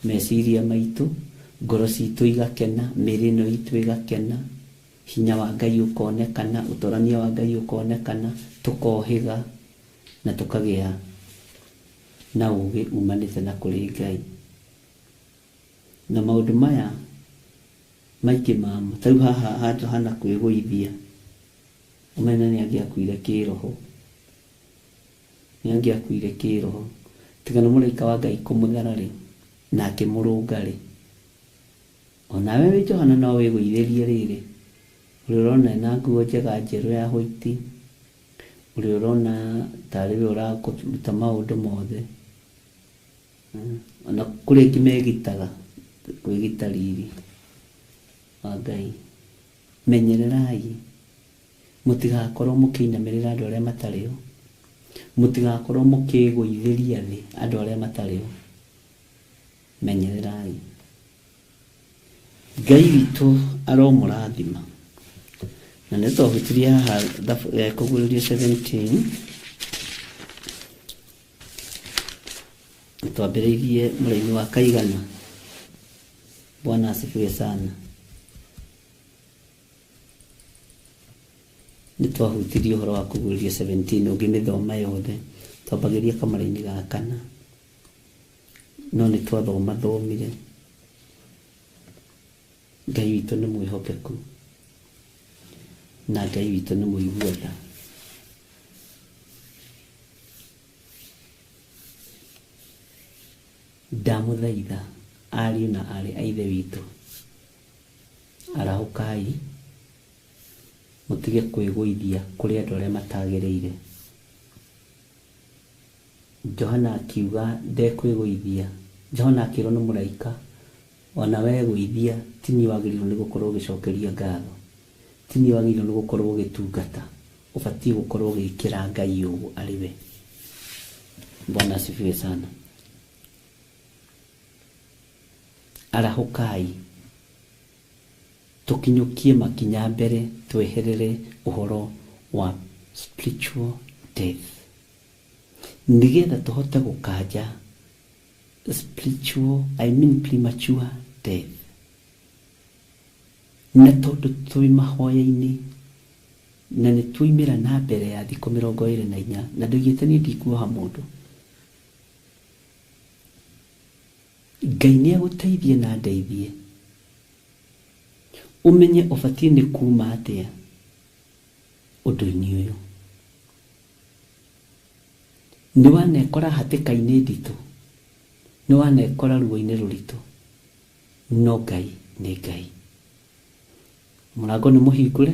F: meciria maitũ, ngoro citũ igakena, mĩĩrĩ ĩno itũ ĩgakena, hinya wa Ngai ũkonekana, ũtorania wa Ngai ũkonekana, tũkohĩga na tũkagĩa na ũũgĩ umanĩte na kũrĩ Ngai. Na maũndũ maya maingĩ mamo, ta rĩu haha handũ hana kwĩgũithia, ũmena nĩ angĩakuire kĩroho, nĩ angĩakuire kĩroho, tiga nĩ mũraika wa Ngai kũmũthara rĩ, na akĩmũrũnga rĩ. Onawe wĩ Johana no wĩgũithĩrie rĩrĩ, ũrĩa ũrona ena nguo njega njerũ ya white, ũrĩa ũrona tarĩ we ũrakũruta maũndũ mothe, ona kũrĩ angĩ megitaga kwĩgita riri wa Ngai. Menyererai mũtigakorwo mũkĩinamĩrĩra andũ arĩa matarĩ ho, mũtigakorwo mũkĩgũithĩria thĩ andũ arĩa matarĩ ho. Menyererai. Ngai witũ aromũrathima. Na nĩ twahutirie haha kũguũrĩrio 17, twambĩrĩirie mũraini wa kaigana. Bwana asifiwe sana. Nĩ twahutirie ũhoro wa kũguũrĩrio 17, ũngĩmĩthoma yothe twambagĩria kamũraini ga kana, no nĩ twathomathomire. Ngai witũ nĩ mwĩhokeku na Ngai witũ nĩ mũigua tha. Ndamũthaitha ariũ na aarĩ a Ithe witũ, arahũkai mũtige kwĩgũithia kũrĩ andũ arĩa matagĩrĩire. Johana akiuga ndekwĩgũithia. Johana akĩrwo nĩ mũraika, ona wegũithia ti niĩ wagĩrĩirwo nĩ gũkorwo ũgĩcokeria ngatho, ti niĩ wagĩrĩirwo nĩ gũkorwo ũgĩtungata, ũbatiĩ gũkorwo ũgĩkĩra Ngai ũũ arĩ we. Bwana asifiwe sana. Arahũkai tũkinyũkie makinya mbere, tweherere ũhoro wa spiritual death, nĩgetha tũhote gũkanja spiritual, I mean premature death. Na tondũ twĩ mahoya-inĩ na nĩ twoimĩra na mbere ya thikũ 24, na ndoigĩte niĩ ndikuoha mũndũ, Ngai nĩ agũteithie na ndeithie ũmenye ũbatiĩ nĩ kuma atĩa ũndũ-inĩ ũyũ. Nĩ wanekora hatĩka-inĩ nditũ, nĩ wanekora ruo-inĩ rũritũ, no Ngai nĩ Ngai. Mũrango nĩ mũhingũre,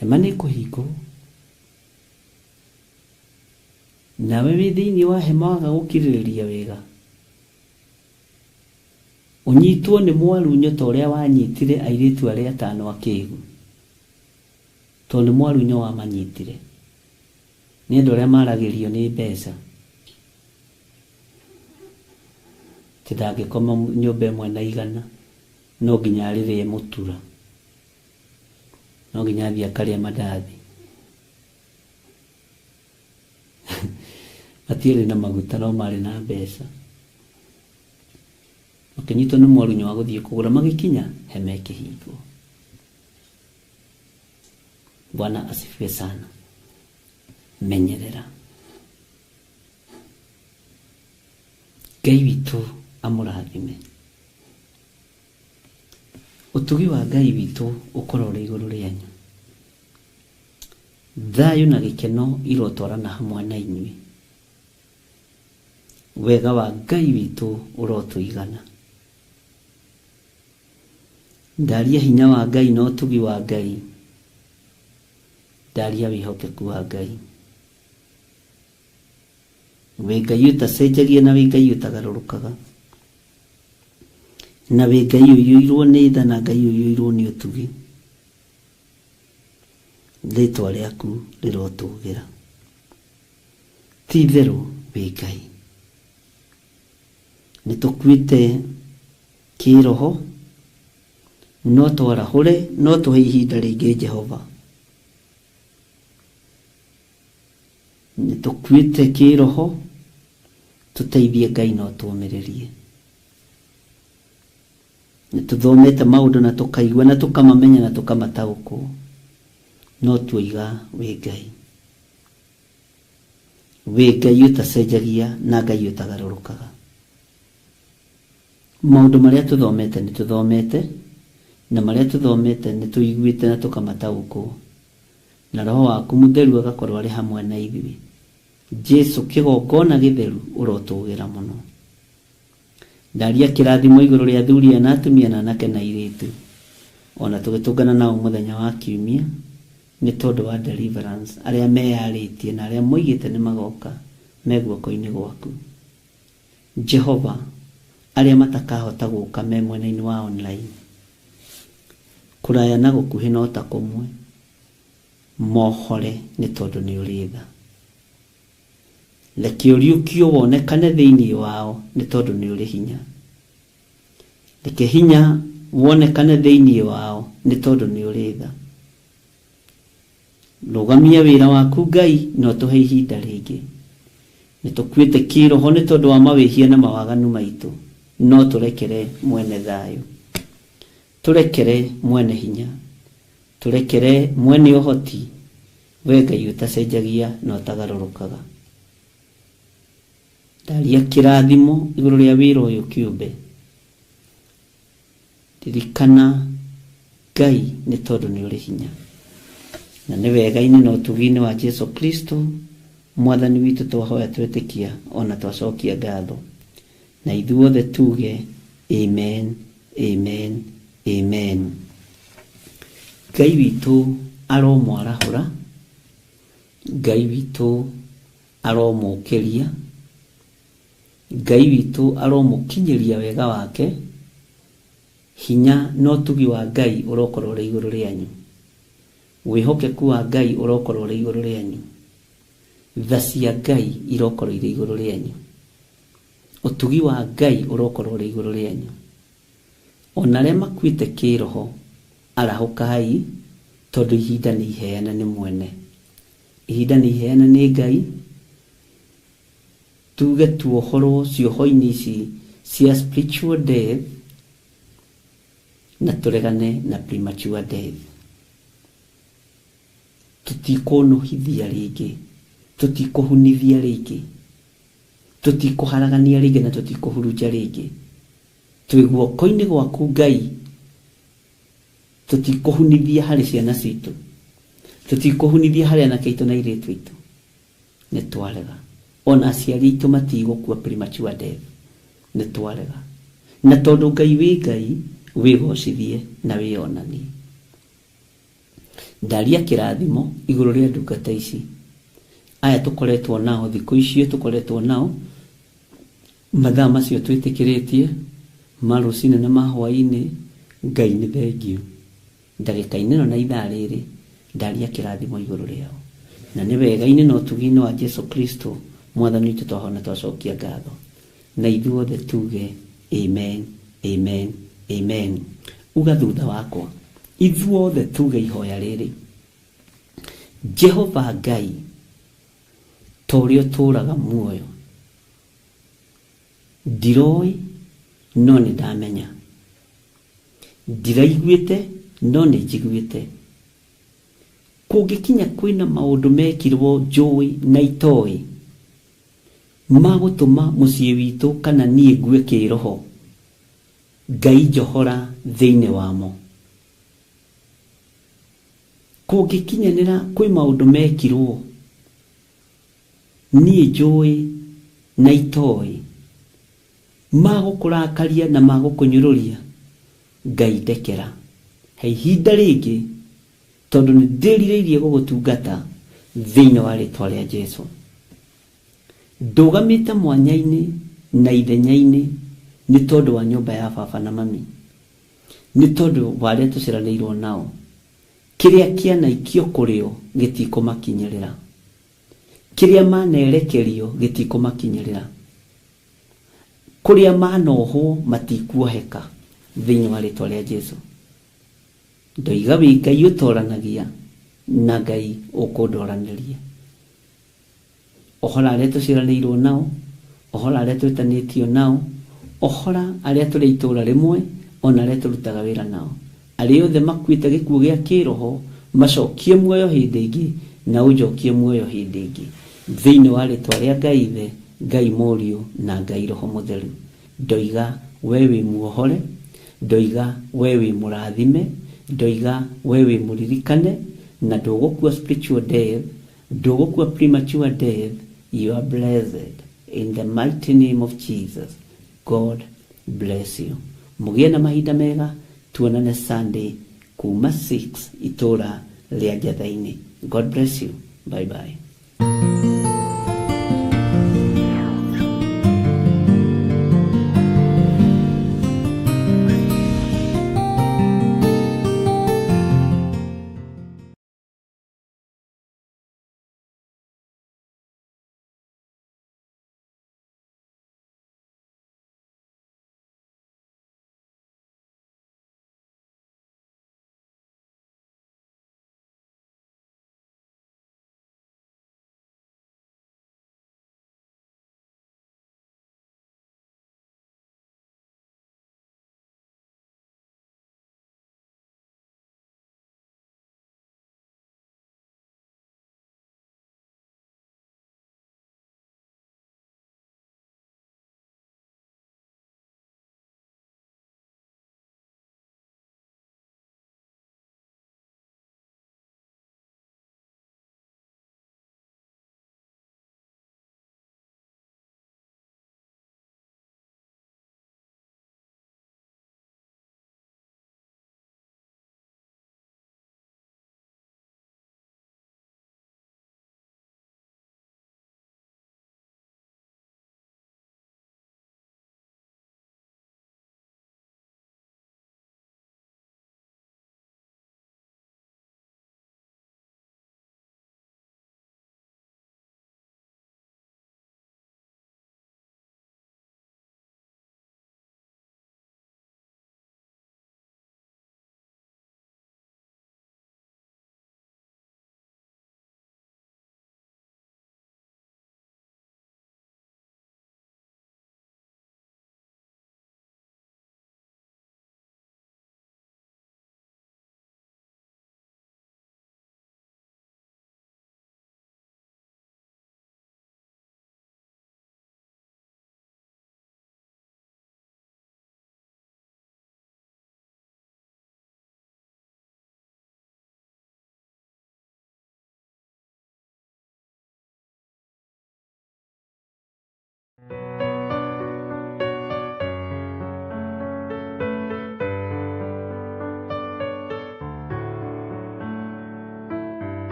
F: hema nĩ ĩkũhingũrwo, nawe wĩ thĩinĩ wa hema waga gũkirĩrĩria wega, ũnyitwo nĩ mwarunyo ta ũrĩa wanyitire airĩtu arĩa atano akĩgu, tondũ nĩ mwarunyo wamanyitire, nĩ andũ arĩa maragĩrio nĩ mbeca, atĩ ndangĩkoma nyũmba ĩmwe na igana, no nginya arĩrĩe mũtura, no nginya athiĩ akarĩe mandathi. Matiarĩ na maguta no marĩ na mbeca. Makĩnyitwo nĩ mwarunyo wa gũthiĩ kũgũra, magĩkinya hema ĩkĩhingwo. Bwana asifiwe sana. Menyerera. Ngai witũ amũrathime. Ũtugi wa Ngai witũ ũkorwo ũrĩ igũrũ rĩanyu. Thayũ na gĩkeno irotwarana hamwe na inyuĩ. Wega wa Ngai witũ ũrotũigana. Ndaria hinya wa Ngai na ũtugi wa Ngai, ndaria wĩhokeku wa Ngai. Wĩ Ngai ũtacenjagia na wĩ Ngai ũtagarũrũkaga, na wĩ Ngai ũiyũirwo nĩ tha na Ngai ũiyũirwo nĩ ũtugi. Rĩtwa rĩaku rĩrotũgĩra. Ti itherũ wĩ Ngai. Nĩ tũkuĩte kĩroho, no twarahũre, no tũhe ihinda rĩngĩ Jehova. Nĩ tũkuĩte kĩroho, tũteithie Ngai no tũũmĩrĩrie. Nĩ tũthomete maũndũ na tũkaigua na tũkamamenya na tũkamataũkwo, no tuoiga wĩ Ngai. Wĩ Ngai ũtacenjagia na Ngai ũtagarũrũkaga. Maũndũ marĩa tũthomete nĩ tũthomete, na marĩa tũthomete nĩ tũiguĩte na tũkamataũkwo, na Roho waku Mũtheru agakorwo arĩ hamwe na ithuĩ. Jesu kĩgongona gĩtheru ũrotũgĩra mũno. Ndaria kĩrathimo igũrũ rĩa athuri aya na atumia na anake na airĩtu, ona tũgĩtũngana nao mũthenya wa kiumia nĩ tondũ wa deliverance, arĩa meyarĩtie na arĩa moigĩte nĩ magoka me guoko-inĩ gwaku. Jehova, arĩa matakahota gũka me mwena-inĩ wa online, kũraya na gũkuhĩ no ta kũmwe, mohore nĩ tondũ nĩ ũrĩ tha. Reke ũriũkio wonekane thĩinĩ wao nĩ tondũ nĩ ũrĩ hinya. Reke hinya wonekane thĩinĩ wao nĩ tondũ nĩ ũrĩ tha. Rũgamia wĩra waku Ngai na ũtũhe ihinda rĩngĩ. Nĩ tũkuĩte kĩroho nĩ tondũ wa mawĩhia na mawaganu maitũ, no tũrekere mwene thayũ. Tũrekere mwene hinya. Tũrekere mwene ũhoti, we Ngai ũtacenjagia na ũtagarũrũkaga. Ndaria kĩrathimo igũrũ rĩa wĩra ũyũ kĩũmbe. Ririkana Ngai nĩ tondũ nĩ ũrĩ hinya. Na nĩ wega-inĩ na ũtugi-inĩ wa Jesu Kristo Mwathani witũ twahoya twetĩkia ona twacokia ngatho. Na ithuothe tuge amen, amen, amen. Ngai witũ aromwarahũra, Ngai witũ aromũkĩria, Ngai witũ aromũkinyĩria wega wake, hinya na ũtugi wa Ngai ũrokorwo ũrĩ igũrũ rĩanyu. Wĩhokeku wa Ngai ũrokorwo ũrĩ igũrũ rĩanyu. Tha cia Ngai irokorwo irĩ igũrũ rĩanyu. Ũtugi wa Ngai ũrokorwo ũrĩ igũrũ rĩanyu. Ona arĩa makuĩte kĩroho, arahũkai, tondũ ihinda nĩ iheana nĩ mwene. Ihinda nĩ iheana nĩ Ngai, tuge tuohorwo cioho-inĩ ici cia spiritual death na tũregane na premature death. Tũtikũnũhithia rĩngĩ, tũtikũhunithia rĩngĩ, tũtikũharagania rĩngĩ na tũtikũhurunja rĩngĩ. Twĩ guoko-inĩ gwaku Ngai, tũtikũhunithia harĩ ciana citũ, tũtikũhunithia harĩ anake aitũ na airĩtu aitũ. Nĩ twarega. Ona aciari aitũ matigũkua premature death. Nĩ twarega. Na tondũ Ngai wĩ Ngai, wĩgocithie na wĩonanie. Ndaria kĩrathimo igũrũ rĩa ndungata ici. Aya tũkoretwo nao thikũ icio tũkoretwo nao, mathaa macio twĩtĩkĩrĩtie, ma rũcinĩ na ma hwaĩ-inĩ, Ngai nĩ thengiũ. Ndagĩka-inĩ ĩno na ithaa rĩrĩ, ndaria kĩrathimo igũrũ rĩao. Na nĩ wega-inĩ na ũtugi-inĩ wa Jesu Kristo, Mwathani witũ twahona twacokia ngatho. Na ithuothe tuge amen, amen, amen. Uga thutha wakwa. Ithuothe tuge ihoya rĩrĩ. Jehova Ngai, ta ũrĩa ũtũũraga muoyo, ndiroĩ no nĩ ndamenya. Ndiraiguĩte no nĩ njiguĩte. Kũngĩkinya kwĩna maũndũ mekirwo njũĩ na itoĩ ma gũtũma mũciĩ witũ kana niĩ ngue kĩroho, Ngai njohora thĩinĩ wamo. Kũngĩkinyanĩra kwĩ maũndũ mekirwo niĩ njũĩ na itoĩ ma gũkũrakaria na ma gũkũnyũrũria, Ngai ndekera. He ihinda rĩngĩ tondũ nĩ ndĩrirĩirie gũgũtungata thĩinĩ wa rĩtwa rĩa Jesu. Ndũgamĩte mwanya-inĩ na ithenya-inĩ nĩ tondũ wa nyũmba ya baba na mami, nĩ tondũ wa arĩa tũciaranĩirwo nao. Kĩrĩa kĩanaikio kũrĩ o gĩtikũmakinyĩrĩra. Kĩrĩa manerekerio gĩtikũmakinyĩrĩra. Kũrĩa manohwo matikuoheka thĩinĩ wa rĩtwa rĩa Jesu. Ndoiga wĩ Ngai ũtoranagia na Ngai ũkũndoranĩria. Ohora arĩa tũciaranĩirwo nao, ohora arĩa twĩtanĩtio nao, ohora arĩa tũrĩ itũũra rĩmwe, ona arĩa tũrutaga wĩra nao. Arĩa othe makuĩte gĩkuũ gĩa kĩroho macokie muoyo hĩndĩ ĩngĩ na ũnjokie muoyo hĩndĩ ĩngĩ. Thĩinĩ wa rĩtwa rĩa Ngai Ithe, Ngai Mũriũ na Ngai Roho Mũtheru. Ndoiga we wĩ muohore, ndoiga we wĩ mũrathime, ndoiga we wĩ mũririkane, na ndũgũkua spiritual death, ndũgũkua premature death. You are blessed in the mighty name of Jesus. God bless you. Mũgĩe na mahinda mega, tuonane Sunday kuma 6 itũra rĩa Njatha-inĩ. God bless you. Bye bye.